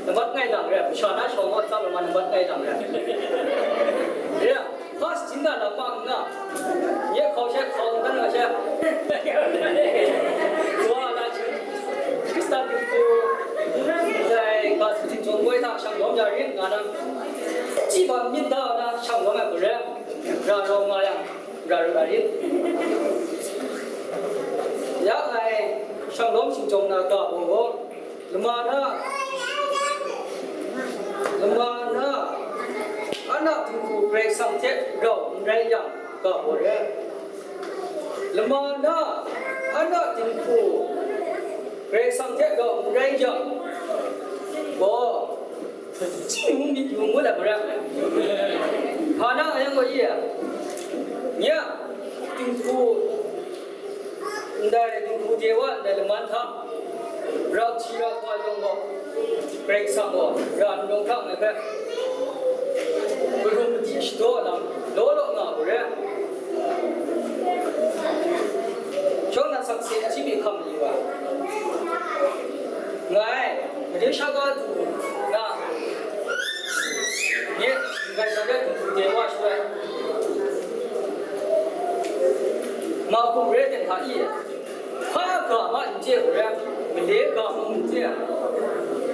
nambat ngai dang re ai, masha na shawng gaw, tsap lama nambat ngai dang re ai. Re ai, first jin na lam ma n nga, nye hkau she hkau n dan nga she, wa na hte, Hkristan dinghku, ndai ga tsun htingjaw koi hta shanglawm ya rit nga na, chyi bam myit da na shanglawm ai hku re ai. Ra rawng nga yang, ra ru ai rit. Ya ngai shanglawm shingjawng na ga baw gaw, lama na, lama na, ana dinghku Karai Kasang hte rau n rai yang, ga baw re ai. Lama na, ana dinghku Karai Kasang hte rau n rai yang, gaw, Chyi mung myit yu ngut ai hku re ai. Hpa na a yang gaw i ai. Nye a, dinghku, ndai dinghku de wa ndai laman hta, rau hti rau hkwa yawng gaw, Karai Kasang gaw, ra nlung hkang ai hpe, karum madi shadaw lam, law law nga hku re ai. Shawng na sakse hti mi hkam mayu ai. Ngai, Malaysia ga du na, nye, ngai sa de du de wa shaloi, ma hkum re ten hta i, hpa ga ma n chye hku re, Malay ga ma n chye,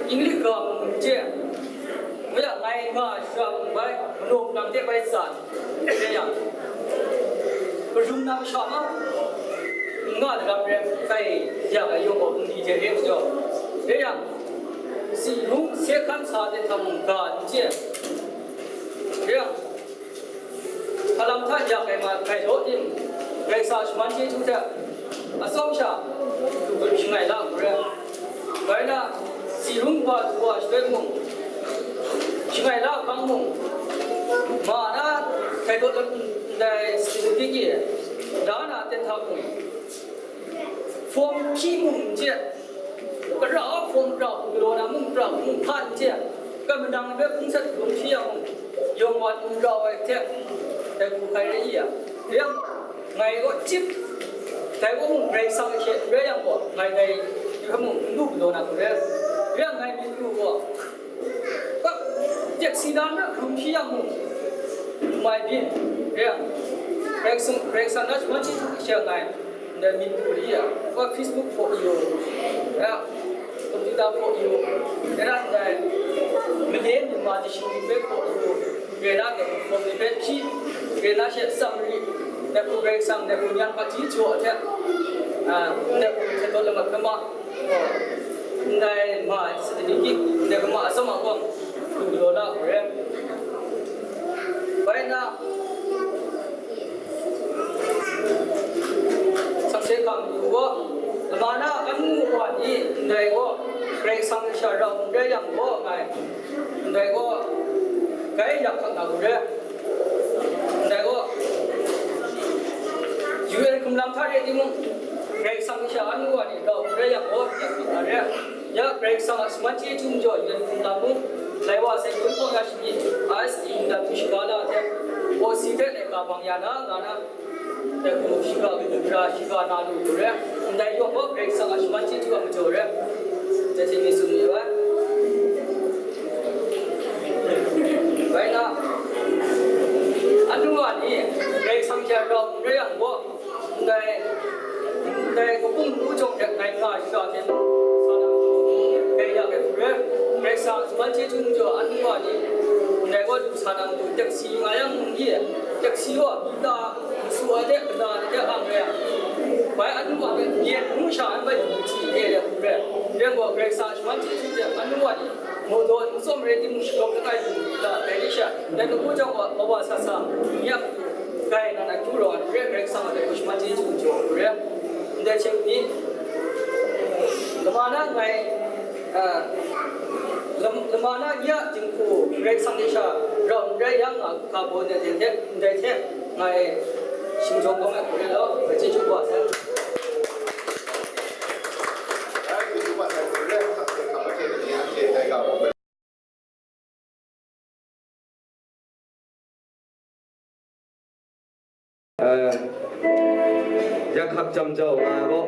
English ga ma n chye, ngu yang ngai nga shara hkum bai, manu nang de bai tsan. Dai yang, karum na masha ma, n nga larap re, kai ya ai yawng gaw, n di de re majaw. Dai yang, si rung se hkan sa de hta mung ga n chye. Dai yang, hpa lam hta yak ai ma, kai law tim, Karai Kasang a shaman chyeju hte, atsawm sha, du hkun shangai la hku re. Bai na, si rung wa du wa shaloi mung, shangai la hkang mung, ma na, hkrai dawt ndai sumsing gyi, da na ten hta mung, fawm hpyi mung n chye, kara fawm pra hku galaw na mung, pra hku mung hpa n chye, kai manang hpe hpung sat hkrum hpyi yang mung, yawng wan n rau ai hte, dai hku hkai rai i yang, rai yang, ngai gaw chyip, dai gaw mung Karai Kasang hte n rai yang gaw, ngai dai hpe mung n lu galaw na hku rai. Rai yang ngai myit yu gaw, tek si dan na hkrum hpyi yang mung, mai byin, rai yang, Karai Kasang, Karai Kasang na shaman chyeju hte ngai, ndai myit yu ri yang, wa Facebook hpaw yu, ya, computer hpaw yu, ya na ndai, made in Myanmar dishing ni hpe hpaw yu, Rai na, hpawm ni hpe hpyi, rai na she tsam ri, dai hku Karai Kasang, dai hku nyan hpati jaw hte, a, dai hku hte tawn lamat hpe ma, ndai ma ai certificate, dai hku ma atsawm awng, lu galaw la hku rai. Bai na, sakse hkang lu gaw, lama na kan ngu wa ni, ndai gaw, Karai Kasang sha rau n rai yang gaw, ngai, ndai gaw, gai yak hkak na hku rai. Lam hta re timung, Karai Kasang kasha anu wa ni grau n rai yang gaw, yak mat na re. Ya Karai Kasang a shaman chyeju majaw yu ai hkum lam mung, lai wa sai kun hpawng ya shani, I S T ndam hku shaga la ai hte, O C hte laika bang ya na, nga na, dai hku shiga lu, ra shiga na lu hku re. Ndai yawng gaw Karai Kasang a shaman chyeju a majaw re. Jahte mi tsun mayu ai. Rai na, anu wa ni Karai Kasang hte rau n rai yang gaw, ndai, ndai kabu mung jawng hte ngai nga shara hte sa na matu, dai ya ai hku re. Karai Kasang a shaman chyeju majaw anu wa ni, ndai wa du sa na matu, taksi nga yang mung ye, taksi wa, kita, su ai hte, kata ai hte ang re. Bai anu wa hpe, yen ngu sha ai bai, chi, ye le hku re. Yen gaw, Karai Kasang a shaman chyeju hte anu wa ni, Mawdaw n tsawm rai timung, shagawp langai lu la ai ni sha, dai kabu jawng wa, wa wa sa sa, ya matu, kai na na kyu raw ai, Karai Kasang a dai hku shaman chyeju jaw ai hku re. Ndai hte ni, lama na ngai, a, lam-, lama na ya dinghku Karai Kasang ni sha rau n rai yang, nga hka baw ndai hte, ndai hte ngai shingzawng kau ai hku re law, chyeju kaba sai. Eh, yak hkak jam jau nga ai gaw.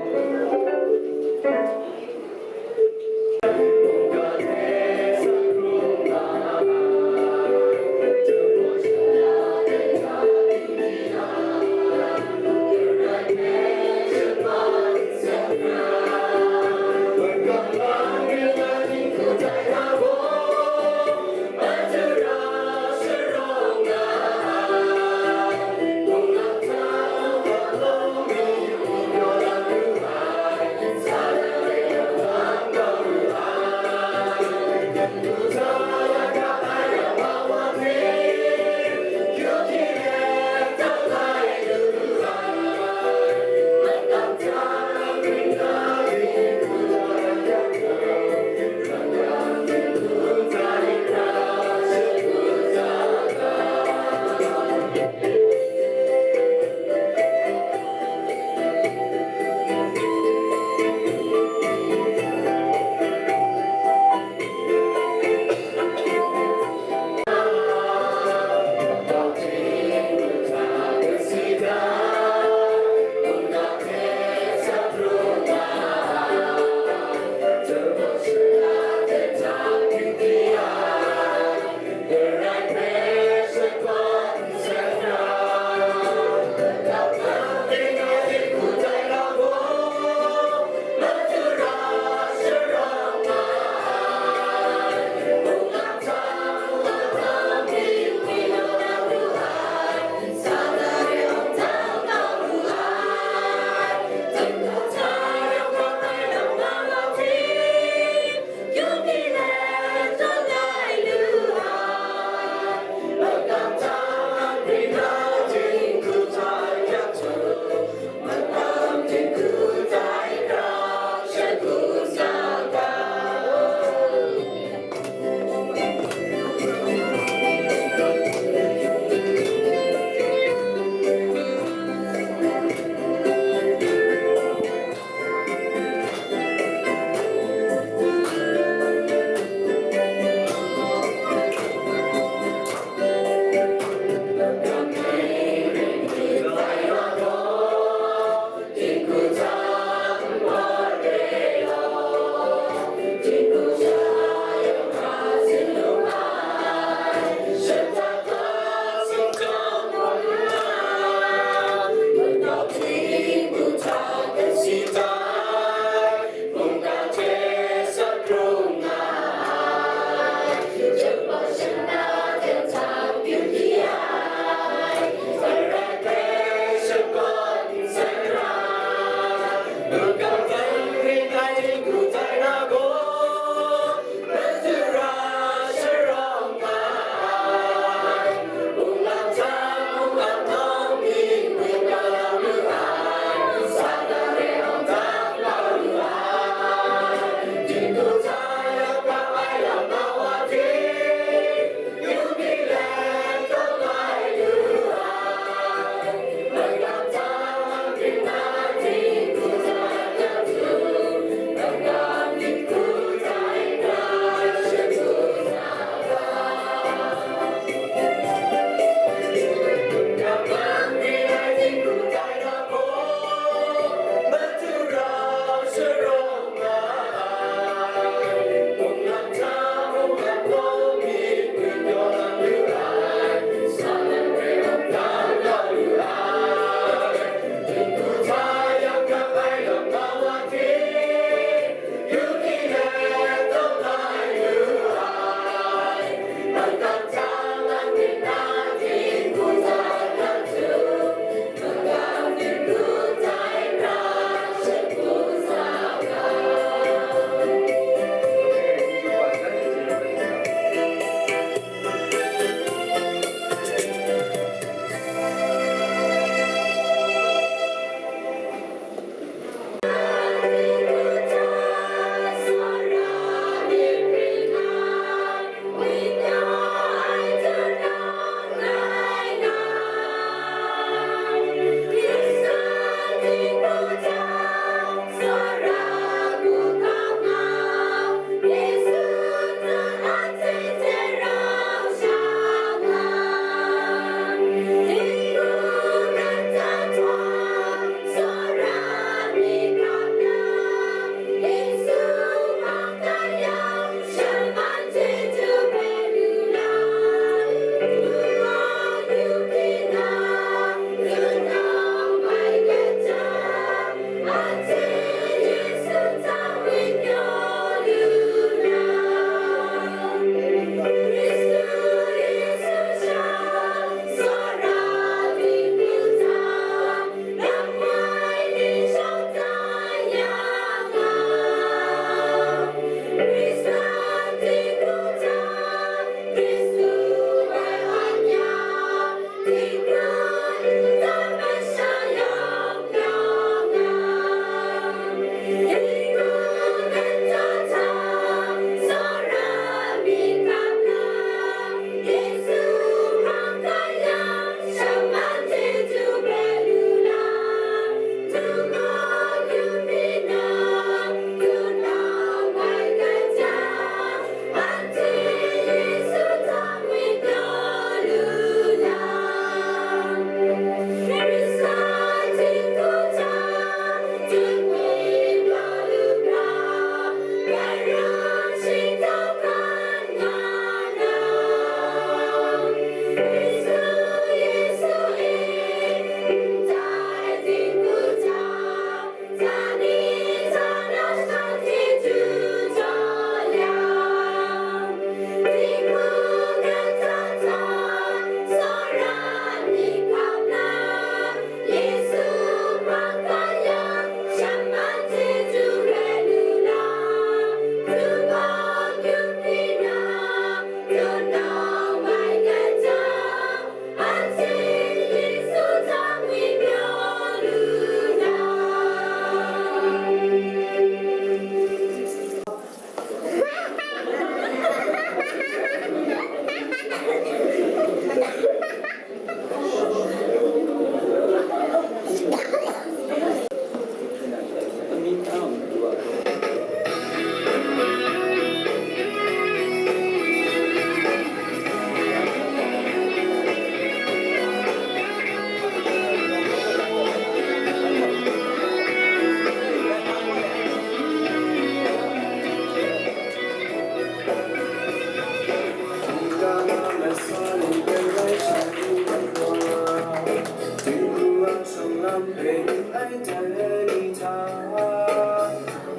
Hta,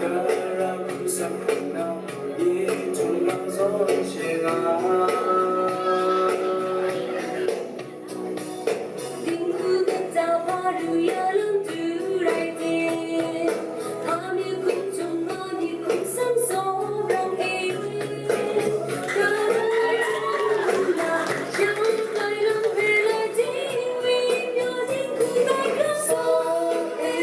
gara hku sak nna, myi htum lang zawn she nga ai. Dinghku kata hpa ru ya lam du rai te, hpa mi hkum htum, ma mi hkum sam sawm rang e. Gara hku la, yang kai lam re lai ting, wi pyaw dinghku bai ga saw e.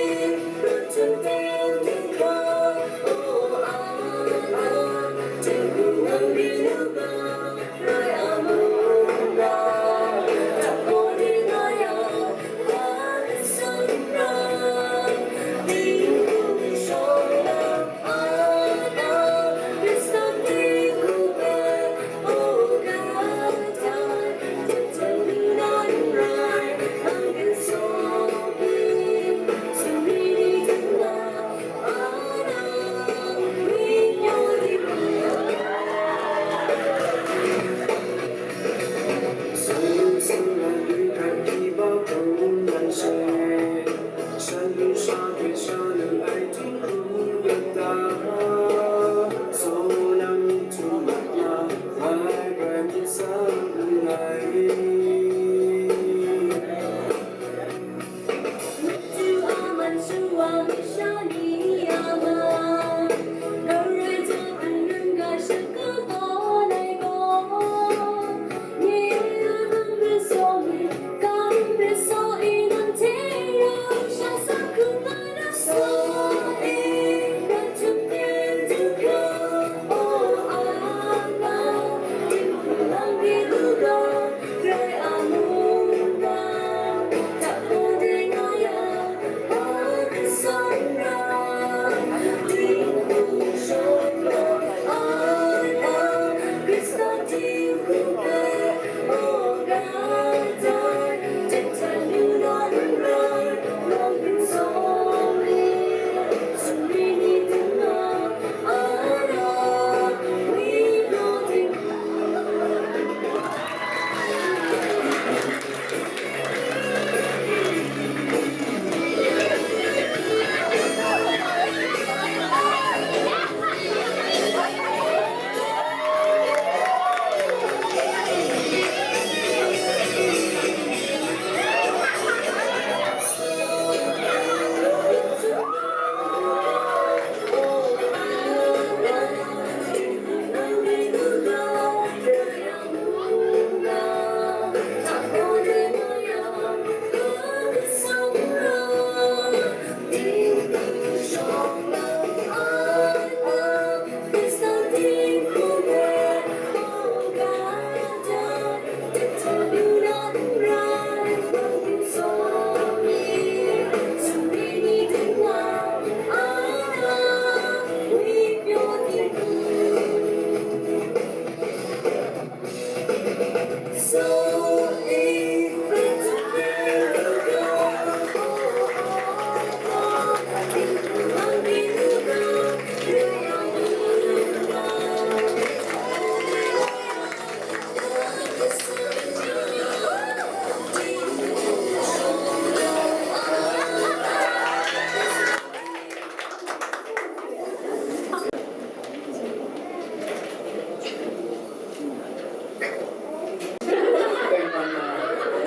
Kaimana,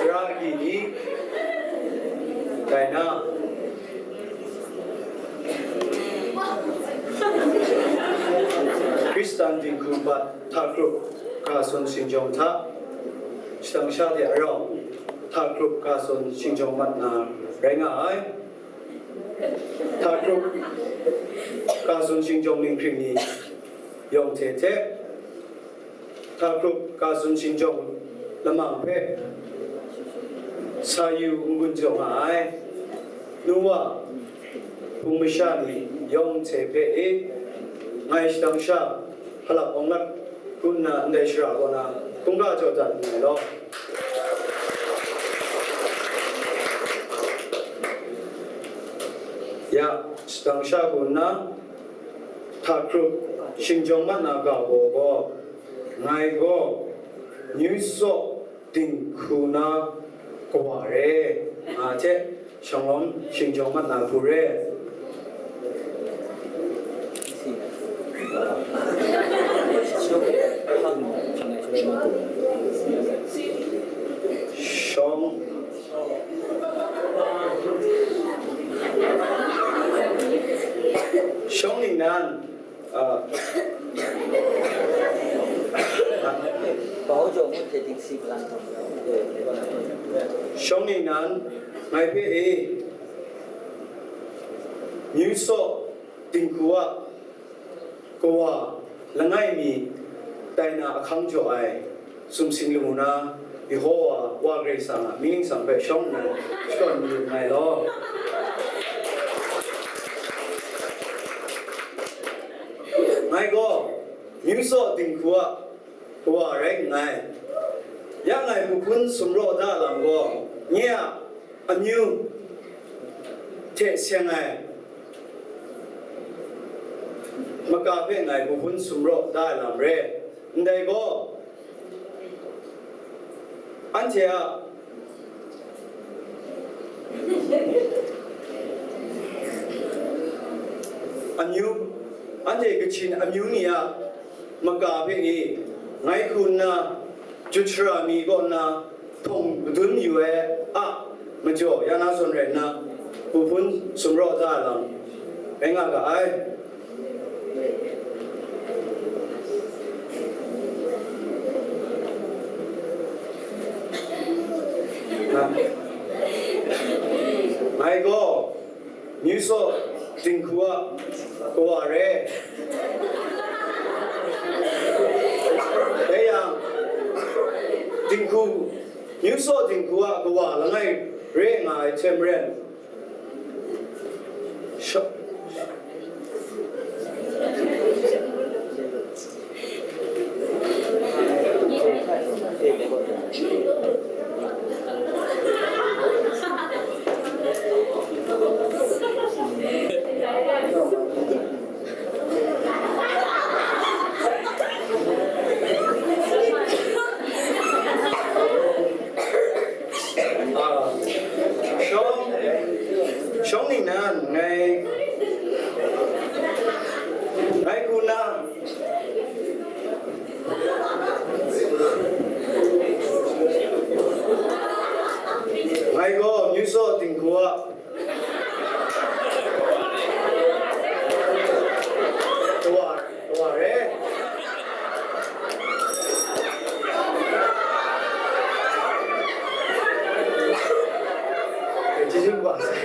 ra agyi ni, dai na, Hkristan dinghku bat hta hkrup ga tsun shingjawng hta, shadang sha de arau hta hkrup ga tsun shingjawng mat na rai nga ai. Hta hkrup ga tsun shingjawng ninghkring ni yawng hte hte, hta hkrup ga tsun shingjawng lamang hpe sa yu n-gun jaw nga ai. Nu wa, hpung masha ni yawng hte hpe e, ngai shadang sha hkalak awng lat kun nna ndai shara kaw na hkungga jaw dat nngai law. Ya, shadang sha kaw nna, hta hkrup shingjawng mat na ga baw gaw, ngai gaw New Thought dinghku na kawa re, nga hte shanglawm shingjawng mat na hku re. Nan, uh, 保守目前的西兰。 Shawng ni nan, ngai hpe e, Myu Saw Dinghku a kawa langai mi tai na ahkang jaw ai sumsing lamu na, Yehowa Wa Karai Kasang a mying ningsang hpe shawng nnan shakawn mayu nngai law. Ngai gaw Myu Saw Dinghku a kawa rai nngai. Ya ngai hpun sumraw da lam gaw, nye a amyu hte seng ai maka hpe ngai hpun sumraw da ai lam re. Ndai gaw, anhte a amyu, anhte kachin amyu ni a maka hpe e, ngai hku nna, Jut shara mi kaw nna htawng madun yu ai a majaw, ya na zawn rai nna, hpun sumraw da ai lam rai nga ga ai. Ngai gaw Myu Saw Dinghku a kawa re. Dai yang, Dinghku, Myu Saw Dinghku a kawa langai re nga ai hte maren, sha- Ah, shawng, shawng ningnan ngai, ngai hku na, ngai gaw Myu Saw Dinghku a kawa, kawa re. Chyeju kaba sai.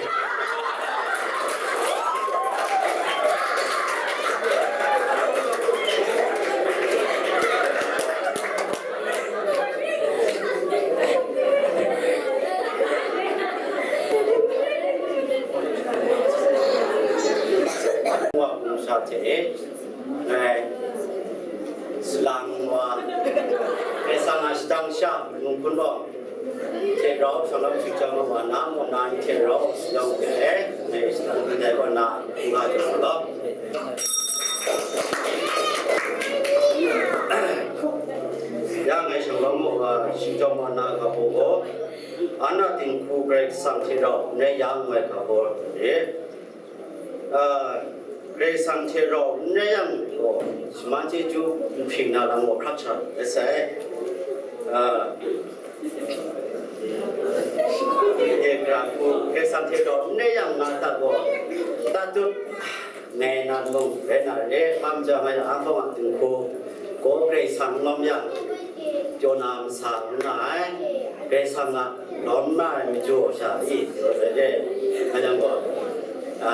Wa hpung sha hte e, ngai, salang wa, Karai Kasang a shadang sha, ngu hpun bawng hte rau, shalom shingchang wa na, wa na hte rau, yawng hte e, ngai shadang hte dai wa na, nga jaw law. Ya ngai shalom wa, shingchang wa na, ga hpung gaw, Ana Dinghku Karai Kasang hte rau, nai ya ngu ai ga hpung re. Ah, Karai Kasang hte rau n rai yang gaw, shaman chyeju nhpring na lam gaw hkrak sha ai sai. Ah, nye hkra hku, Karai Kasang hte rau n rai yang nga ta gaw, tatut ngai nan mung rai na re, hkam ja nga yang, ahkang a dinghku gaw Karai Kasang lawm yang, pyaw na masa n nga ai, Karai Kasang a lawm na ai majaw sha i, taw ai re, nga yang gaw, a,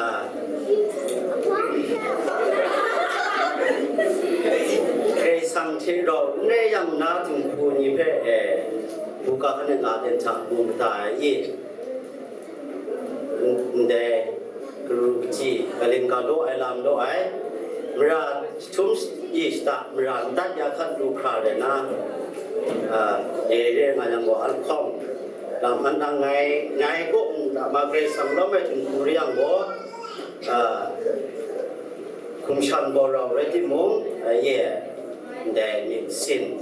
Karai Kasang hte rau n rai yang na dinghku ni hpe, e, buga hkan nga ten hta mu mada ai i, ndai karu kaji, kaling ka law ai lam law ai, mara jahtum shayi shata mara ndat ya hkan lu hkra rai na, a, e re nga yang gaw, alhkawng lam hkan nang ngai, ngai kaw nta ma Karai Kasang lawm ai dinghku re yang gaw, a, hkum shan gaw rau rai timung, a, ye, ndai myit sin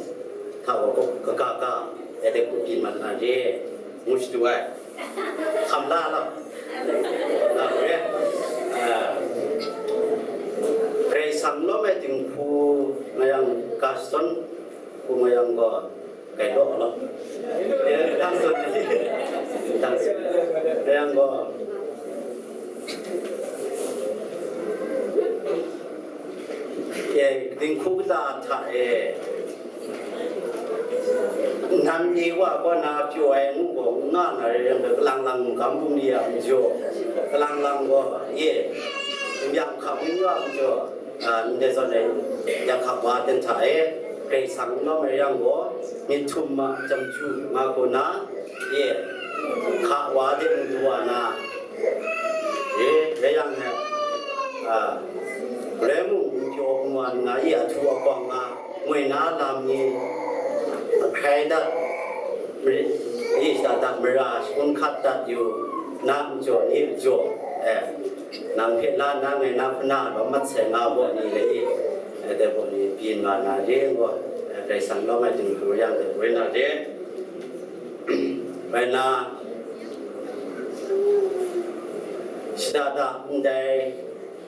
hta gaw kaga ga, e de ku byin mat na re, ngu shadu ai. Hkam la lam. Lam re. Ah, Karai Kasang lawm ai dinghku mayang Gaston, hku mayang gaw, kai law law. Eh, dang sun. Dang sun. Mayang gaw, E, dinghku kata hta e, nan e wa kaw na pyaw ai ngu gaw, n nga na rai rai, kalang lang mungkan bungli a majaw, kalang lang gaw, ye, myang hkam n wa majaw, a, ndai zawn ai, yak hkap wa ten hta e, Karai Kasang n lawm ai yang gaw, myit htum ma chyeju nga hku na, ye, hka wa de mung du wa na, e, rai yang e, a, Galoi mung n pyaw n wa nna, i ahtu akawng nga, moi na lam ni, ahkrai dat, mari, i shada dat, mara shagun hkat dat yu, na majaw ni majaw, e, nang hpe la na ngai na hpuna lawm mat sai nga baw ni le i, e, dai baw ni byin nga na re gaw, e, Karai Kasang lawm ai dinghku yang dai rai na re. Rai na, shada da ndai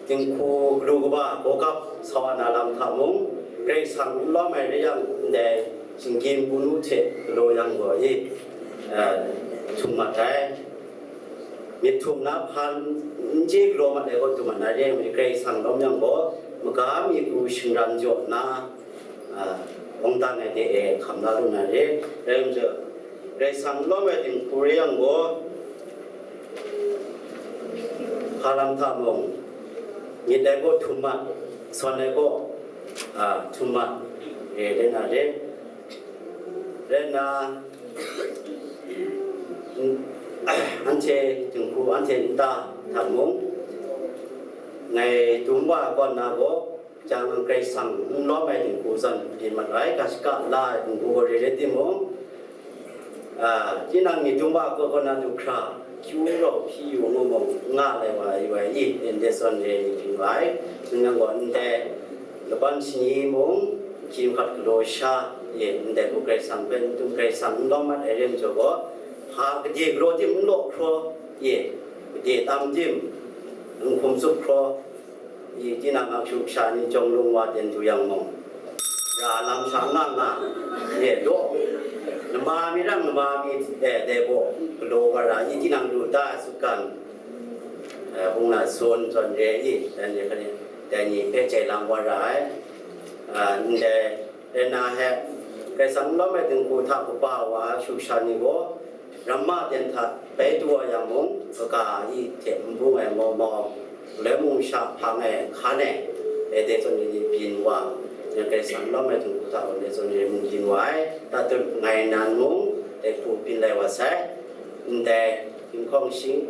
dinghku galu kaba gawgap sa wa na lam hta mung, Karai Kasang n lawm ai rai yang, ndai shinggyim hpunu hte galaw yang gaw i, eh, htum mat ai. Myit htum na hpan n chye galaw mat ai gaw, du mat na re ai, Karai Kasang lawm yang gaw, maga mi hku shingran jaw nna, a, awng dan ai de e hkam la lu na re. Rai nme, Karai Kasang lawm ai dinghku rai yang gaw, hpa lam hta mung, myit ai gaw htum mat, sawn ai gaw, a, htum mat, re, rai na re. Rai nna, anhte dinghku, anhte nta hta mung, ngai dum wa ai kaw na gaw, Jang Karai Kasang n lawm ai dinghku zawn byin mat ai, ga shaka la ai dinghku gaw re rai timung, a, tinang myit dum wa ai kaw na du hkra, kyu rau hpyi yu ngu mung, n nga lai wa ai wa i, ndai zawn re ni byin wa ai. Shing yang gaw ndai laban shani mung, hkying hkat galaw sha, ye, ndai hku Karai Kasang hpe n dum, Karai Kasang n lawm mat ai re majaw gaw, hpa gade galaw tim n law hkraw, ye, gade tam tim n hkum tsup hkraw, i tinang a shu sha ni jawng lung wa ten du yang mung, ra lam sha nga nga, ye, daw, nama mi rang nama mi, eh, dai gaw galaw wa ra, i tinang lu ta ai sutgan, eh, hpung na sun zawn re i, dan ni hkani, dan ni hpe jai lang wa ra ai, ah, ndai, rai na he, Karai Kasang n lawm ai dinghku hta kaba wa ai shu sha ni gaw, ramma ten hta bai du wa yang mung, kaga i hte n bung ai mau mau, galoi mung sha hpang ai hkan e, e dai zawn ni byin wa, Karai Kasang n lawm ai dinghku hta gaw dai zawn ni mung byin wa ai, tatut ngai nan mung, dai hku byin lai wa sai, ndai, hkinghkawng shing,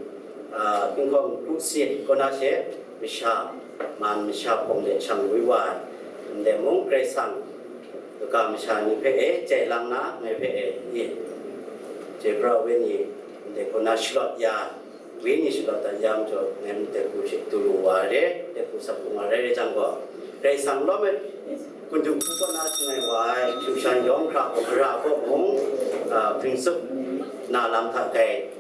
a, hkinghkawng kru sit kaw na she, masha, man masha hpawng de shang woi wa ai, ndai mung Karai Kasang, kaga masha ni hpe e, jai lang na, ngai hpe e, i, Jebra wenyi, ndai hku na shalawt ya, wenyi shalawt dat ya majaw, ngai ndai hku she du lu wa re, ndai hku sap hku nga rai rai jang gaw, Karai Kasang lawm ai, hkun dinghku kaw na shangai wa ai, shu shan yawng hkra gaw, gara gaw mung, a, hpring tsup na lam hta kai,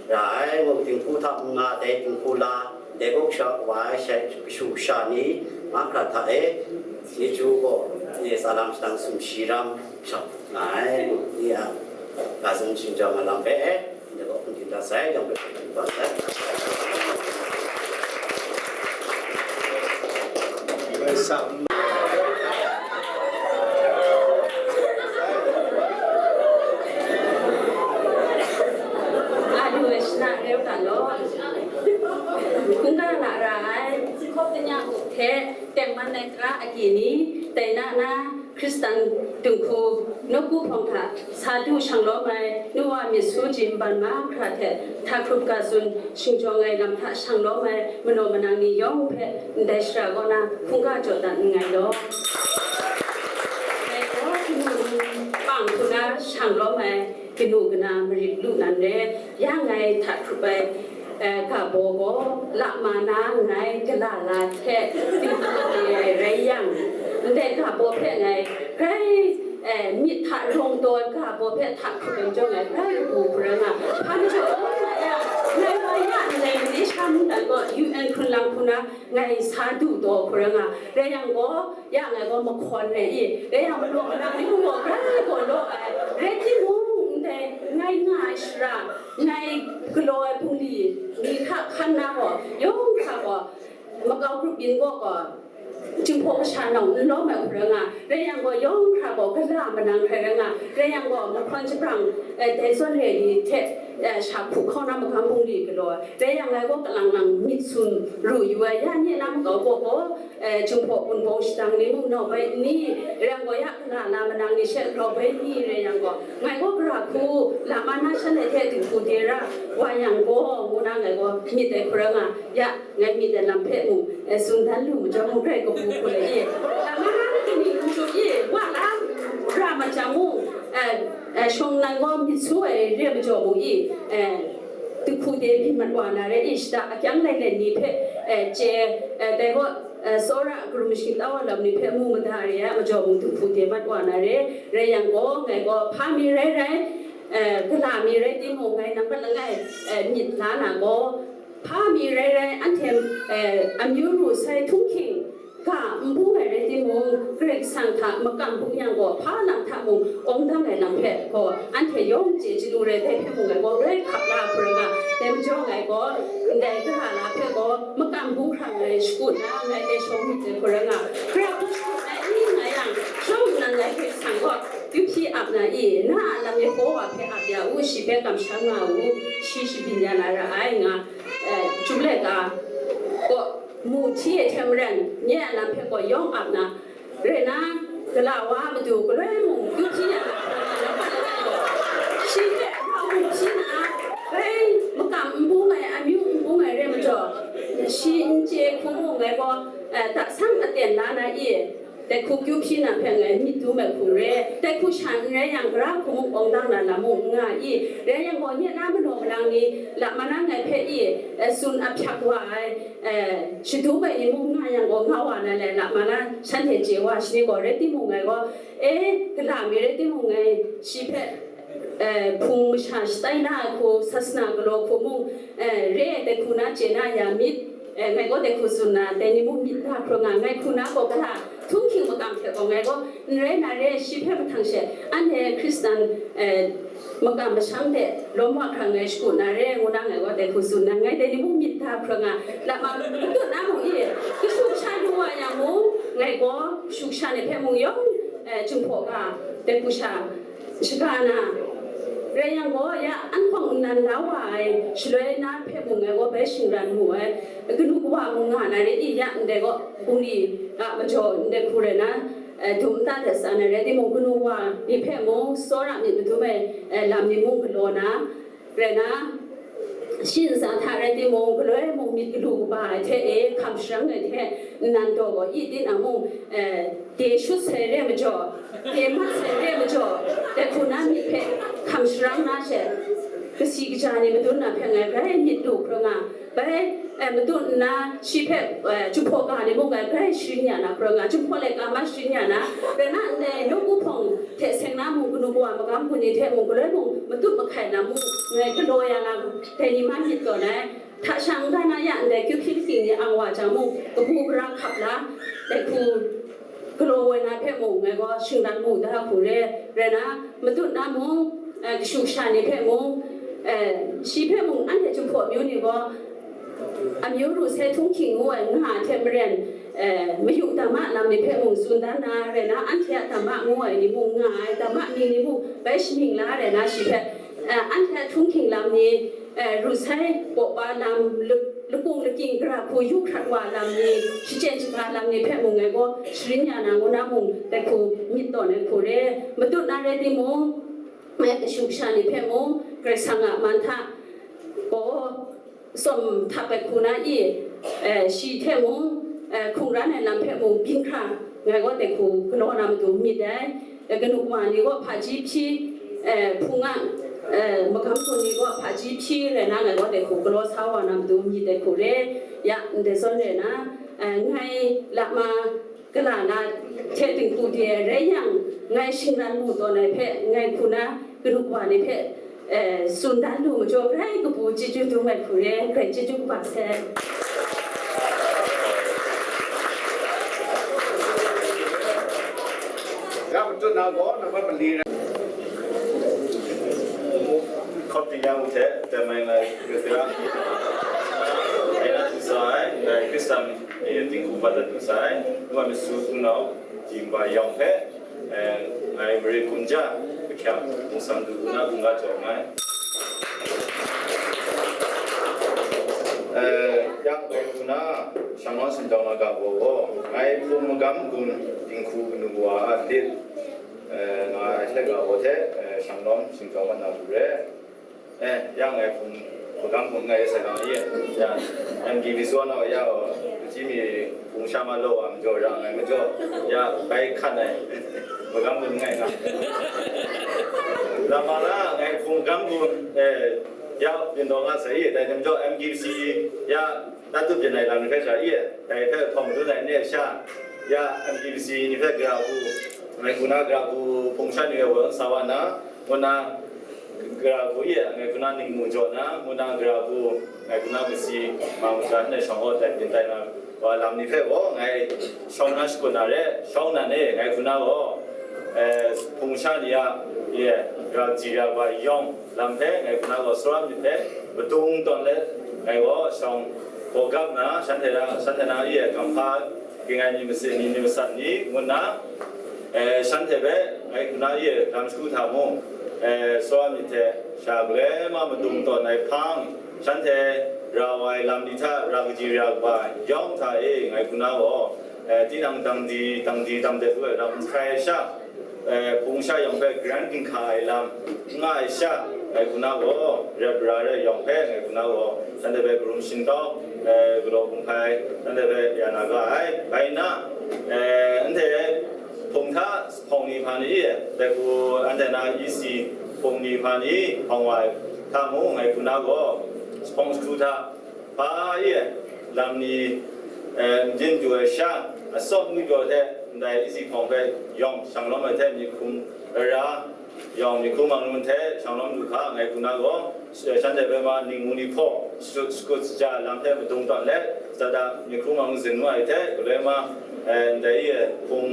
ra ai, mung dinghku hta n nga dai dinghku la, dai gaw sha wa ai shai kashu kasha ni, mahkra hta e, chyeju gaw, ye tsa lam shanang sumshi ram shawng nga ai, ni a, ga zun shingjawng ai lam hpe e, ndai gaw hpung din dat sai, yawng hpe hpung din dat sai. Bai sam. A lu ai shana reu ga law. Hkungga la ra ai, hkawk kanya hte tengman ai tara agyi ni, dai na na Hkristan dinghku, nawku hpawng hta sa du shang lawm ai, nu wa myit su ji nban mahkra hte hta hkrup ga tsun shingjawng ai lam hta shang lawm ai, manaw manang ni yawng hpe ndai shara kaw na hkungga jaw dat nngai law. Dai gaw, Htingnu num pang hku na shang lawm ai, kanu kana marit lu nan re, ya ngai hta hkrup ai, eh, ga baw gaw, la ma na ngai gala la hte, tingtang ai rai yang, ndai ga baw hpe ngai grai, eh, myit hta rawng taw ai ga baw hpe hta hkrup ai majaw ngai grai kabu hparai nga, hpa majaw, ngai wa ya ndai made sha mung dan gaw, U N hkrun lam hku na, ngai sa du taw hparai nga, rai yang gaw, ya ngai gaw mahkawn rai i, rai yang manaw manang ni mung gaw grai gaw law ai, rai timung, ndai ngai nga ai shara, ngai galaw ai bungli ni hta hkan na gaw, yawng hkra gaw, makau grup yin gaw gaw, Jinghpaw kasha nawng n lawm ai hku rai nga, rai yang gaw, yawng hkra gaw gala manang hkrai rai nga, rai yang gaw, mahkawn shabrang, eh, dai zawn re ni hte, eh, sha hku hkauna magam bungli galaw ai, rai yang ngai gaw kalang lang myit sum ru yu ai, ya nye na makau gaw gaw, eh, Jinghpaw Wunpawng shadang ni mung nau bai n ni, rai yang gaw, ya gala la manang ni she grau bai n ni, rai yang gaw, ngai gaw gara hku, lama na shanhte hte dinghku de ra wa yang gaw, ngu na ngai gaw myit ai hku rai nga, ya, ngai myit ai lam hpe mung, eh, tsun dan lu majaw mung, grai kabu hku le i, eh, mara ni ni n chyu i, wa la ra mat jang mung, eh, eh, shawng nnan gaw myit su ai re majaw mung i, eh, dinghku de byin mat wa na re i, shada akyang lai lai ni hpe, eh, chye, eh, dai gaw, eh, tsawra a karum shingtau ai lam ni hpe mu mada re ai majaw mung, dinghku de mat wa na re, rai yang gaw, ngai gaw hpa mi rai rai, eh, gala mi rai timung, ngai nambat langai, eh, myit la na gaw, hpa mi rai rai, anhte, eh, amyu ru sai htunghking ga n bung ai rai timung, Karai Kasang hta makam bung yang gaw, hpa lam hta mung awng dang ai lam hpe gaw, anhte yawng chye chyalu rai, dai hpe mung ngai gaw grai hkap la hku rai nga, dai majaw ngai gaw, ndai gala la hpe gaw makam bung hkra ngai shakut na, ngai dai shawng myit ai hku rai nga, gara hku shakut na i nga yang, shawng nnan ngai Karai Kasang gaw kyu hpyi ap na i, na a lam Yehowa hpe ap ya u, shi hpe kamsham nga u, shi shabyin ya na ra ai, nga, eh, chyum laika gaw, mu hti ai hte maren, nye a lam hpe gaw yawng ap na, rai na, gala wa a matu galoi mung kyu hpyi ya na, shi hpe hkau mu hpyi na, grai makam n bung ai, amyu n bung ai rai majaw, shi n chye hku mu ngai gaw, eh, tasang aten la na i, dai hku kyu hpyi na hpe ngai myit dum ai hku re, dai hku sha n rai yang, gara hku mung awng dang na lam mung n nga i, rai yang gaw, nye na manaw malang ni, lama na ngai hpe i, eh, tsun ahpyak wa ai, eh, shadum ai ni mung nga yang gaw, nga wa na le, lama na shanhte chye wa shani gaw, rai timung ngai gaw, e, gala mi rai timung ngai shi hpe, eh, hpung masha shatai na ai hku, sasana galaw hku mung, eh, re ai dai hku na chye na ya myit, eh, ngai gaw dai hku tsun na, dai ni mung myit da hkrum nga, ngai hku na gaw gala htunghking makam hte gaw ngai gaw n rai na re, shi hpe mahtang she, anhte Hkristan, eh, makam masham hte lawm wa hkra ngai shakut na re, ngu na ngai gaw dai hku tsun na, ngai dai ni mung myit da hkrum nga, lama matut na mung i, kashu kasha yu wa yang mung, ngai gaw kashu kasha ni hpe mung yawng, eh, Jinghpaw ga dai hku sha shaga na, rai yang gaw, ya, anhkawng nnan la wa ai shaloi na hpe mung ngai gaw bai shingran mu ai, kanu kawa mung nga na re i, ya, ndai gaw, bungli a majaw ndai hku rai na, eh, dum nta hte tsan ai rai timung, kanu wa ni hpe mung, tsawra myit madum ai, eh, lam ni mung galaw na, rai na, shi ntsa hta rai timung, galoi mung myit galu kaba ai hte e, hkam sharang ai hte nnan daw gaw, i tinang mung, eh, de shut sai re majaw, de mat sai re majaw, dai hku na myit hpe hkam sharang na she, kasi kaja ni madun na hpe ngai grai myit lu hkrum nga, bai, eh, madun nna shi hpe, eh, Jinghpaw ga ni mung ngai grai sharin ya na hkrum nga, Jinghpaw laika ma sharin ya na, rai na, ndai nawku hpawng hte seng na mung, kanu kawa magam gun ni hte mung, galoi mung matut mahkai na mung, ngai galaw ya na, dai ni ma myit tawn ai. Hta sha n-ga na ya ndai kyu hpyi lakying ni ang wa jang mung, kabu gara hkap la, dai hku galaw woi na hpe mung, ngai gaw shingran mu da hku re, rai na, matut na mung, eh, kashu kasha ni hpe mung, eh, shi hpe mung, anhte Jinghpaw amyu ni gaw, amyu ru sai htunghking ngu ai nga ai hte maren, eh, mayu dama lam ni hpe mung tsun dan na, rai na, anhte a dama ngu ai ni mung nga ai, dama mying ni mung bai shamying la, rai na, shi hpe, eh, anhte a htunghking lam ni, eh, ru sai kawp wa lam, lu-, lakung lakying gara hku yu hkrat wa lam ni, shachyen shaga lam ni hpe mung ngai gaw sharin ya na ngu na mung, dai hku myit tawn ai hku re, matut na rai timung, ngai kashu kasha ni hpe mung, Karai Kasang a man hta gaw, tsawm htap ai hku na i, eh, shi hte mung, eh, hkungran ai lam hpe mung byin hkra, ngai gaw dai hku galaw na matu myit ai. Eh, kanu wa ni gaw hpaji hpyi, eh, hpung a, eh, magam hku ni gaw hpaji hpyi rai na, ngai gaw dai hku galaw sa wa na matu myit ai hku re, ya, ndai zawn rai na, eh, ngai lama gala na hte dinghku de ai rai yang, ngai shingran mu tawn ai hpe, ngai hku na kanu wa ni hpe, eh, tsun dan lu majaw, grai kabu chyeju dum ai hku re, grai chyeju kaba sai. Ya matut na gaw, nambat mali rai. Hkawt ding yang hte, dai mai ngai, gra gra. Ai na tsa ai, ngai Hkristan E, dinghku bat dat mat sai, ngu ai masu hpunau, Jinghpa yawng hpe, e, ngai mare hkum ja, ahkyep, hpung sam du na hkungga jaw nngai. E, yang dai hku na, shang nawn sindawng na ga gaw, ngai hpung magam gun dinghku kanu wa a lit, e, nga ai hte ga gaw hte, e, shang nawn sindawng mat na lu re. E, yang ngai hpung, hpung gam hpung ngai sai gang ye. Ya, M K B C wa na ya, ji mi hpung sha ma lo wa majaw ra ngai majaw. Ya, bai hkan ai. Hpung gam hpung ngai nga. Lama la ngai hpung gam hpung, e, ya, byin daw nga sai ye, dai majaw M K B C, ya, Tatup jan ai lam ni hpe sha i, dai hpe hpawng dun ai ni a sha, ya, M P B C ni hpe gara hku, ngai hku na gara hku hpung sha ni hpe woi sa wa na, ngu na, gara hku i, ngai hku na ningmu jaw na, ngu na, gara hku, ngai hku na masi, ma masa hte shawng hawt tai byin tai na, wa lam ni hpe gaw, ngai shawng na shakut na re, shawng na ni, ngai hku na gaw, eh, hpung sha ni a, ye, gara kaji gara kaba yawng lam hpe, ngai hku na gaw, sara myit hpe, madung tawn let, ngai gaw shawng hkawgap na, shanhte na, shanhte na ye, kamhpa ging ai myit masin ni, myit masat ni, ngu nna, eh, shanhte hpe ngai hku na ye lam shagu hta mung, eh, sara myit hte sha galoi ma madung tawn ai hpang, shanhte ra wa ai lam ni hta ra kaji ra kaba yawng hta e ngai hku na gaw, eh, tinang dang di, dang di, dang de ngu ai lam n hkrai ai sha, eh, hpung sha yawng hpe karan ginhka ai lam n nga ai sha, ngai hku na gaw, rep ra re yawng hpe ngai hku na gaw, shanhte hpe karum shingtau, eh, galaw hkum hpai, shanhte hpe ya na ga ai. Bai nna, eh, anhte hpung hta hpawng ni hpa ni, dai hku anhte na E C hpung ni hpa ni hpawng wa ai hta mung, ngai hku na gaw, hpawng jahku hta, hpa e, lam ni, eh, n byin pru ai sha, atsawm n pru ai hte, ndai isi hpawng hpe yawng shang lawm ai hte myit hkrum ra, yawng myit hkrum mang lun hte shang lawm du hka, ngai hku na gaw, shanhte hpe ma ningmu ni hpaw, shakut, shakut shaja lam hte madung tawn let, sata myit hkrum mang lun zin nu ai hte, galoi ma, eh, ndai e, hpung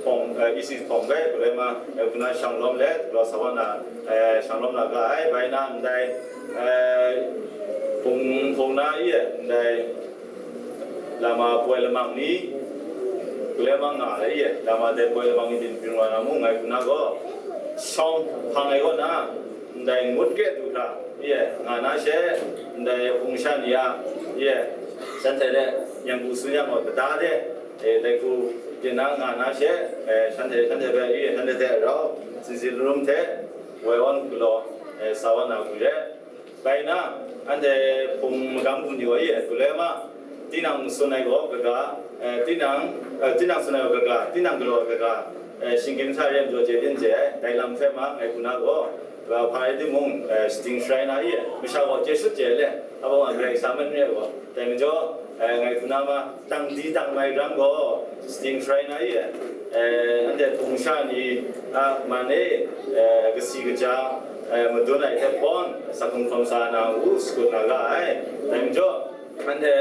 hpawng, eh, isi hpawng hpe, galoi ma, eh, hku na shang lawm let, galaw sa wa na, eh, shang lawm na ga ai, bai na ndai, eh, hpung, hpung na e, ndai, lama poi lamang ni, galoi ma nga ai e, lama dai poi lamang ni byin byin wa na mung ngai hku na gaw, shawng hpang ai kaw na, ndai ngut kre du hkra, e, nga na she, ndai hpung sha ni a, e, shanhte hte, yang hku sun yang gaw, kata de, e, dai hku byin na nga na she, e, shanhte, shanhte hpe, e, shanhte hte rau, tsin tsin lum hte, woi wan galaw, e, sa wa na hku re. Bai nna, anhte hpung magam hku ni gaw e, galoi ma, tinang tsun ai gaw kaga, eh, tinang, eh, tinang tsun ai gaw kaga, tinang galaw ai kaga, eh, shinggyim sa re ai majaw chye byin chye ai, dai lam hpe ma ngai hku na gaw, hpa rai timung, eh, shating sharai na e, masha gaw chye shut chye ai le, abang a Karai Kasang hpe n re ai gaw, dai majaw, eh, ngai hku na ma, tang di tang mai rang gaw, shating sharai na e, eh, anhte hpung sha ni a man e, eh, kasi kaja, eh, madun ai hte hpawn, sa hkum hkawm sa na u, shakut na ga ai. Dai majaw, anhte,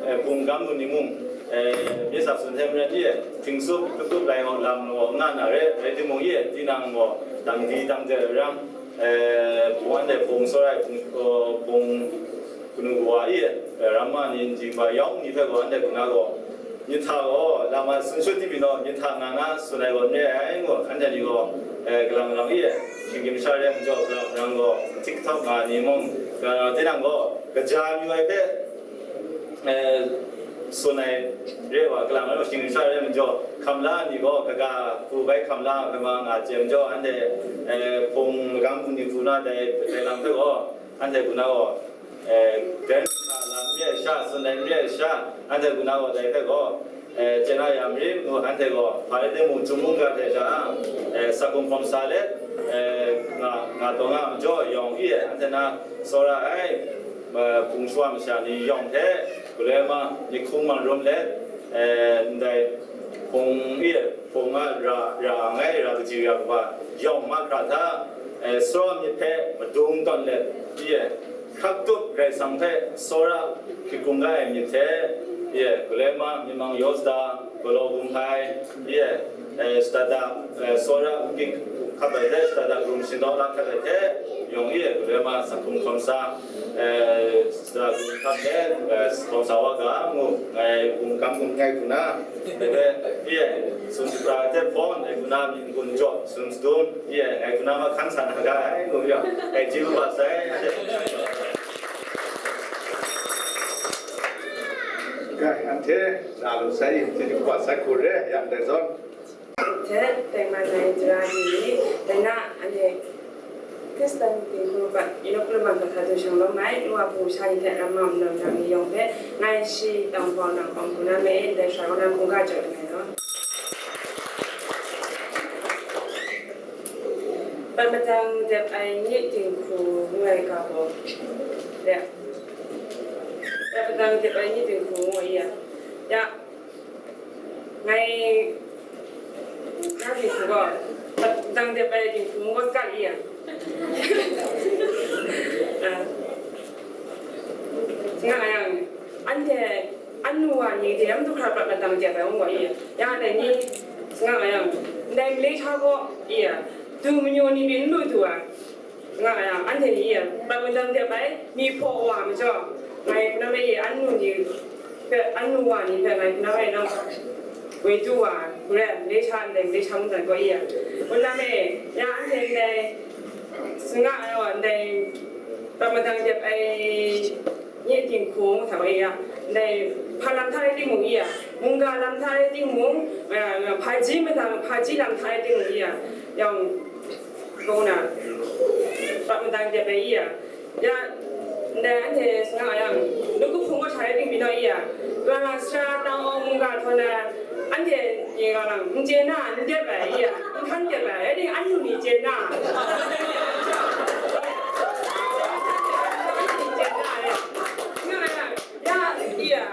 eh, hpung gam lu ni mung, eh, myit sa tsun hte maren e, hpring tsup, hpring tsup lai gaw lam gaw n nga na re, rai timung e, tinang gaw, tang di tang de rang, eh, hpung anhte hpung tsawra ai hpung, hpung, kanu kawa e, eh, ramma ni, nji ma yawng ni hpe gaw anhte hku na gaw, myit hta gaw, lama sun shut di pyi naw, myit hta nga na tsun ai gaw n re ai, ngu, anhte ni gaw, eh, kalang kalang e, shinggyim sha re ai majaw, kalang kalang gaw, TikTok nga ni mung, eh, tinang gaw, kaja mayu ai hpe, eh, tsun ai re ai wa, kalang kalang shinggyim sha re ai majaw, hkam la ni gaw, kaga hku bai hkam la ai hpe ma nga chye majaw, anhte, eh, hpung magam hku ni hku na dai, dai lam hpe gaw, anhte hku na gaw, eh, dan sa lam re ai sha, tsun ai re ai sha, anhte hku na gaw dai hpe gaw, eh, chye na ya marit ngu, anhte gaw hpa rai timung, Chyum mungga hte sha, eh, sa hkum hkawm sa let, eh, nga, nga taw nga ai majaw yawng e, anhte na tsawra ai, eh, hpung shawa masha ni yawng hte, galoi ma, myit hkrum mang rum let, eh, ndai hpung e, hpung a ra, ra nga ai, ra kaji ra kaba yawng mahkra hta, eh, tsawra myit hpe madung tawn let, e, hkrak tup Karai Kasang hpe tsawra hkrit hkungga ai myit hte, e, galoi ma, myit mang yaw sata, galaw hkum hpai, e, Eh, Stada, eh, Sora Bukik hkap ai hte, Stada Grum Shindaw la hkap ai hte, yawng e, Gulema Sakum Hkawm Sa, eh, Stada Grum hkap hte, eh, Hkawm Sa wa ga, ngu, ngai, gum kam gum ngai kuna, eh, eh, eh, sum sipra hte phone, eh, kuna, min gun jaw, sum sdum, eh, ngai kuna ma hkan san ga, eh, ngu, ya, eh, jilu ba sai, eh. Ga, anhte, na lu sai, jilu ba sai, kure, yang de zon. Hte, tengman ai tara ni ni, dai na, anhte Kristan dinghku hpe, inuk laman hta du shang lawm ai, nu wa hpu sha ni hte ramma nau nang ni yawng hpe, ngai shi tang hpawng nang hpawng hku na me, ndai sha kaw na hkungga jaw nngai law. Pat madang dep ai ni dinghku ngu ai ga gaw, ya. Pat madang dep ai ni dinghku ngu ai ya. Ya. Ngai, ngai dinghku gaw, dang dep ai dinghku gaw sakat i yang. Ah. Nga yang, anhte, anu wa ni de, yam du hkra prat na dang dep ai, ngu wa i yang. Yang anhte ni, nga yang, ndai Malaysia gaw i yang, du mayu ni byin lu du ai. Nga yang, anhte ni e, pat madang dep ai, mi hpaw wa majaw, ngai hpuna mai e, anu ni hpe, anu wa ni hpe ngai hpuna mai nang, woi du wa, gure, ndai sha ndai, ndai sha mungdan gaw e, hpuna mai e, ya anhte ndai, singa ai wa, ndai, pat madang dep ai, nye dinghku sa wa e ya, ndai, hpa lam hta rai timung e ya, mungga lam hta rai timung, eh, hpaji madang, hpaji lam hta rai timung e ya, yang, Kaw na, pat madang dep ai i ya, ya, ndai anhte sanga yang, nu kahpung kaw hta rai ting byin naw i ya, kalang sara tang awng mungga htaw na, anhte ni kalang, n chye na, n dep ai i ya, n hkan dep ai, rai ting, anhte ni chye na, n chye na, ya, nga yang, ya, i ya.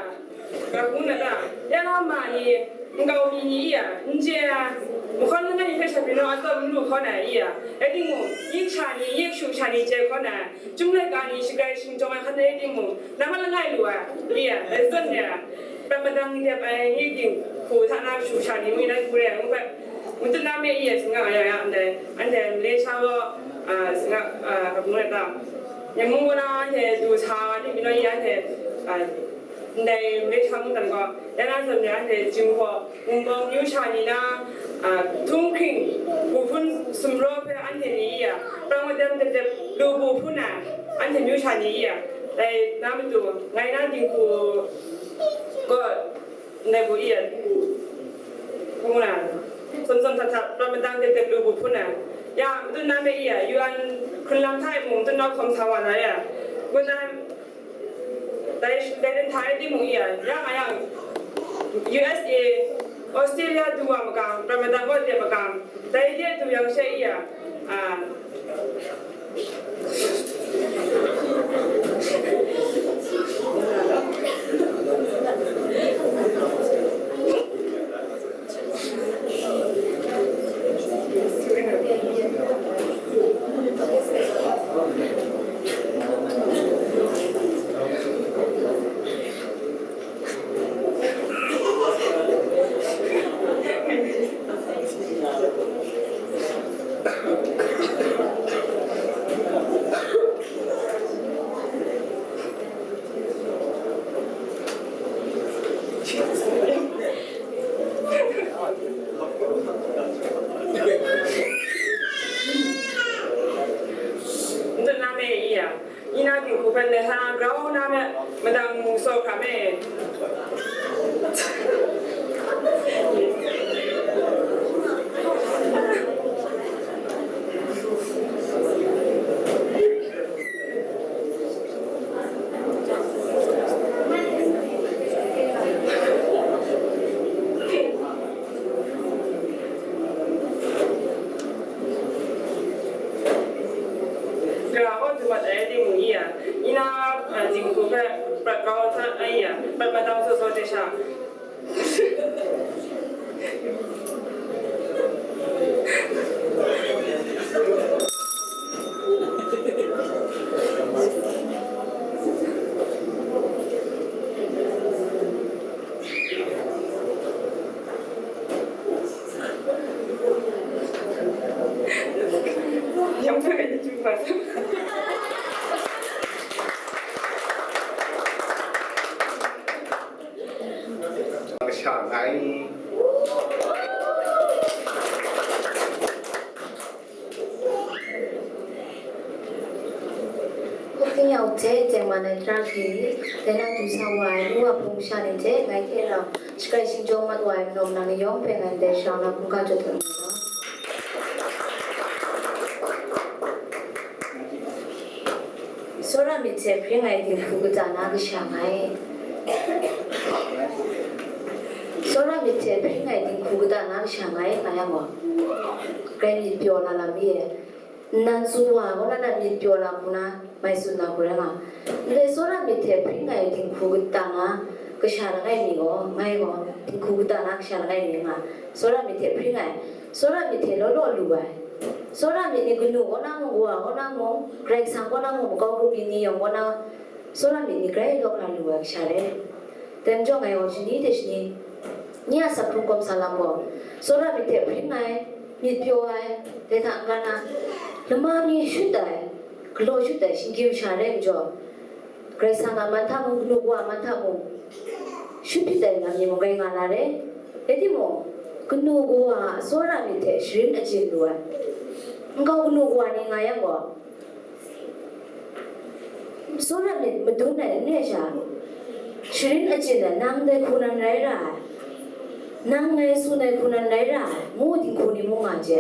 Ga hpung na ta, ya na ma ni, nkau mi ni i ya, n chye ai, mahkawn langai ni hpe shat byin naw, atsawm n lu hkaw na i ya, rai timung, yik sha ni, yik shu sha ni chye hkaw na, chyum laika ni shagai shingjawng ai hkan rai timung, na ma langai lu ai, i ya, dai zawn ya, pat madang dep ai ni dinghku hta na shu sha ni mung, na hku rai ai, ngu hpe, matut na me i ya, singa ya, ya, ndai, anhte Malaysia gaw, a, singa, a, ga hpung na ta, Myen mung gaw na anhte du sa ni byin naw i ya, anhte, a, Ndai Malaysia mungdan gaw, ya na zawn ni anhte Jinghpaw, Wunpawng myu sha ni na, a, htunghking, bu hpun sumraw hpe anhte ni i ya, prang madam dep dep lu bu hpun ai, anhte myu sha ni i ya, dai na matu, ngai na dinghku gaw, ndai bu i ya, hpung na, zawn zawn htat htat, prang madam dep dep lu bu hpun ai, ya, matut na me i ya, U N hkrunlam hta e mung, matut na hkawm sa wa na ya, ngut na, Dai, dai dan hta rai timung i ya, yang a yang, U S A, Australia du wa makam, Ramadan gaw de makam, dai de du yang she i ya, a, Ntu na me i ya, i na dinghku hpe ndai hta grau na me, madang mung saw hkra me. Ga gaw du mat ai timung i ya, i na, a, dinghku hpe prat kau hta ai ya, prat madang saw saw de sha. Sha ngai. ဟိုတင်ရောက်တဲ့တင်ပါနဲ့တရားရှိတဲ့နောက်သူဆောင်ဝါရဲ့လူဝဖုံးရှာနေတဲ့ငိုက်တဲ့တော့ စကရရှင်ကျော်မတ်ဝါရဲ့မနောမနာငရုံးပဲငိုက်တဲ့ရှောင်းတော့ဘုကကြွတဲ့နော်။ စောရမစ်တဲ့ဖရင်းငိုင်တင်ခုကတာနာကရှာငိုင်စောရမစ်တဲ့ဖရင်းငိုင်တင်ခုကတာနာကရှာငိုင်ငါရမော်ဂဲမစ်ပြောလာလာမီးရဲ့ နန်ဆူဝါဂေါနနမစ်ပြောလာခုနာမိုင်ဆူနာခုရဲငါလေစောရမစ်တဲ့ဖရင်းငိုင်တင်ခုကတာနာကရှာငိုင်မီးဂေါငိုင်ဂေါတင်ခုကတာနာကရှာငိုင်မီးငါစောရမစ်တဲ့ဖရင်းငိုင်စောရမစ်တဲ့လောလောလူဝဲ စောရမစ်နေကနူဂေါနမူဝါဂေါနမူဂရိတ်ဆန်ဂေါနမူမကောကရုပ်ပီနီယောင်ဂေါန စောရမစ်နေဂရိတ်လောကလူဝဲကရှာတယ် တမ်ကြောင့်ငါရောရှင်ကြီးတရှင်ကြီးညစခုံကမ္ဆာလမ်ဘောစောရမစ်တဲ့ဖရင်းငိုင်မြစ်ပြောဝဲဒေသအင်္ဂါနာလမမီရှုတိုင်ကလောရှုတိုင်ရှင်ကြီးရှာတဲ့ကြောင့်ဂရိတ်ဆန်ကမန်ထမှုကနူဝါမန်ထမှုရှုဖြစ်တိုင်နာမြေမဂိုင်ငါလာတယ်ဒါတိမောကနူဝါစောရမစ်တဲ့ရှင်အကျဉ်းလိုဝဲငေါကနူဝါနေငါရံဘော စောရမစ်မတုံးနိုင်နဲ့ရှာရှင်အကျင့်နဲ့နန်းတဲ့ခုနန်ရဲရာနန်းငယ်စုနဲ့ခုနန်ရဲရာမိုးဒီခုနေမိုးငါကျဲ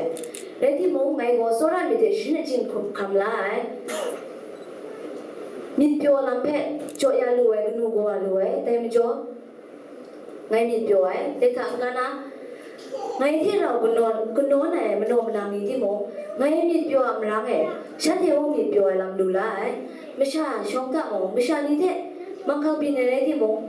လက်ဒီမိုးငယ်ကိုစောရမစ်တဲ့ရှင်အကျင့်ခံလာမြစ်ပြောလမ်းဖက်ကြော်ရလိုဝဲကနူကိုဝါလိုဝဲတဲမကျော် ငိုင်မစ်ပြောဝဲတေခါကနၣ်ငိုင်ထေၣ်ရောင်ကနီၢ်ကနီၢ်နၢ်မနီၢ်မနၢ်မီၤတိမူၣ်ငိုင်မစ်ပြောအမရၢငဲၢ်ရှၢၣ်ထေၣ်အိၣ်မစ်ပြောဝဲလမ်လူလၢ်မရှၢၣ်ရှောင်းတၢ်မူၣ်မရှၢၣ်လီၤထဲမၢ်ခီပံၣ်နဲၣ်ရဲတိမူၣ်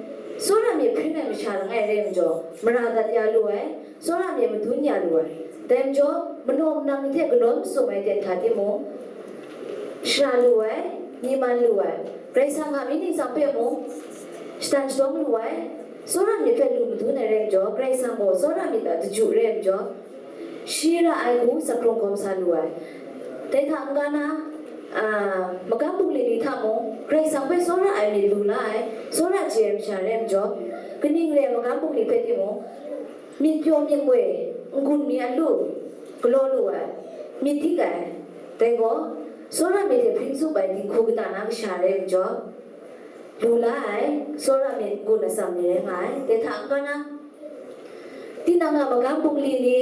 စောရမစ်ဖရံငိုင်မရှၢၣ်လငဲၢ်ရဲမကျော်မရၢ်သတ်ယၢလူဝဲစောရမစ်မတုၤညၢ်လူဝဲတဲမကျော်မနီၢ်မနၢ်မီၤထဲကနီၢ်မစုံဝဲတဲထၢတိမူၣ် ရှရလူဝဲညီမလူဝဲဂရိတ်ဆန်ခါမီးနံၣ်ဆံပ့ၣ်မူ ရှတန်ရှတုံးလူဝဲစောရမစ်ဖဲလူမထူးနိုင်ရဲမကျော်ဂရိတ်ဆန်ကိုစောရမစ်အတကျူရဲမကျော်ရှိရအိုင်ကူစခရုံခုံဆာလူဝဲတဲခါအင်္ဂါနာမကန်းပုလီလီထမူဂရိတ်ဆန်ဖဲစောရအိုင်မီလူလာအိုင်စောရကျဲမရှာရဲမကျော်ကနင်းရဲမကန်းပုလီဖဲတိမူ မြစ်ပြောမြစ်ကွေ့ငုံမီအလူကလောလူဝဲမြစ်တိကဲတဲကောစောရမစ်တဲ့ဖရင်းစုပိုင်ဒီခုကတာနာကရှာရဲကြောလူလာအိုင်စောရမစ်ငုံအစံနေငါတဲထအကနာတိနငါမကန်းပုကလီနီ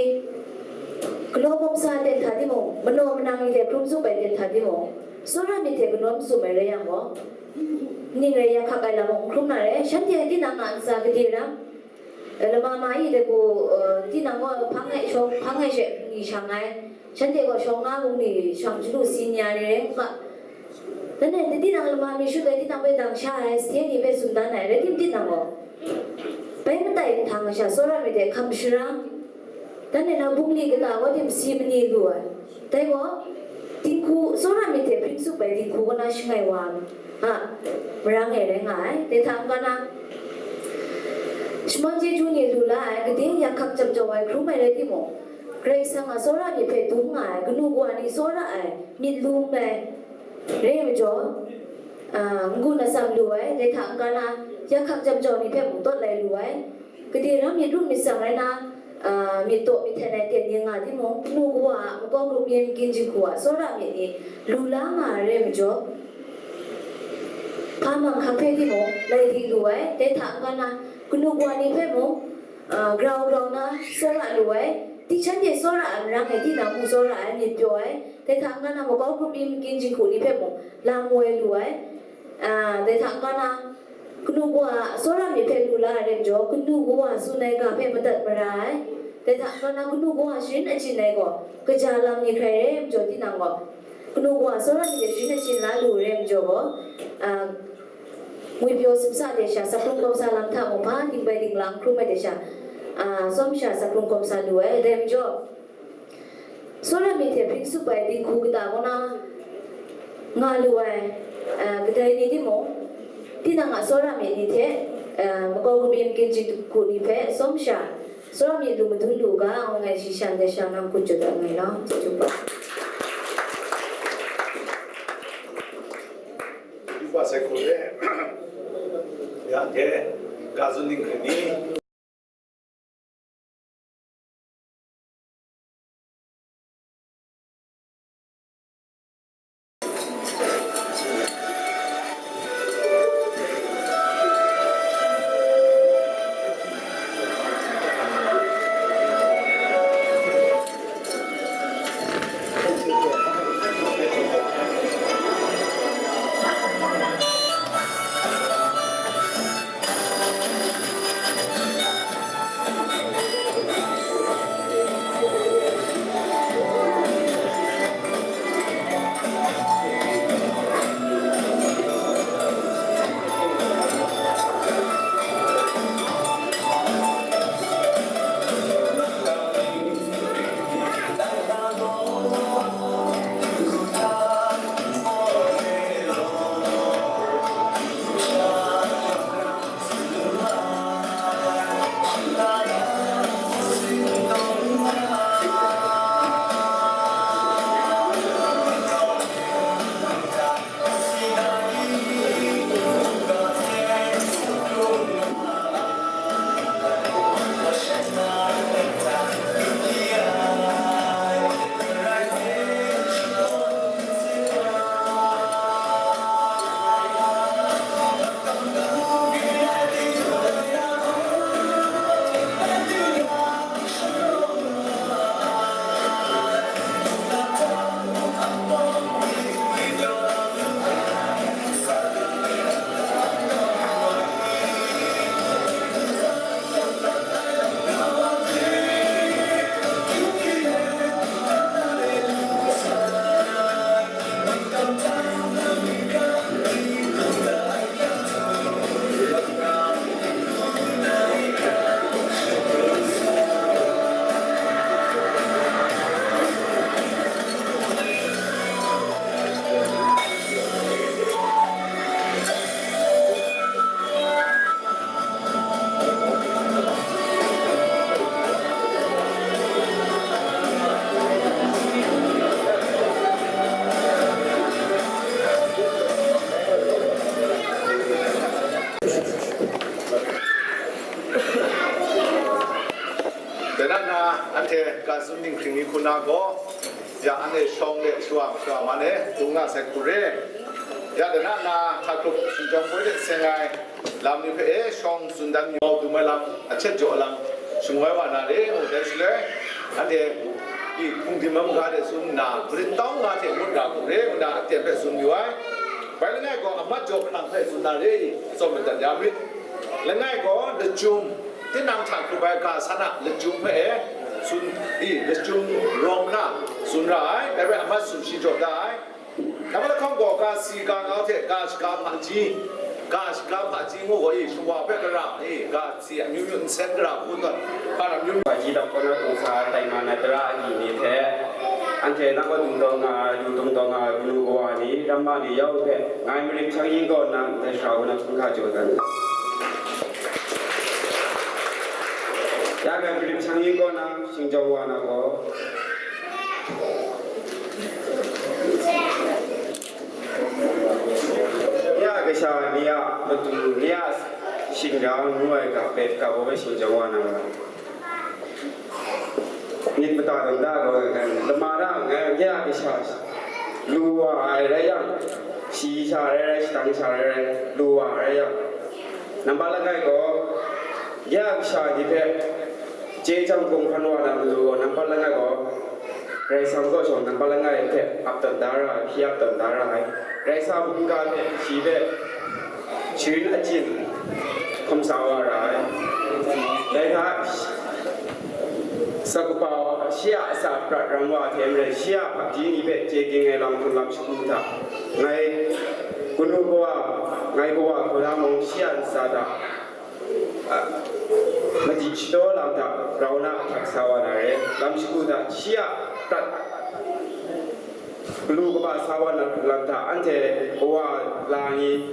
ကလောကမ္စာတဲ့ထါတိမုံမနောမနာမီတဲ့ဖရင်းစုပိုင်တဲ့ထါတိမုံစောရမစ်တဲ့ကလောမစုံမဲရဲရံမောနင်းရဲရခက်ကြလမောခရုံးနာရဲရှမ်းတဲ့တိနငါအစကတိရံ လမမအံၤတကူ တိနံၣ်ဂီၢ်ဖးငဲ့ရှောဖးငဲ့ရှဲမီရှံငိုင်းရှဲတဲၣ်ဂီၢ်ရှောငါးမုၢ်နံၣ်ရှံချူလူၢ်စီညါန့ၣ်မူကတန့ၣ်တတိနံၣ်လမမီရှုတဲတိနံၣ်ဝဲတံၢ်ရှါဟဲစ့န့ၣ်ပဲစုံတန်းနိုင်ရဲတိတိနံၣ်ဂီၢ်ပဲမတိုင်ထံၣ်ငါရှါစောရမီတဲခမ်ရှရံတန့ၣ်နဘုံလီကတၢ်ဂီၢ်တိမစီမနီလူဝဲတဲဂီၢ် dinghku tsawra myit hte hpring tsup ai dinghku kaw na shangai wa a, mara ngai rai nga ai. Dai hta n-ga na, shaman chyeju ni lu la ai, gade ya hkak jam jau ai hkrum ai rai timung, Karai Kasang a tsawra myit hpe dum nga ai, kanu kawa ni tsawra ai myit lum ai re ai majaw, a, n-gun atsam lu ai. Dai hta n-ga na, ya hkak jam jau ni hpe mung tawt lai lu ai. Gade ram myit ru myit tsang rai na, a, myit taw myit hten ai ten yen nga timung, kanu kawa a makau grup yen makin jinghku a tsawra myit ni lu la nga ai rai majaw, hpa mang hkak hpe timung, lai di lu ai. Dai hta n-ga na, kanu kawa ni hpe mung, a, grau grau na tsawra lu ai. Di shanhte tsawra ai marang e, tinang mung tsawra ai myit pyaw ai. Dai hta n-ga na, makau grup yen makin jinghku ni hpe mung, lam woi lu ai. A, dai hta n-ga na, kanu kawa a tsawra myit hpe lu la ai rai majaw, kanu kawa tsun ai ga hpe madat mara ai. Dai hta n-ga na, kanu kawa sharin achyin ai gaw, kaja lam ni hkrai rai majaw, tinang gaw, kanu kawa tsawra myit hte sharin achyin la lu rai majaw gaw, a, ngwipyaw simsa de sha, saplung kawsa lam hta mung hpa dingbai dinglang hkrum ai de sha, a, tsawm sha saplung kawsa lu ai. Dai majaw, tsawra myit hte hpring tsup ai dinghku kata kaw na nga lu ai, a, kadai ni timung, tinang a tsawra myit ni hte, a, makau kabyin makin jinghku ni hpe tsawm sha, tsawra myit lu madun lu ga, ngu ngai shi shan dai sha nang hkun jaw dat nngai law, chyeju kba. Chyeju kba sai hku re. Ya hte, ga zun ning hkrit ni? Dai na na, anhte ga tsun dinghpring ni hku na gaw, ya anhte shawng de shawa masha man e, dung nga sai hku re. Ya dai na na, hta hkrup shingjawng poi de seng ai lam ni hpe e shawng tsun dan mi, mau dum ai lam, a htet jaw lam, shingwai wa na re, ngu dai shaloi, anhte i hpung dim ai maga de tsun nna, marit tau nga hte ngut ra hku re, ngu na aten hpe tsun yu ai. Bai langai gaw, amat jaw hkrang hpe tsun na re i, tsawm madat ya myit. Langai gaw, lachyum, tinang hta hkrup ai ga san a lachyum hpe e, tsun, i, lachyum rawng hkra tsun ra ai, dai hpe amat tsun shi jaw da ai. Nambat lahkawng gaw, ga si ga ngau hte ga shaga hpaji, ga shaga hpaji ngu gaw, i, shawa hpe gara, i, ga si amyu myu nsen gara hku tawn, hpa ram myu myu. Hpaji dap kaw na dung sa ai, tai man ai tara agyi ni hte, anhte nang kaw dung taw nga ai, lu dung taw nga ai, kanu kawa ni, ramma ni yawng hpe, ngai marit hpyang yin kaw nna, ndai sara kaw na hkungga jaw dan. Ya ngai marit hpyang yin kaw na, shingjawng wa na gaw, ya kasha ni a matu, ni a shingra ngu ai ga hpe, ga baw hpe shingjawng wa na ga. Myit mada dang da gaw, lama da, ngai, ya kasha lu wa ai rai yang, shayi sha rai rai, shadang sha rai rai, lu wa ai rai yang, nambat langai gaw, ya kasha ni hpe chye chyang kung hkan wa na matu gaw, nambat langai gaw, Karai Kasang kaw shawng nambat langai hpe ap tawn da ra ai, hpyi ap tawn da ra ai. Karai Kasang mungga hpe shi hpe sharin achyin hkam sa wa ra ai. Dai hta, sa kaba shi a asak prat ram wa hte maren, shi a hpaji ni hpe chye ging ai lam hkrung lam shagu hta, ngai kanu kawa, ngai kawa hku na mung, shi a ntsa hta, a, madi shadaw lam hta grau na ahkyak sa wa na re, lam shagu hta shi a prat galu kaba sa wa na lam hta, anhte kawa la ni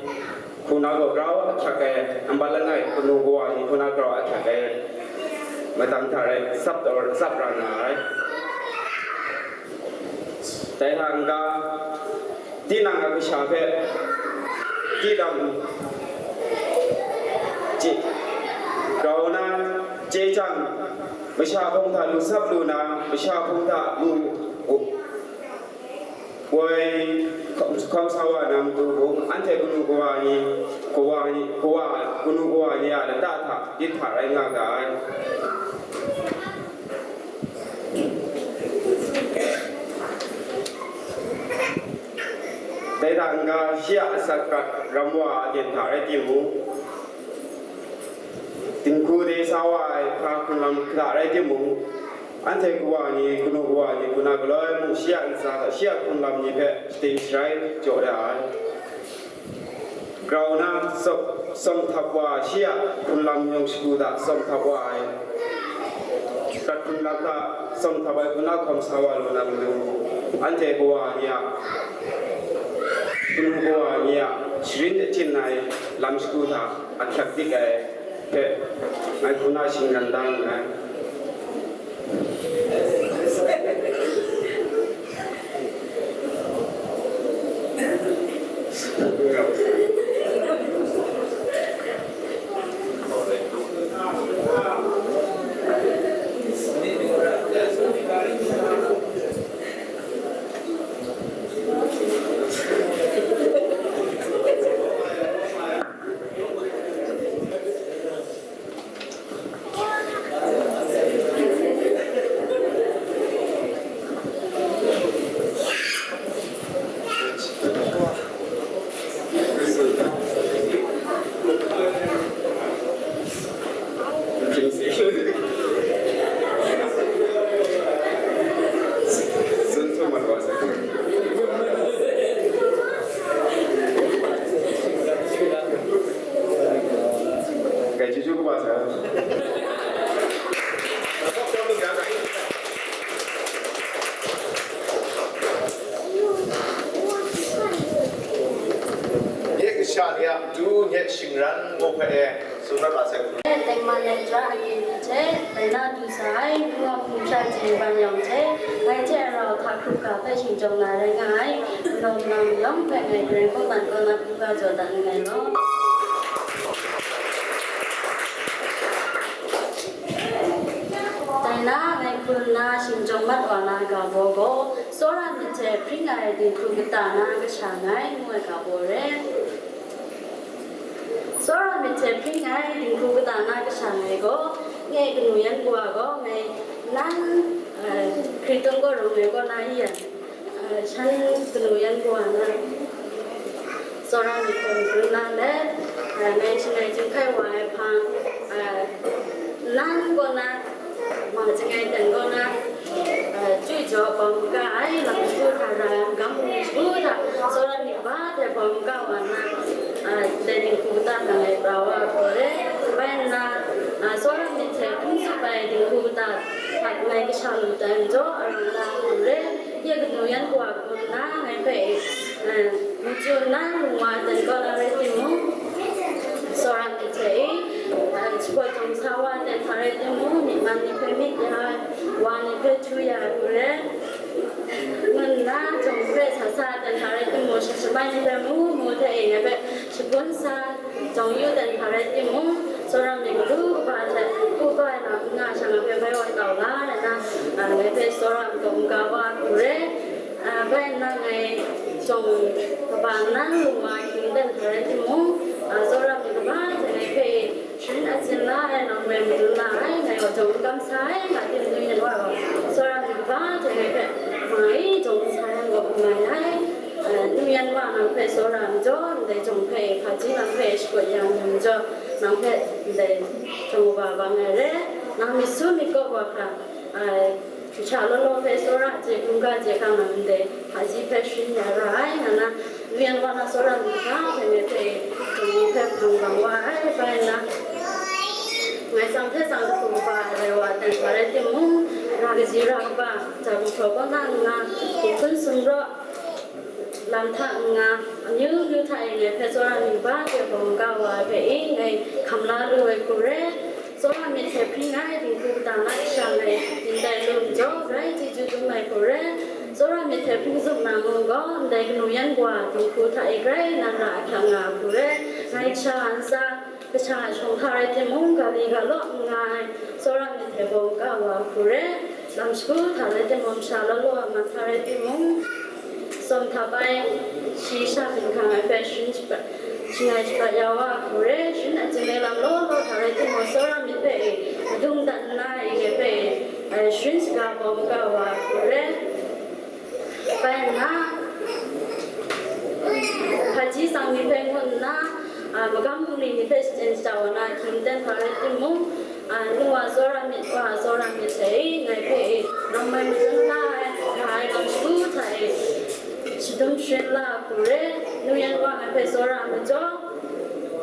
hku na gaw grau ahkyak ai, nambat langai kanu kawa ni hku na grau ahkyak ai matang hta rai tsap taw, tsap ra nga ai. Dai hta n-ga, tinang a kasha hpe, tinang chye, grau na chye chyang, masha hpung hta lu sap lu na, masha hpung hta lu, woi hkam, hkam sa wa na matu gaw, anhte kanu kawa ni, kawa ni, kawa, kanu kawa ni a lata hta, lit hta rai nga ga ai. Dai hta n-ga, shi a asak prat ram wa aten hta rai timung, dinghku de sa wa ai hpa hkrung lam hta rai timung, anhte kawa ni, kanu kawa ni, hku na galaw ai mung, shi a ntsa hta, shi a hkrung lam ni hpe shating sharai jaw ya ai. Grau na tsawm, tsawm htap wa ai, shi a hkrung lam yawng shagu hta tsawm htap wa ai, prat hkrung lam hta tsawm htap ai, hku na hkawm sa wa lu na matu, anhte kawa ni a, kanu kawa ni a sharin achyin ai lam shagu hta ahkyak dik ai hpe, ngai hku na shingran da nngai. Kai chyu chyu kaba sa. Nye kasha ni a matu nye shingran ngu hpe e, tsun mat wa sai. Tengman Laitra agyi ni hte, dai na du sa ai, Ru a hpung sha Jinghpaw yawng hte, ngai hte rau hka hkrup ga hpe shingjawng na rai nga ai, Ru na mayawng hpe ngai Karai Kasang kaw na hkungga jaw dat nngai law. Dai Nna shingchawng mat wa na ga baw gaw, tsawra myit hte hpring ai dinghku kata na kasha ngai ngu ai ga baw re. Tsawra myit hte hpring ai dinghku kata na kasha ngai gaw, nye kanu yan kawa gaw ngai nang, eh, hkritung gaw rau ngai kaw na i yang, eh, shan kanu yan kawa na, tsawra myit hte hpring na let, eh, ngai shangai chyinghkai wa ai hpang, eh, nang kaw na, ma chyangai ten kaw na, eh, chyu jaw bawng ka ai lam shagu hta ra ai magam bungli shagu hta, tsawra myit kaba hte bawng ka wa na, eh, dai dinghku kata hta ngai pra wa ai hku re. Bai nna, eh, tsawra myit hte hpring tsup ai dinghku kata hta ngai kasha lu tai majaw, arung la hku re. Nye kanu yan kawa hku nna ngai hpe, eh, Machyu nna lung wa ai ten kaw na rai timung, tsawra myit hte i, eh, shabaw jawng sa wa ai ten hta rai timung, myi man ni hpe myit ya ai wa ni hpe htu ya ai hku re. Ngu nna jawng hpe sa sa ai ten hta rai timung, sha shamai ni hpe mu mu hte e ngai hpe shabun sa jawng yu ai ten hta rai timung, tsawra myit madu kaba hte hku bai na n nga shang ai hpe bai wa tau la ai na, ah, ngai hpe tsawra n taw n ga wa ai hku re. Ah, bai nna ngai jawng kaba nna lung wa hkying ten hta rai timung, ah, tsawra myit kaba hte ngai hpe sharin achyin la ai, nang rai madun la ai, ngai gaw jawng n kamsa ai, nga tim nnu yan wa gaw, tsawra myit kaba hte ngai hpe, ma e, jawng n sa yang gaw, n mai ai, ah, nu yan wa nang hpe tsawra majaw, ndai jawng hpe hpaji nang hpe shakut ya ai majaw, nang hpe ndai jawng kaba bang ai re, nang myit su myit kawp wa hkra, ah, Masha law law hpe tsawra chye hkungga chye hkang na ndai hpaji hpe sharin ya ra ai, nga na, nu yan wa na tsawra myit kaba hpe ngai hpe, ngai hpe hpang bang wa ai, bai nna, ngai tsang hte tsang jahku kaba ai wa ai ten hta rai timung, ra kaji ra kaba, ja gumhpraw kaw na n nga, hpung hpun sumraw, lam hta n nga, amyu myu hta e ngai hpe tsawra myit kaba hte bawng ga wa ai hpe e ngai hkam la lu ai hku re. Tsawra myit hte hpring ai dinghku kata na kasha ngai byin tai lu majaw, grai chyeju dum ai hku re. Tsawra myit hte hpring zup na ngu gaw, ndai kanu yan kawa dinghku hta e grai nan ra ahkyak nga ai hku re. Ngai kasha ntsa, kasha a shawng hta rai timung, ga li ga law n nga ai, tsawra myit hte bawng ga wa ai hku re. Lam shagu hta rai timung, masha law law a mat hta rai timung, tsawm hta bai shi sha hpinghkang ai hpe sharin shapa-, shangai shapa ya wa ai hku re, sharin achyin ai lam law law hta rai timung, tsawra myit hpe e, madung dat nna e, ngai hpe e, eh, sharin shaga bawng ga wa ai hku re. Bai nna, hpaji tsang ni hpe ngut nna, a, magam bungli ni hpe shachyen shata wa na hkying ten hta rai timung, a, nu a tsawra myit, wa a tsawra myit hte e, ngai hpe e, nang mai madun la ai, nga ai lam shagu hta e, shadum sharin la ai hku re, nu yan wa ngai hpe tsawra ai majaw,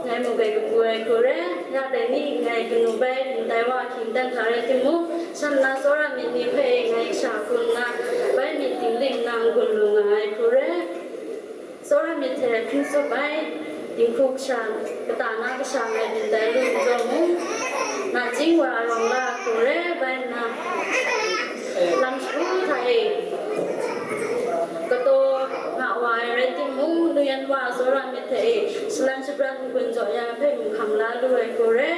ngai mu gai kabu ai hku re, ya dai ni ngai kanu bai byin tai wa hkying ten hta rai timung, shan na tsawra myit ni hpe ngai kasha hku nna, bai myit dingling nna n-gun lu nga ai hku re. Tsawra myit hte hpring tsup ai, dinghku kasha, kata na kasha ngai byin tai lu majaw mung, nachying wa ai rawng la ai hku re, bai nna, lam shagu hta e, kataw nga wa ai rai timung, nu yan wa a tsawra myit hte e, shalan shabran n-gun jaw ya ai hpe mung hkam la lu ai hku re.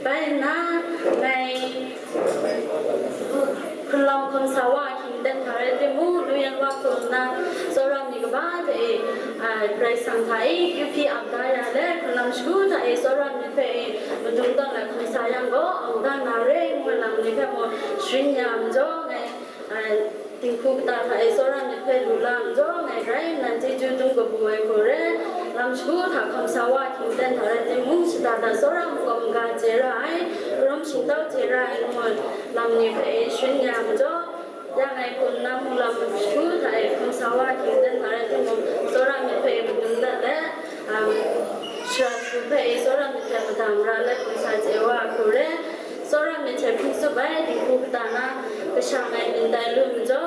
Bai nna, ngai hkrunlawng hkawm sa wa hkying ten hta rai timung, nu yan wa hku nna, tsawra myit kaba hte e, a, Karai Kasang hta e, kyu hpyi ap da ya let, hkrunlawng shagu hta e, tsawra myit hpe e, madung tawn ai hkawm sa yang gaw, awng da na re, ngu ai lam ni hpe mung sharin ya majaw, ngai, a, dinghku kata hta e tsawra myit hpe lu la majaw, ngai grai nnan chyeju dum kabu ai hku re, lam shagu hta hkawm sa wa hkying ten hta rai timung, shada da tsawra makawp maga chye ra ai, karum shingtau chye ra ai ngu ai lam ni hpe e sharin ya majaw, ya ngai hku nna mung lam shagu hta e hkawm sa wa hkying ten hta rai timung, tsawra myit hpe e madung dat let, um, shara shagu hpe e tsawra myit hpe madang ra let hkawm sa chye wa ai hku re, tsawra myit hte hpring tsup ai dinghku kata na kasha ngai byin tai lu majaw,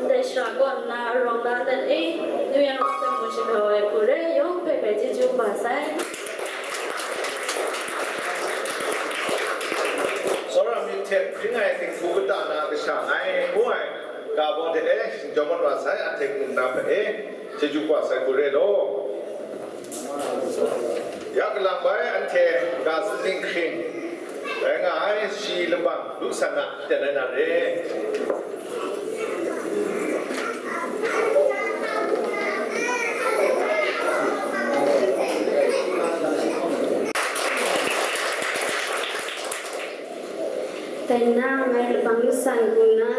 ndai shara kaw nna arawng la let e, nu yan wa hpe mung shakau ai hku re, yawng hpe grai chyeju kaba sai. Tsawra myit hte hpring ai dinghku kata na kasha ngai ngu ai ga baw de e, shingchawng mat wa sai, ahte hkungga hpe e, chyeju kaba sai hku re law. Ya galang bai anhte ga sumsing hkring rai nga ai shi labang lu san na, ten ai na re. Dai na ngai labang lu san hku na,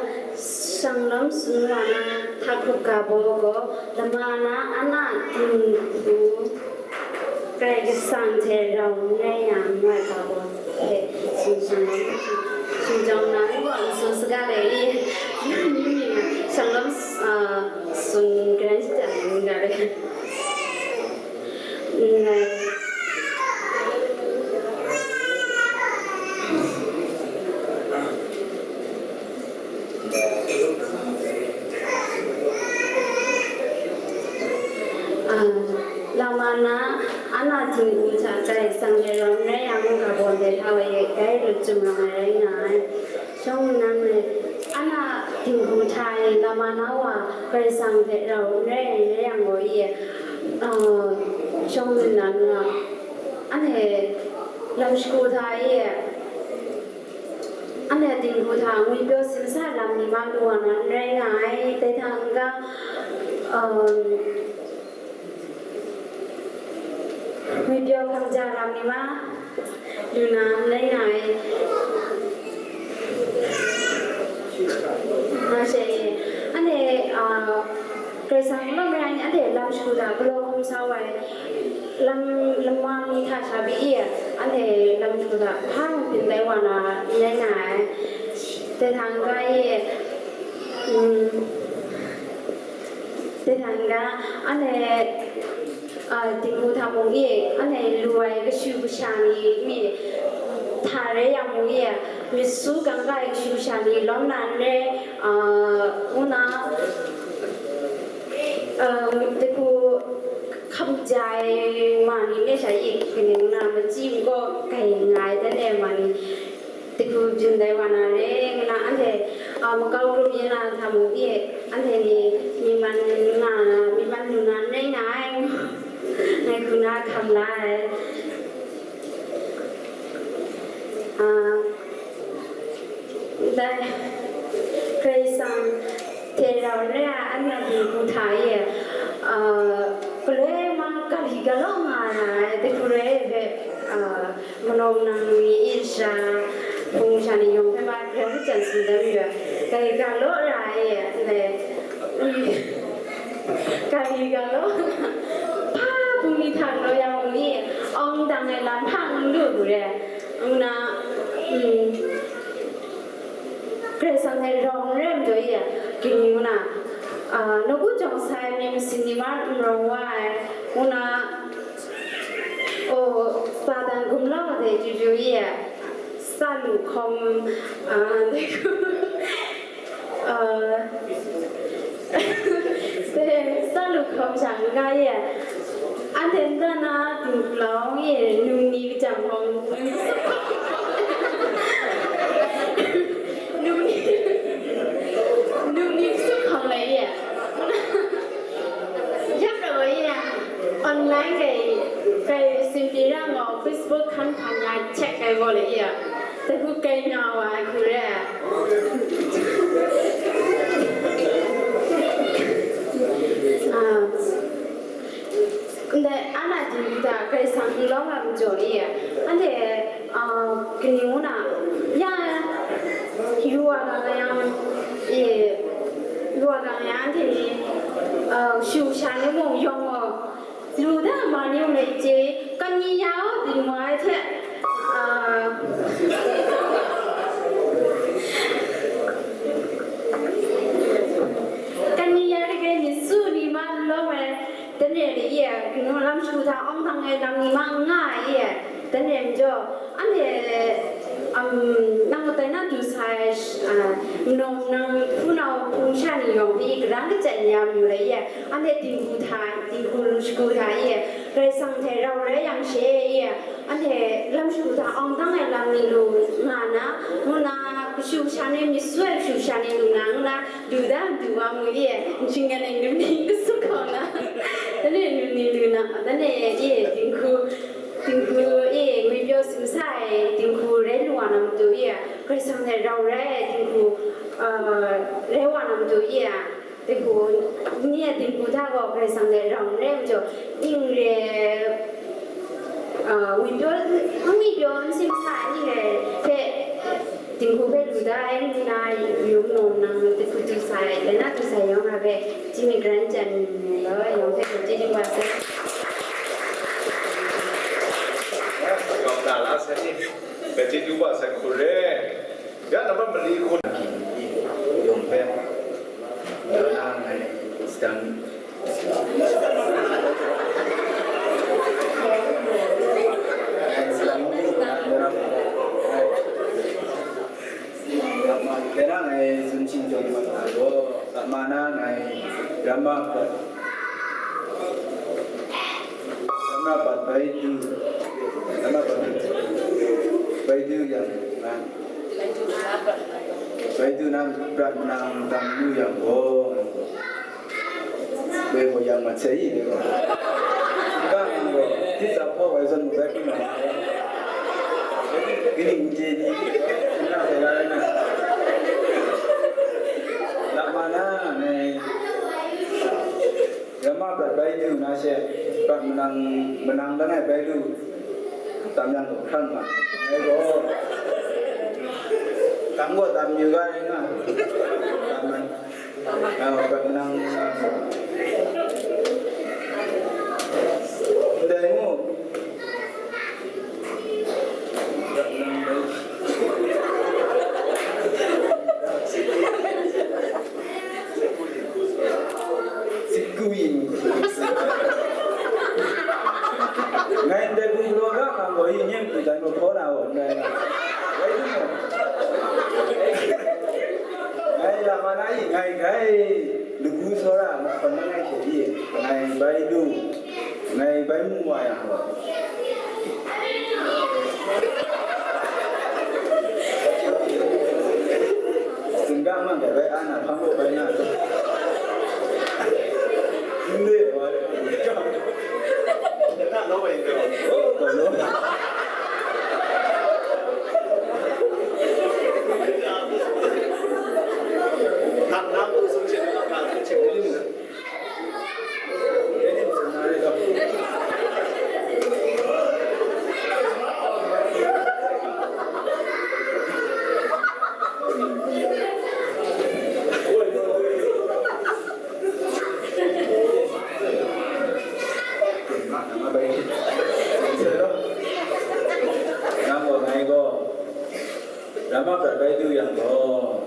shanglawm sumwa na, hta hkrup ga baw gaw, lama na ana dinghku, Karai Kasang hte rau n rai yang n rai ga baw hte, shanglawm, shanglawm na, n gaw n tsun saga le i, shanglawm, ah, tsun garan shajang n ga le. Ah, lama na, ana dinghku hta Karai Kasang hte rau n rai yang, ga baw ndai hta e, dai lut chyum rawng ai rai nga ai. Shawng nnan e, ana dinghku hta e, lama na wa Karai Kasang hte rau n rai ai rai yang gaw i, ah, shawng nnan nga, anhte lam shagu hta e, anhte dinghku hta ngwipyaw simsa lam ni ma lu wa na n rai nga ai, dai hta n-ga, um, ngwipyaw hkam ja lam ni ma lu na n rai nga ai. Nga she, anhte, ah, Karai Kasang lawm rai ni, anhte lam shagu hta galaw hkrum sa wa ai, lam, lama ni hta sha pyi i, anhte lam shagu hta hpa mung byin tai wa na n rai nga ai. Dai hta n-ga i, mm, dai hta n-ga, anhte, ah, dinghku hta mung e, anhte lu ai kashu kasha ni mi hta rai yang mung e, myit su kangka ai kashu kasha ni lawm na n rai, ah, ngu na, ah, dinghku hkam ja ai ma ni me sha i, kaning ngu na, machyi makaw kai nga ai dan e ma ni, dinghku byin tai wa na re, ngu na, anhte, a, makau grup yin na hta mung e, anhte ni myi man nga na, myi man lu na n rai nga ai, ngai hku na hkam la ai. A, ndai Karai Kasang hte rau n rai ai, ana dinghku hta e, a, galoi ma, gari galaw nga na ai, dinghku rai hpe, a, Manaw nang ni e sha, hpung sha ni yawng hpe ma, grai jan tsun dan mayu ai, gari galaw ra ai, ndai, gari galaw, hpa hpung ni hta galaw yang u ni, awng dang ai lam hpa n lu lu re, ngu na, mm, Karai Kasang hte rau n rai majaw e, kaning ngu na, a, nawku jawng sai myit masin ni ma n rawng wa ai, ngu na, O, Satan gumlau hte chyu chyu i, sa lu hkawm, a, a, sa lu hkawm sha n ga i, anhte nta na dinghku lau i, num ni kajam hkawm, num ni, num ni kasup hkawm lai i. Yap rawt wa i, online kai, kai sinpyi ra ngu, Facebook hkan hkan ya check kai gaw le i, dai hku kai nga wa ai hku re. Ah, ndai, ana dinghku hta Karai Kasang n lawm ai majaw i, anhte, ah, kaning ngu na, ya, yu wa ga yang, e, yu wa ga yang, anhte ni, ah, shu sha ni mung yawng gaw, lu da ma ni mung rai chye, kan ni ya o byin wa ai hte, ah, kan ni ya rai myit su ni ma n lawm ai, dan re ni e, kanu lam shu hta awng dang ai lam ni ma n nga ai e, dan re majaw, anhte, um, nang matai na du sa ai, ah, manaw nang hpunau hpung sha ni yawng hpe karan kachyan ya mayu lai e, anhte dinghku hta, dinghku shagu hta e, Karai Kasang hte rau rai yang she e, anhte lam shagu hta awng dang ai lam ni lu nga na, ngu na, kashu kasha ni, myit su ai kashu kasha ni lu na, ngu na, lu da, du wa mu e, n shinggan ai num ni kasup hkawm na, dai ni num ni lu na, Dai ni e, dinghku, dinghku e, ngwipyaw simsa ai dinghku rai lu wa na matu e, Karai Kasang hte rau rai ai dinghku, uh, rai wa na matu e, dinghku, ni a dinghku hta gaw Karai Kasang hte rau n rai majaw, ning re, uh, ngwipyaw, ngwipyaw n simsa ai ning re hpe, dinghku hpe lu da ai ngu na, yum num nang hte hku du sai, dai na du sai yawng a hpe, chyeju magap jan ai law, yawng hpe hku chyeju wa sai. Kau na la sai ni, hpe chyeju wa sai hku re. Ya, nambat mali hku na ki, yawng hpe, ya na ngai, sdang. Tera ngai zun shing jawng mat na gaw, ma na ngai ramma prat, ramma prat bai du, ramma prat bai du yang, bai du na prat nang dang lu yang gaw. Woi gaw yang mat sai i, woi gaw. Ga nang gaw, di tsap hpaw woi zawn mu bai hpring nga. Kaning n chye ni, na sai la rai na. Lak ma na, ngai. Ramma prat bai du na she, prat manang, manang langai bai lu. Tam yang gaw hkran ma. Ngai gaw. Tam gaw tam yu ga rai nga. Tam man. Ah, prat nang, ah, ndai ngu. Prat nang ndai. Sik ku yin. Ngai ndai gu galaw ga hkang gaw, yin yen ku dan gaw hkaw na gaw, ndai na. Rai timung, ngai la ma na i, ngai grai lagu tsawra mahkawn langai hte i, ngai bai lu, ngai bai mu wa yang gaw, singga man dai bai, ana hpang gaw bai na, n re wa, Nang gaw ngai gaw, Ramma prat bai du yang gaw,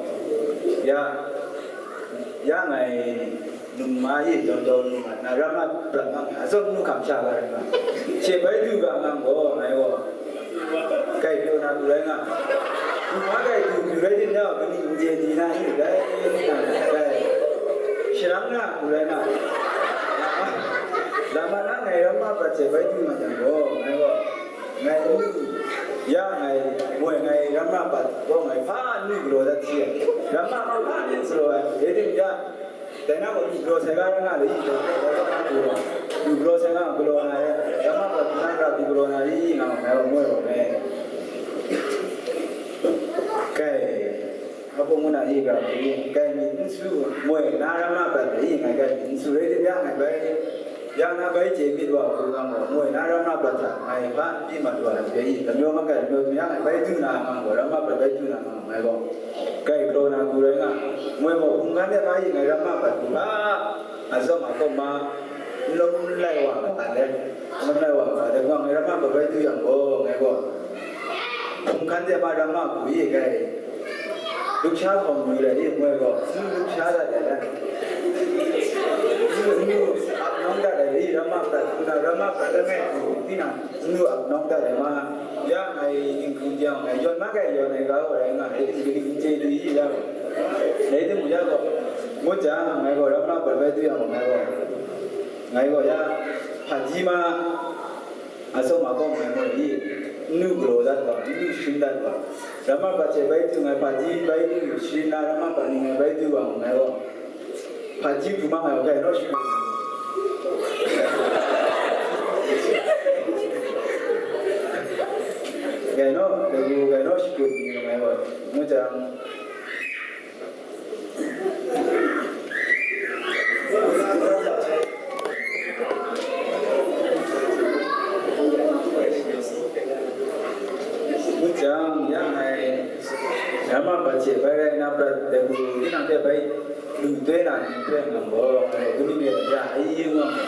ya, ya ngai num ma e, daw daw num ma na, ramma prat nga, atsawm nu hkam sha ga rai nga. She bai du ga ngang gaw, ngai gaw, kai pyaw na lu rai nga. Du ma kai du, du rai din da, kaning n je di na, ni rai, ni na, rai. Sharang na, lu rai nga. Lama na ngai ramma prat she bai du ma yang gaw, ngai gaw, ngai n lu, ya ngai, moi ngai ramma prat gaw ngai hpa n lu galaw dat hti ai, ramma gaw hpa n lu galaw ai, dai tim ya, dai na gaw lu galaw sai ga rai nga le, lu galaw sai nga galaw na re, ramma prat hpang na ra du galaw na re, nga ngai gaw moi gaw ngai. Kai, Hpa pawng ngu na i ga, ngai myit n su, moi na ramma prat e i, ngai ga myit n su rai tim yang, ngai bai, yang na bai chye myit wa hku nga gaw, moi na ramma prat hta ngai hpa n pyi mat wa ai hpe i, lamyaw makai lamyaw htum yang, ngai bai du na nga gaw, ramma prat bai du na nga ngai gaw, kai galaw na hku rai nga, moi gaw hpung hkan de ma i, ngai ramma prat hku hpa, a zawng a kawm ma, n lawm n lai wa ga ai, n lawm n lai wa ga ai, ngai ramma prat bai du yang gaw, ngai gaw, hpung hkan de ma ramma hku i, kai. Lusha hkawng lu ai ni, moi gaw, n lu lusha dat ai, n lu, n lu ap nawng dat ai ni, ramma prat, nna ramma prat langai hku, tinang, n lu ap nawng dat ai ma, ya ngai dinghku jang, ngai yawn ma kai yawn ai ga gaw rai nga, dai tim kaning n chye di i ya gaw, dai tim ya gaw, ngut jang, ngai gaw ramma prat bai du yang gaw, ngai gaw, ngai gaw ya, hpaji ma, Atsawm a kawng ngai moi i, n lu galaw dat wa, n lu sharin dat wa. Ramma prat hte bai du ngai, hpaji bai du sharin na, ramma prat ni ngai bai du wa mu ngai gaw, hpaji hku ma ngai gaw, kai naw sharin. Hte bai rai nna, prat ai hku tinang hte bai lu doi na ni hpe nang gaw, ngai kanu mi ya ai yu nga mu.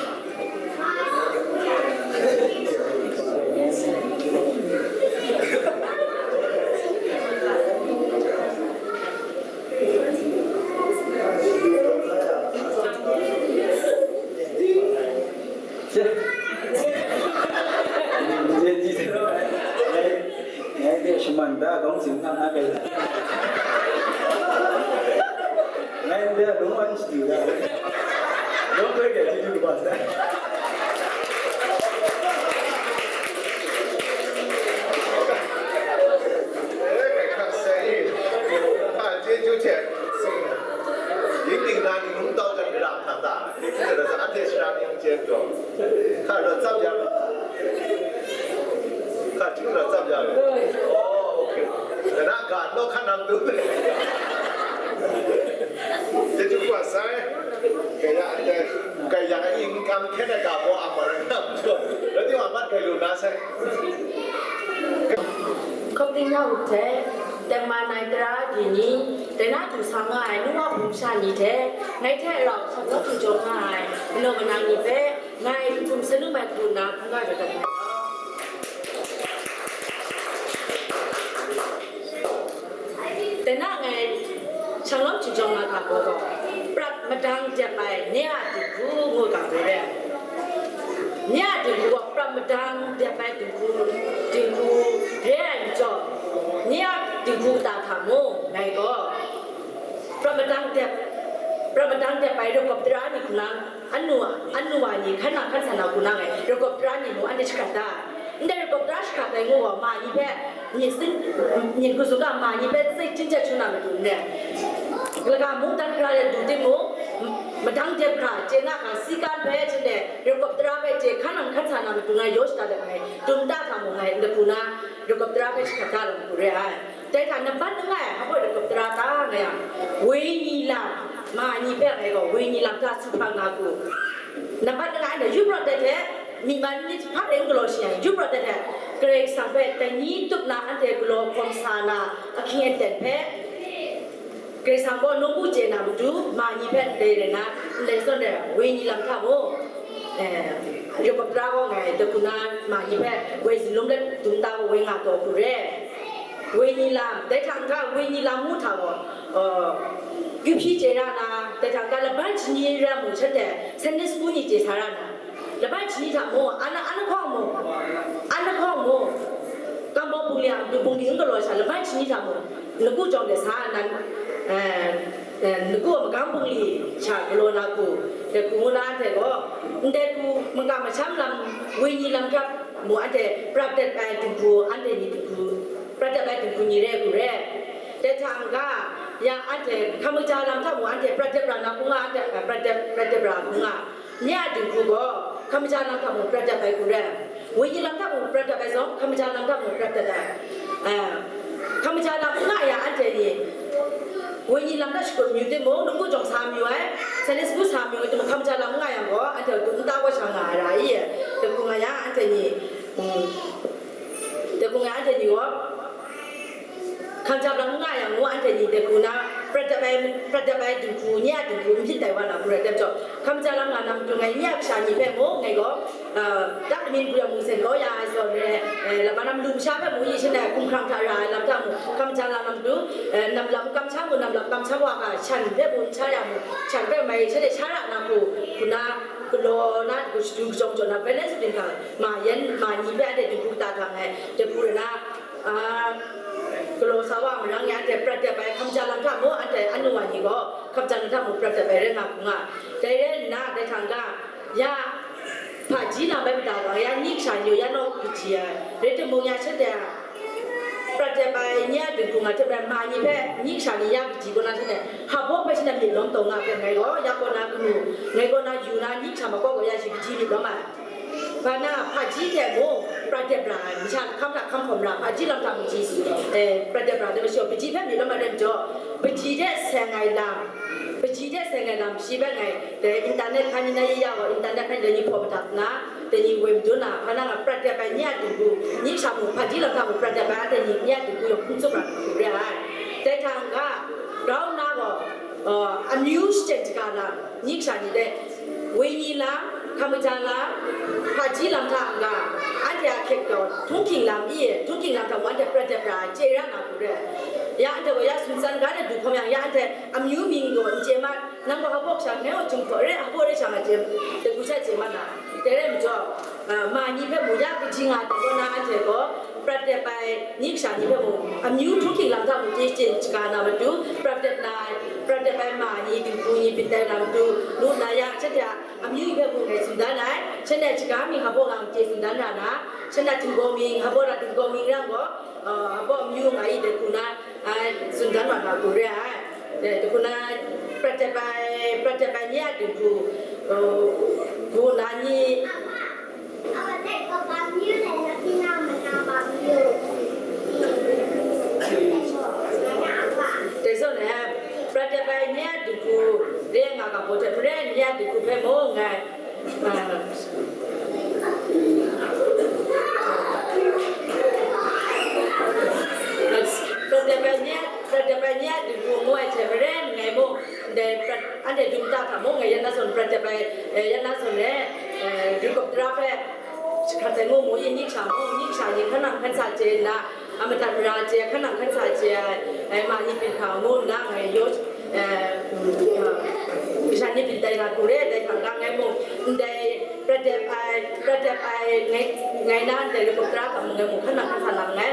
Ngai de shaman da kawng sin nga nga kai. Ngai de lung wan shi da. Lung kai de ji du ba sa. Yin ting na ni lung tau jan ram hta ta, ni hte rasa anhte shara ni n chyen taw, hka rawt tsap ya, hka hting rawt tsap ya. Oh, okay. Kana ga naw hkan nang tu. Chyeju kaba sai. Kaya anhte, kaya ing kam hkyen ai ga baw a ma rai nga, rawt di wa mat kai lu na sai. Hkawm ting yawng hte, tengman ai tara agyi ni, dai na du sa nga ai nu wa hpung sha ni hte, ngai hte rau hkawm hku jaw nga ai manaw manang ni hpe, ngai hkum sanum ai hku nna hkungga jaw dat ai. Dai na ngai shanglawm hkinjawng na hta gaw, prat madang dep ai nye a dinghku ngu ga gaw re. Nye a dinghku gaw prat madang dep ai dinghku, dinghku re ai majaw, nye a dinghku kata hta mung ngai gaw prat madang dep, prat madang dep ai rau kawp tara ni hku nang, anu, anu wa ni hkan nang hkan san na hku nang e, rau kawp tara ni mung anhte shakrat da ai. Ndai rau kawp tara shakrat ai ngu gaw, ma ni hpe myit sin, myit hku zun ga ma ni hpe tsai chyinghte hkrum na matu n re. Laga mungdan hkra de du timung, madang dep hkra chye na ga, si kan hpe chye de, rau kawp tara hpe chye hkan nang hkan san na matu ngai yaw shada dat ai. Dum ta hta mung ngai n hku na, rau kawp tara hpe shakrat da lam hku re ai. Dai hta nambat langai, hpa baw rau kawp tara ta nga yang, wenyi lam, ma ni hpe ngai gaw wenyi lam hta su hpang nga hku. Nambat langai na, yu prat ai hte, myi man myit hpa rai n galaw shi yang, yu prat ai hte, Karai Kasang hpe dai ni tup na anhte galaw hkawm sa na ahkying aten hpe, Karai Kasang gaw nawku chye na matu, ma ni hpe ndai rai na, ndai zawn rai, wenyi lam hta mung, eh, rau kawp tara gaw ngai, dai hku na, ma ni hpe woi zun lum let dum ta gaw woi nga taw hku re. Wenyi lam, dai hta n-ga wenyi lam ngu hta gaw, uh, kyu hpyi chye ra na, dai hta n-ga laban shani ram mung shanhte Sunday school ni chye sa ra na, laban shani hta mung, ana, ana hkawng mung, ana hkawng mung, kambau bungli a matu bungli n galaw sha, laban shani hta mung, laku jawng de sa nna, eh, eh, laku a magam bungli sha galaw na hku, dai hku ngu na anhte gaw, ndai hku maka masham lam, wenyi lam hta mung anhte prat dat ai dinghku, anhte ni dinghku, prat dat ai dinghku ni re hku re. Dai hta n-ga, ya anhte hkam kaja lam hta mung anhte prat dep ra na hku nga, anhte, eh, prat dep, prat dep ra hku nga. Nye a dinghku gaw hkam kaja lam hta mung prat dep ai hku re. Wenyi lam hta mung prat dep ai zawn, hkam kaja lam hta mung prat dep ai. Eh, hkam kaja lam n nga yang anhte ni wenyi lam hta shakut mayu timung, laku jawng sa mayu ai, Sunday school sa mayu ai timung, hkam kaja lam n nga yang gaw, anhte dum nta wa sha nga ai ra i? Dai hku nga yang, anhte ni, mm, dai hku nga yang, anhte ni gaw, hkam kaja lam n nga yang gaw, anhte ni dai hku na, prat dep ai, prat dep ai dinghku, nye a dinghku, n byin tai wa na hku rai tim jaw, hkam kaja lam nga na matu ngai nye a kasha ni hpe mung, ngai gaw, uh, tak lamin hku yang mung sen kau ya ai zawn re, eh, laban lam lu masha hpe mung, yi shanhte hkumhkrang hta ra ai lam hta mung, hkam kaja lam na matu, eh, namlap kamsham mung, namlap kamsham wa ga, shan hpe mung sha ya mung, shan hpe mai shanhte sha ra na hku, hku na, galaw na, shadu kajawng jaw na, balance byin hkang, ma yan, ma ni hpe anhte dinghku kata hkang ai, dai hku rai na, ah, galaw sa wa marang e anhte prat dep ai, hkam kaja lam hta mung, anhte anu wa ni gaw, hkam kaja lam hta mung prat dep ai rai nga hku nga. Dai rai nna, dai hta n-ga, ya, hpaji lam bai mada ga, ya ni kasha ni, ya naw kaji ai, rai timung ya shanhte a, prat dep ai nye a dinghku nga hte maren ma ni hpe ni kasha ni ya kaji kaw na hte, hpa baw hpe shanhte myit lawm taw nga hpe ngai gaw, ya kaw na kanu, ngai kaw na yu na ni kasha makau gaw ya shi kaji myit lawm ai. Hpa na, hpaji hte mung prat dep ra ai, masha lahkam hta hkam hkawm ra, hpaji lam hta mung shi, eh, prat dep ra ai, masha hpaji hpe myit lawm ai rai majaw, hpaji hte seng ai lam, hpaji hte seng ai lam shi hpe ngai, dai internet hkan ni na ye ya gaw, internet hkan ni na ni hpaw madat nna, Ni woi madun na, hpa nang a prat dep ai nye a dinghku, nyi sha mung, hpaji lam hta mung prat dep ai anhte ni nye a dinghku yawng hpung tsup ra hku re ai. Dai hta n-ga, grau nna gaw, uh, amyu shachyen shaga lam, nyi sha ni dai, wenyi lam, hkam kaja lam, hpaji lam hta n-ga, anhte a hkyet gaw, htunghking lam i, htunghking lam hta mung anhte prat dep ra ai, chye ra na hku re ai. Ya anhte gaw ya sumtsan ga de du hkawm yang, ya anhte amyu mying gaw n chye ma, nang gaw hpa hpaw sha ngai gaw Jinghpaw re, hpa hpaw re sha nga chye, dai hku sha chye ma na. Dai rai majaw, uh, ma ni hpe mung ya kaji nga ai kaw na anhte gaw, prat dep ai nyi kasha ni hpe mung, amyu htunghking lam hta mung chye shachyen shaga na matu, prat dep na ai, prat dep ai ma ni, dinghku ni byin tai na matu, ngu nna ya, shanhte a amyu hpe mung ngai tsun dan ai, shanhte a shaga mying hpa hpaw nga chye tsun dan ra na, shanhte a htinggaw mying hpa hpaw ra, htinggaw mying rang gaw, uh, hpa hpaw amyu nga i dai hku na, ai, tsun dan wa na hku re ai. Dai hku na, prat dep ai, prat dep ai nye a dinghku, uh, hku na ni, Dai zawn e, prat dep ai nye a dinghku, re nga ga hpaw hte maren nye a dinghku hpe mung ngai, ah, prat dep ai nye, prat dep ai nye a dinghku ngu ai hte maren ngai mung, ndai prat, anhte dum ta hta mung ngai ya na zawn prat dep ai, eh, ya na zawn e, eh, Rukap tara hpe, Hkrat ai mu mu yin, nyi kasha mung, nyi kasha ni hkan nang hkan sa chye nna, a madat mara chye, hkan nang hkan sa chye ai, ai ma ni hpyen hkra ngu nna, ngai yaw, eh, kasha ni byin tai na hku re, dai hkang ga ngai mung, ndai prat dep ai, prat dep ai, ngai, ngai na ndai Rukap tara hta mung, ngai mung hkan nang hkan sa na nngai.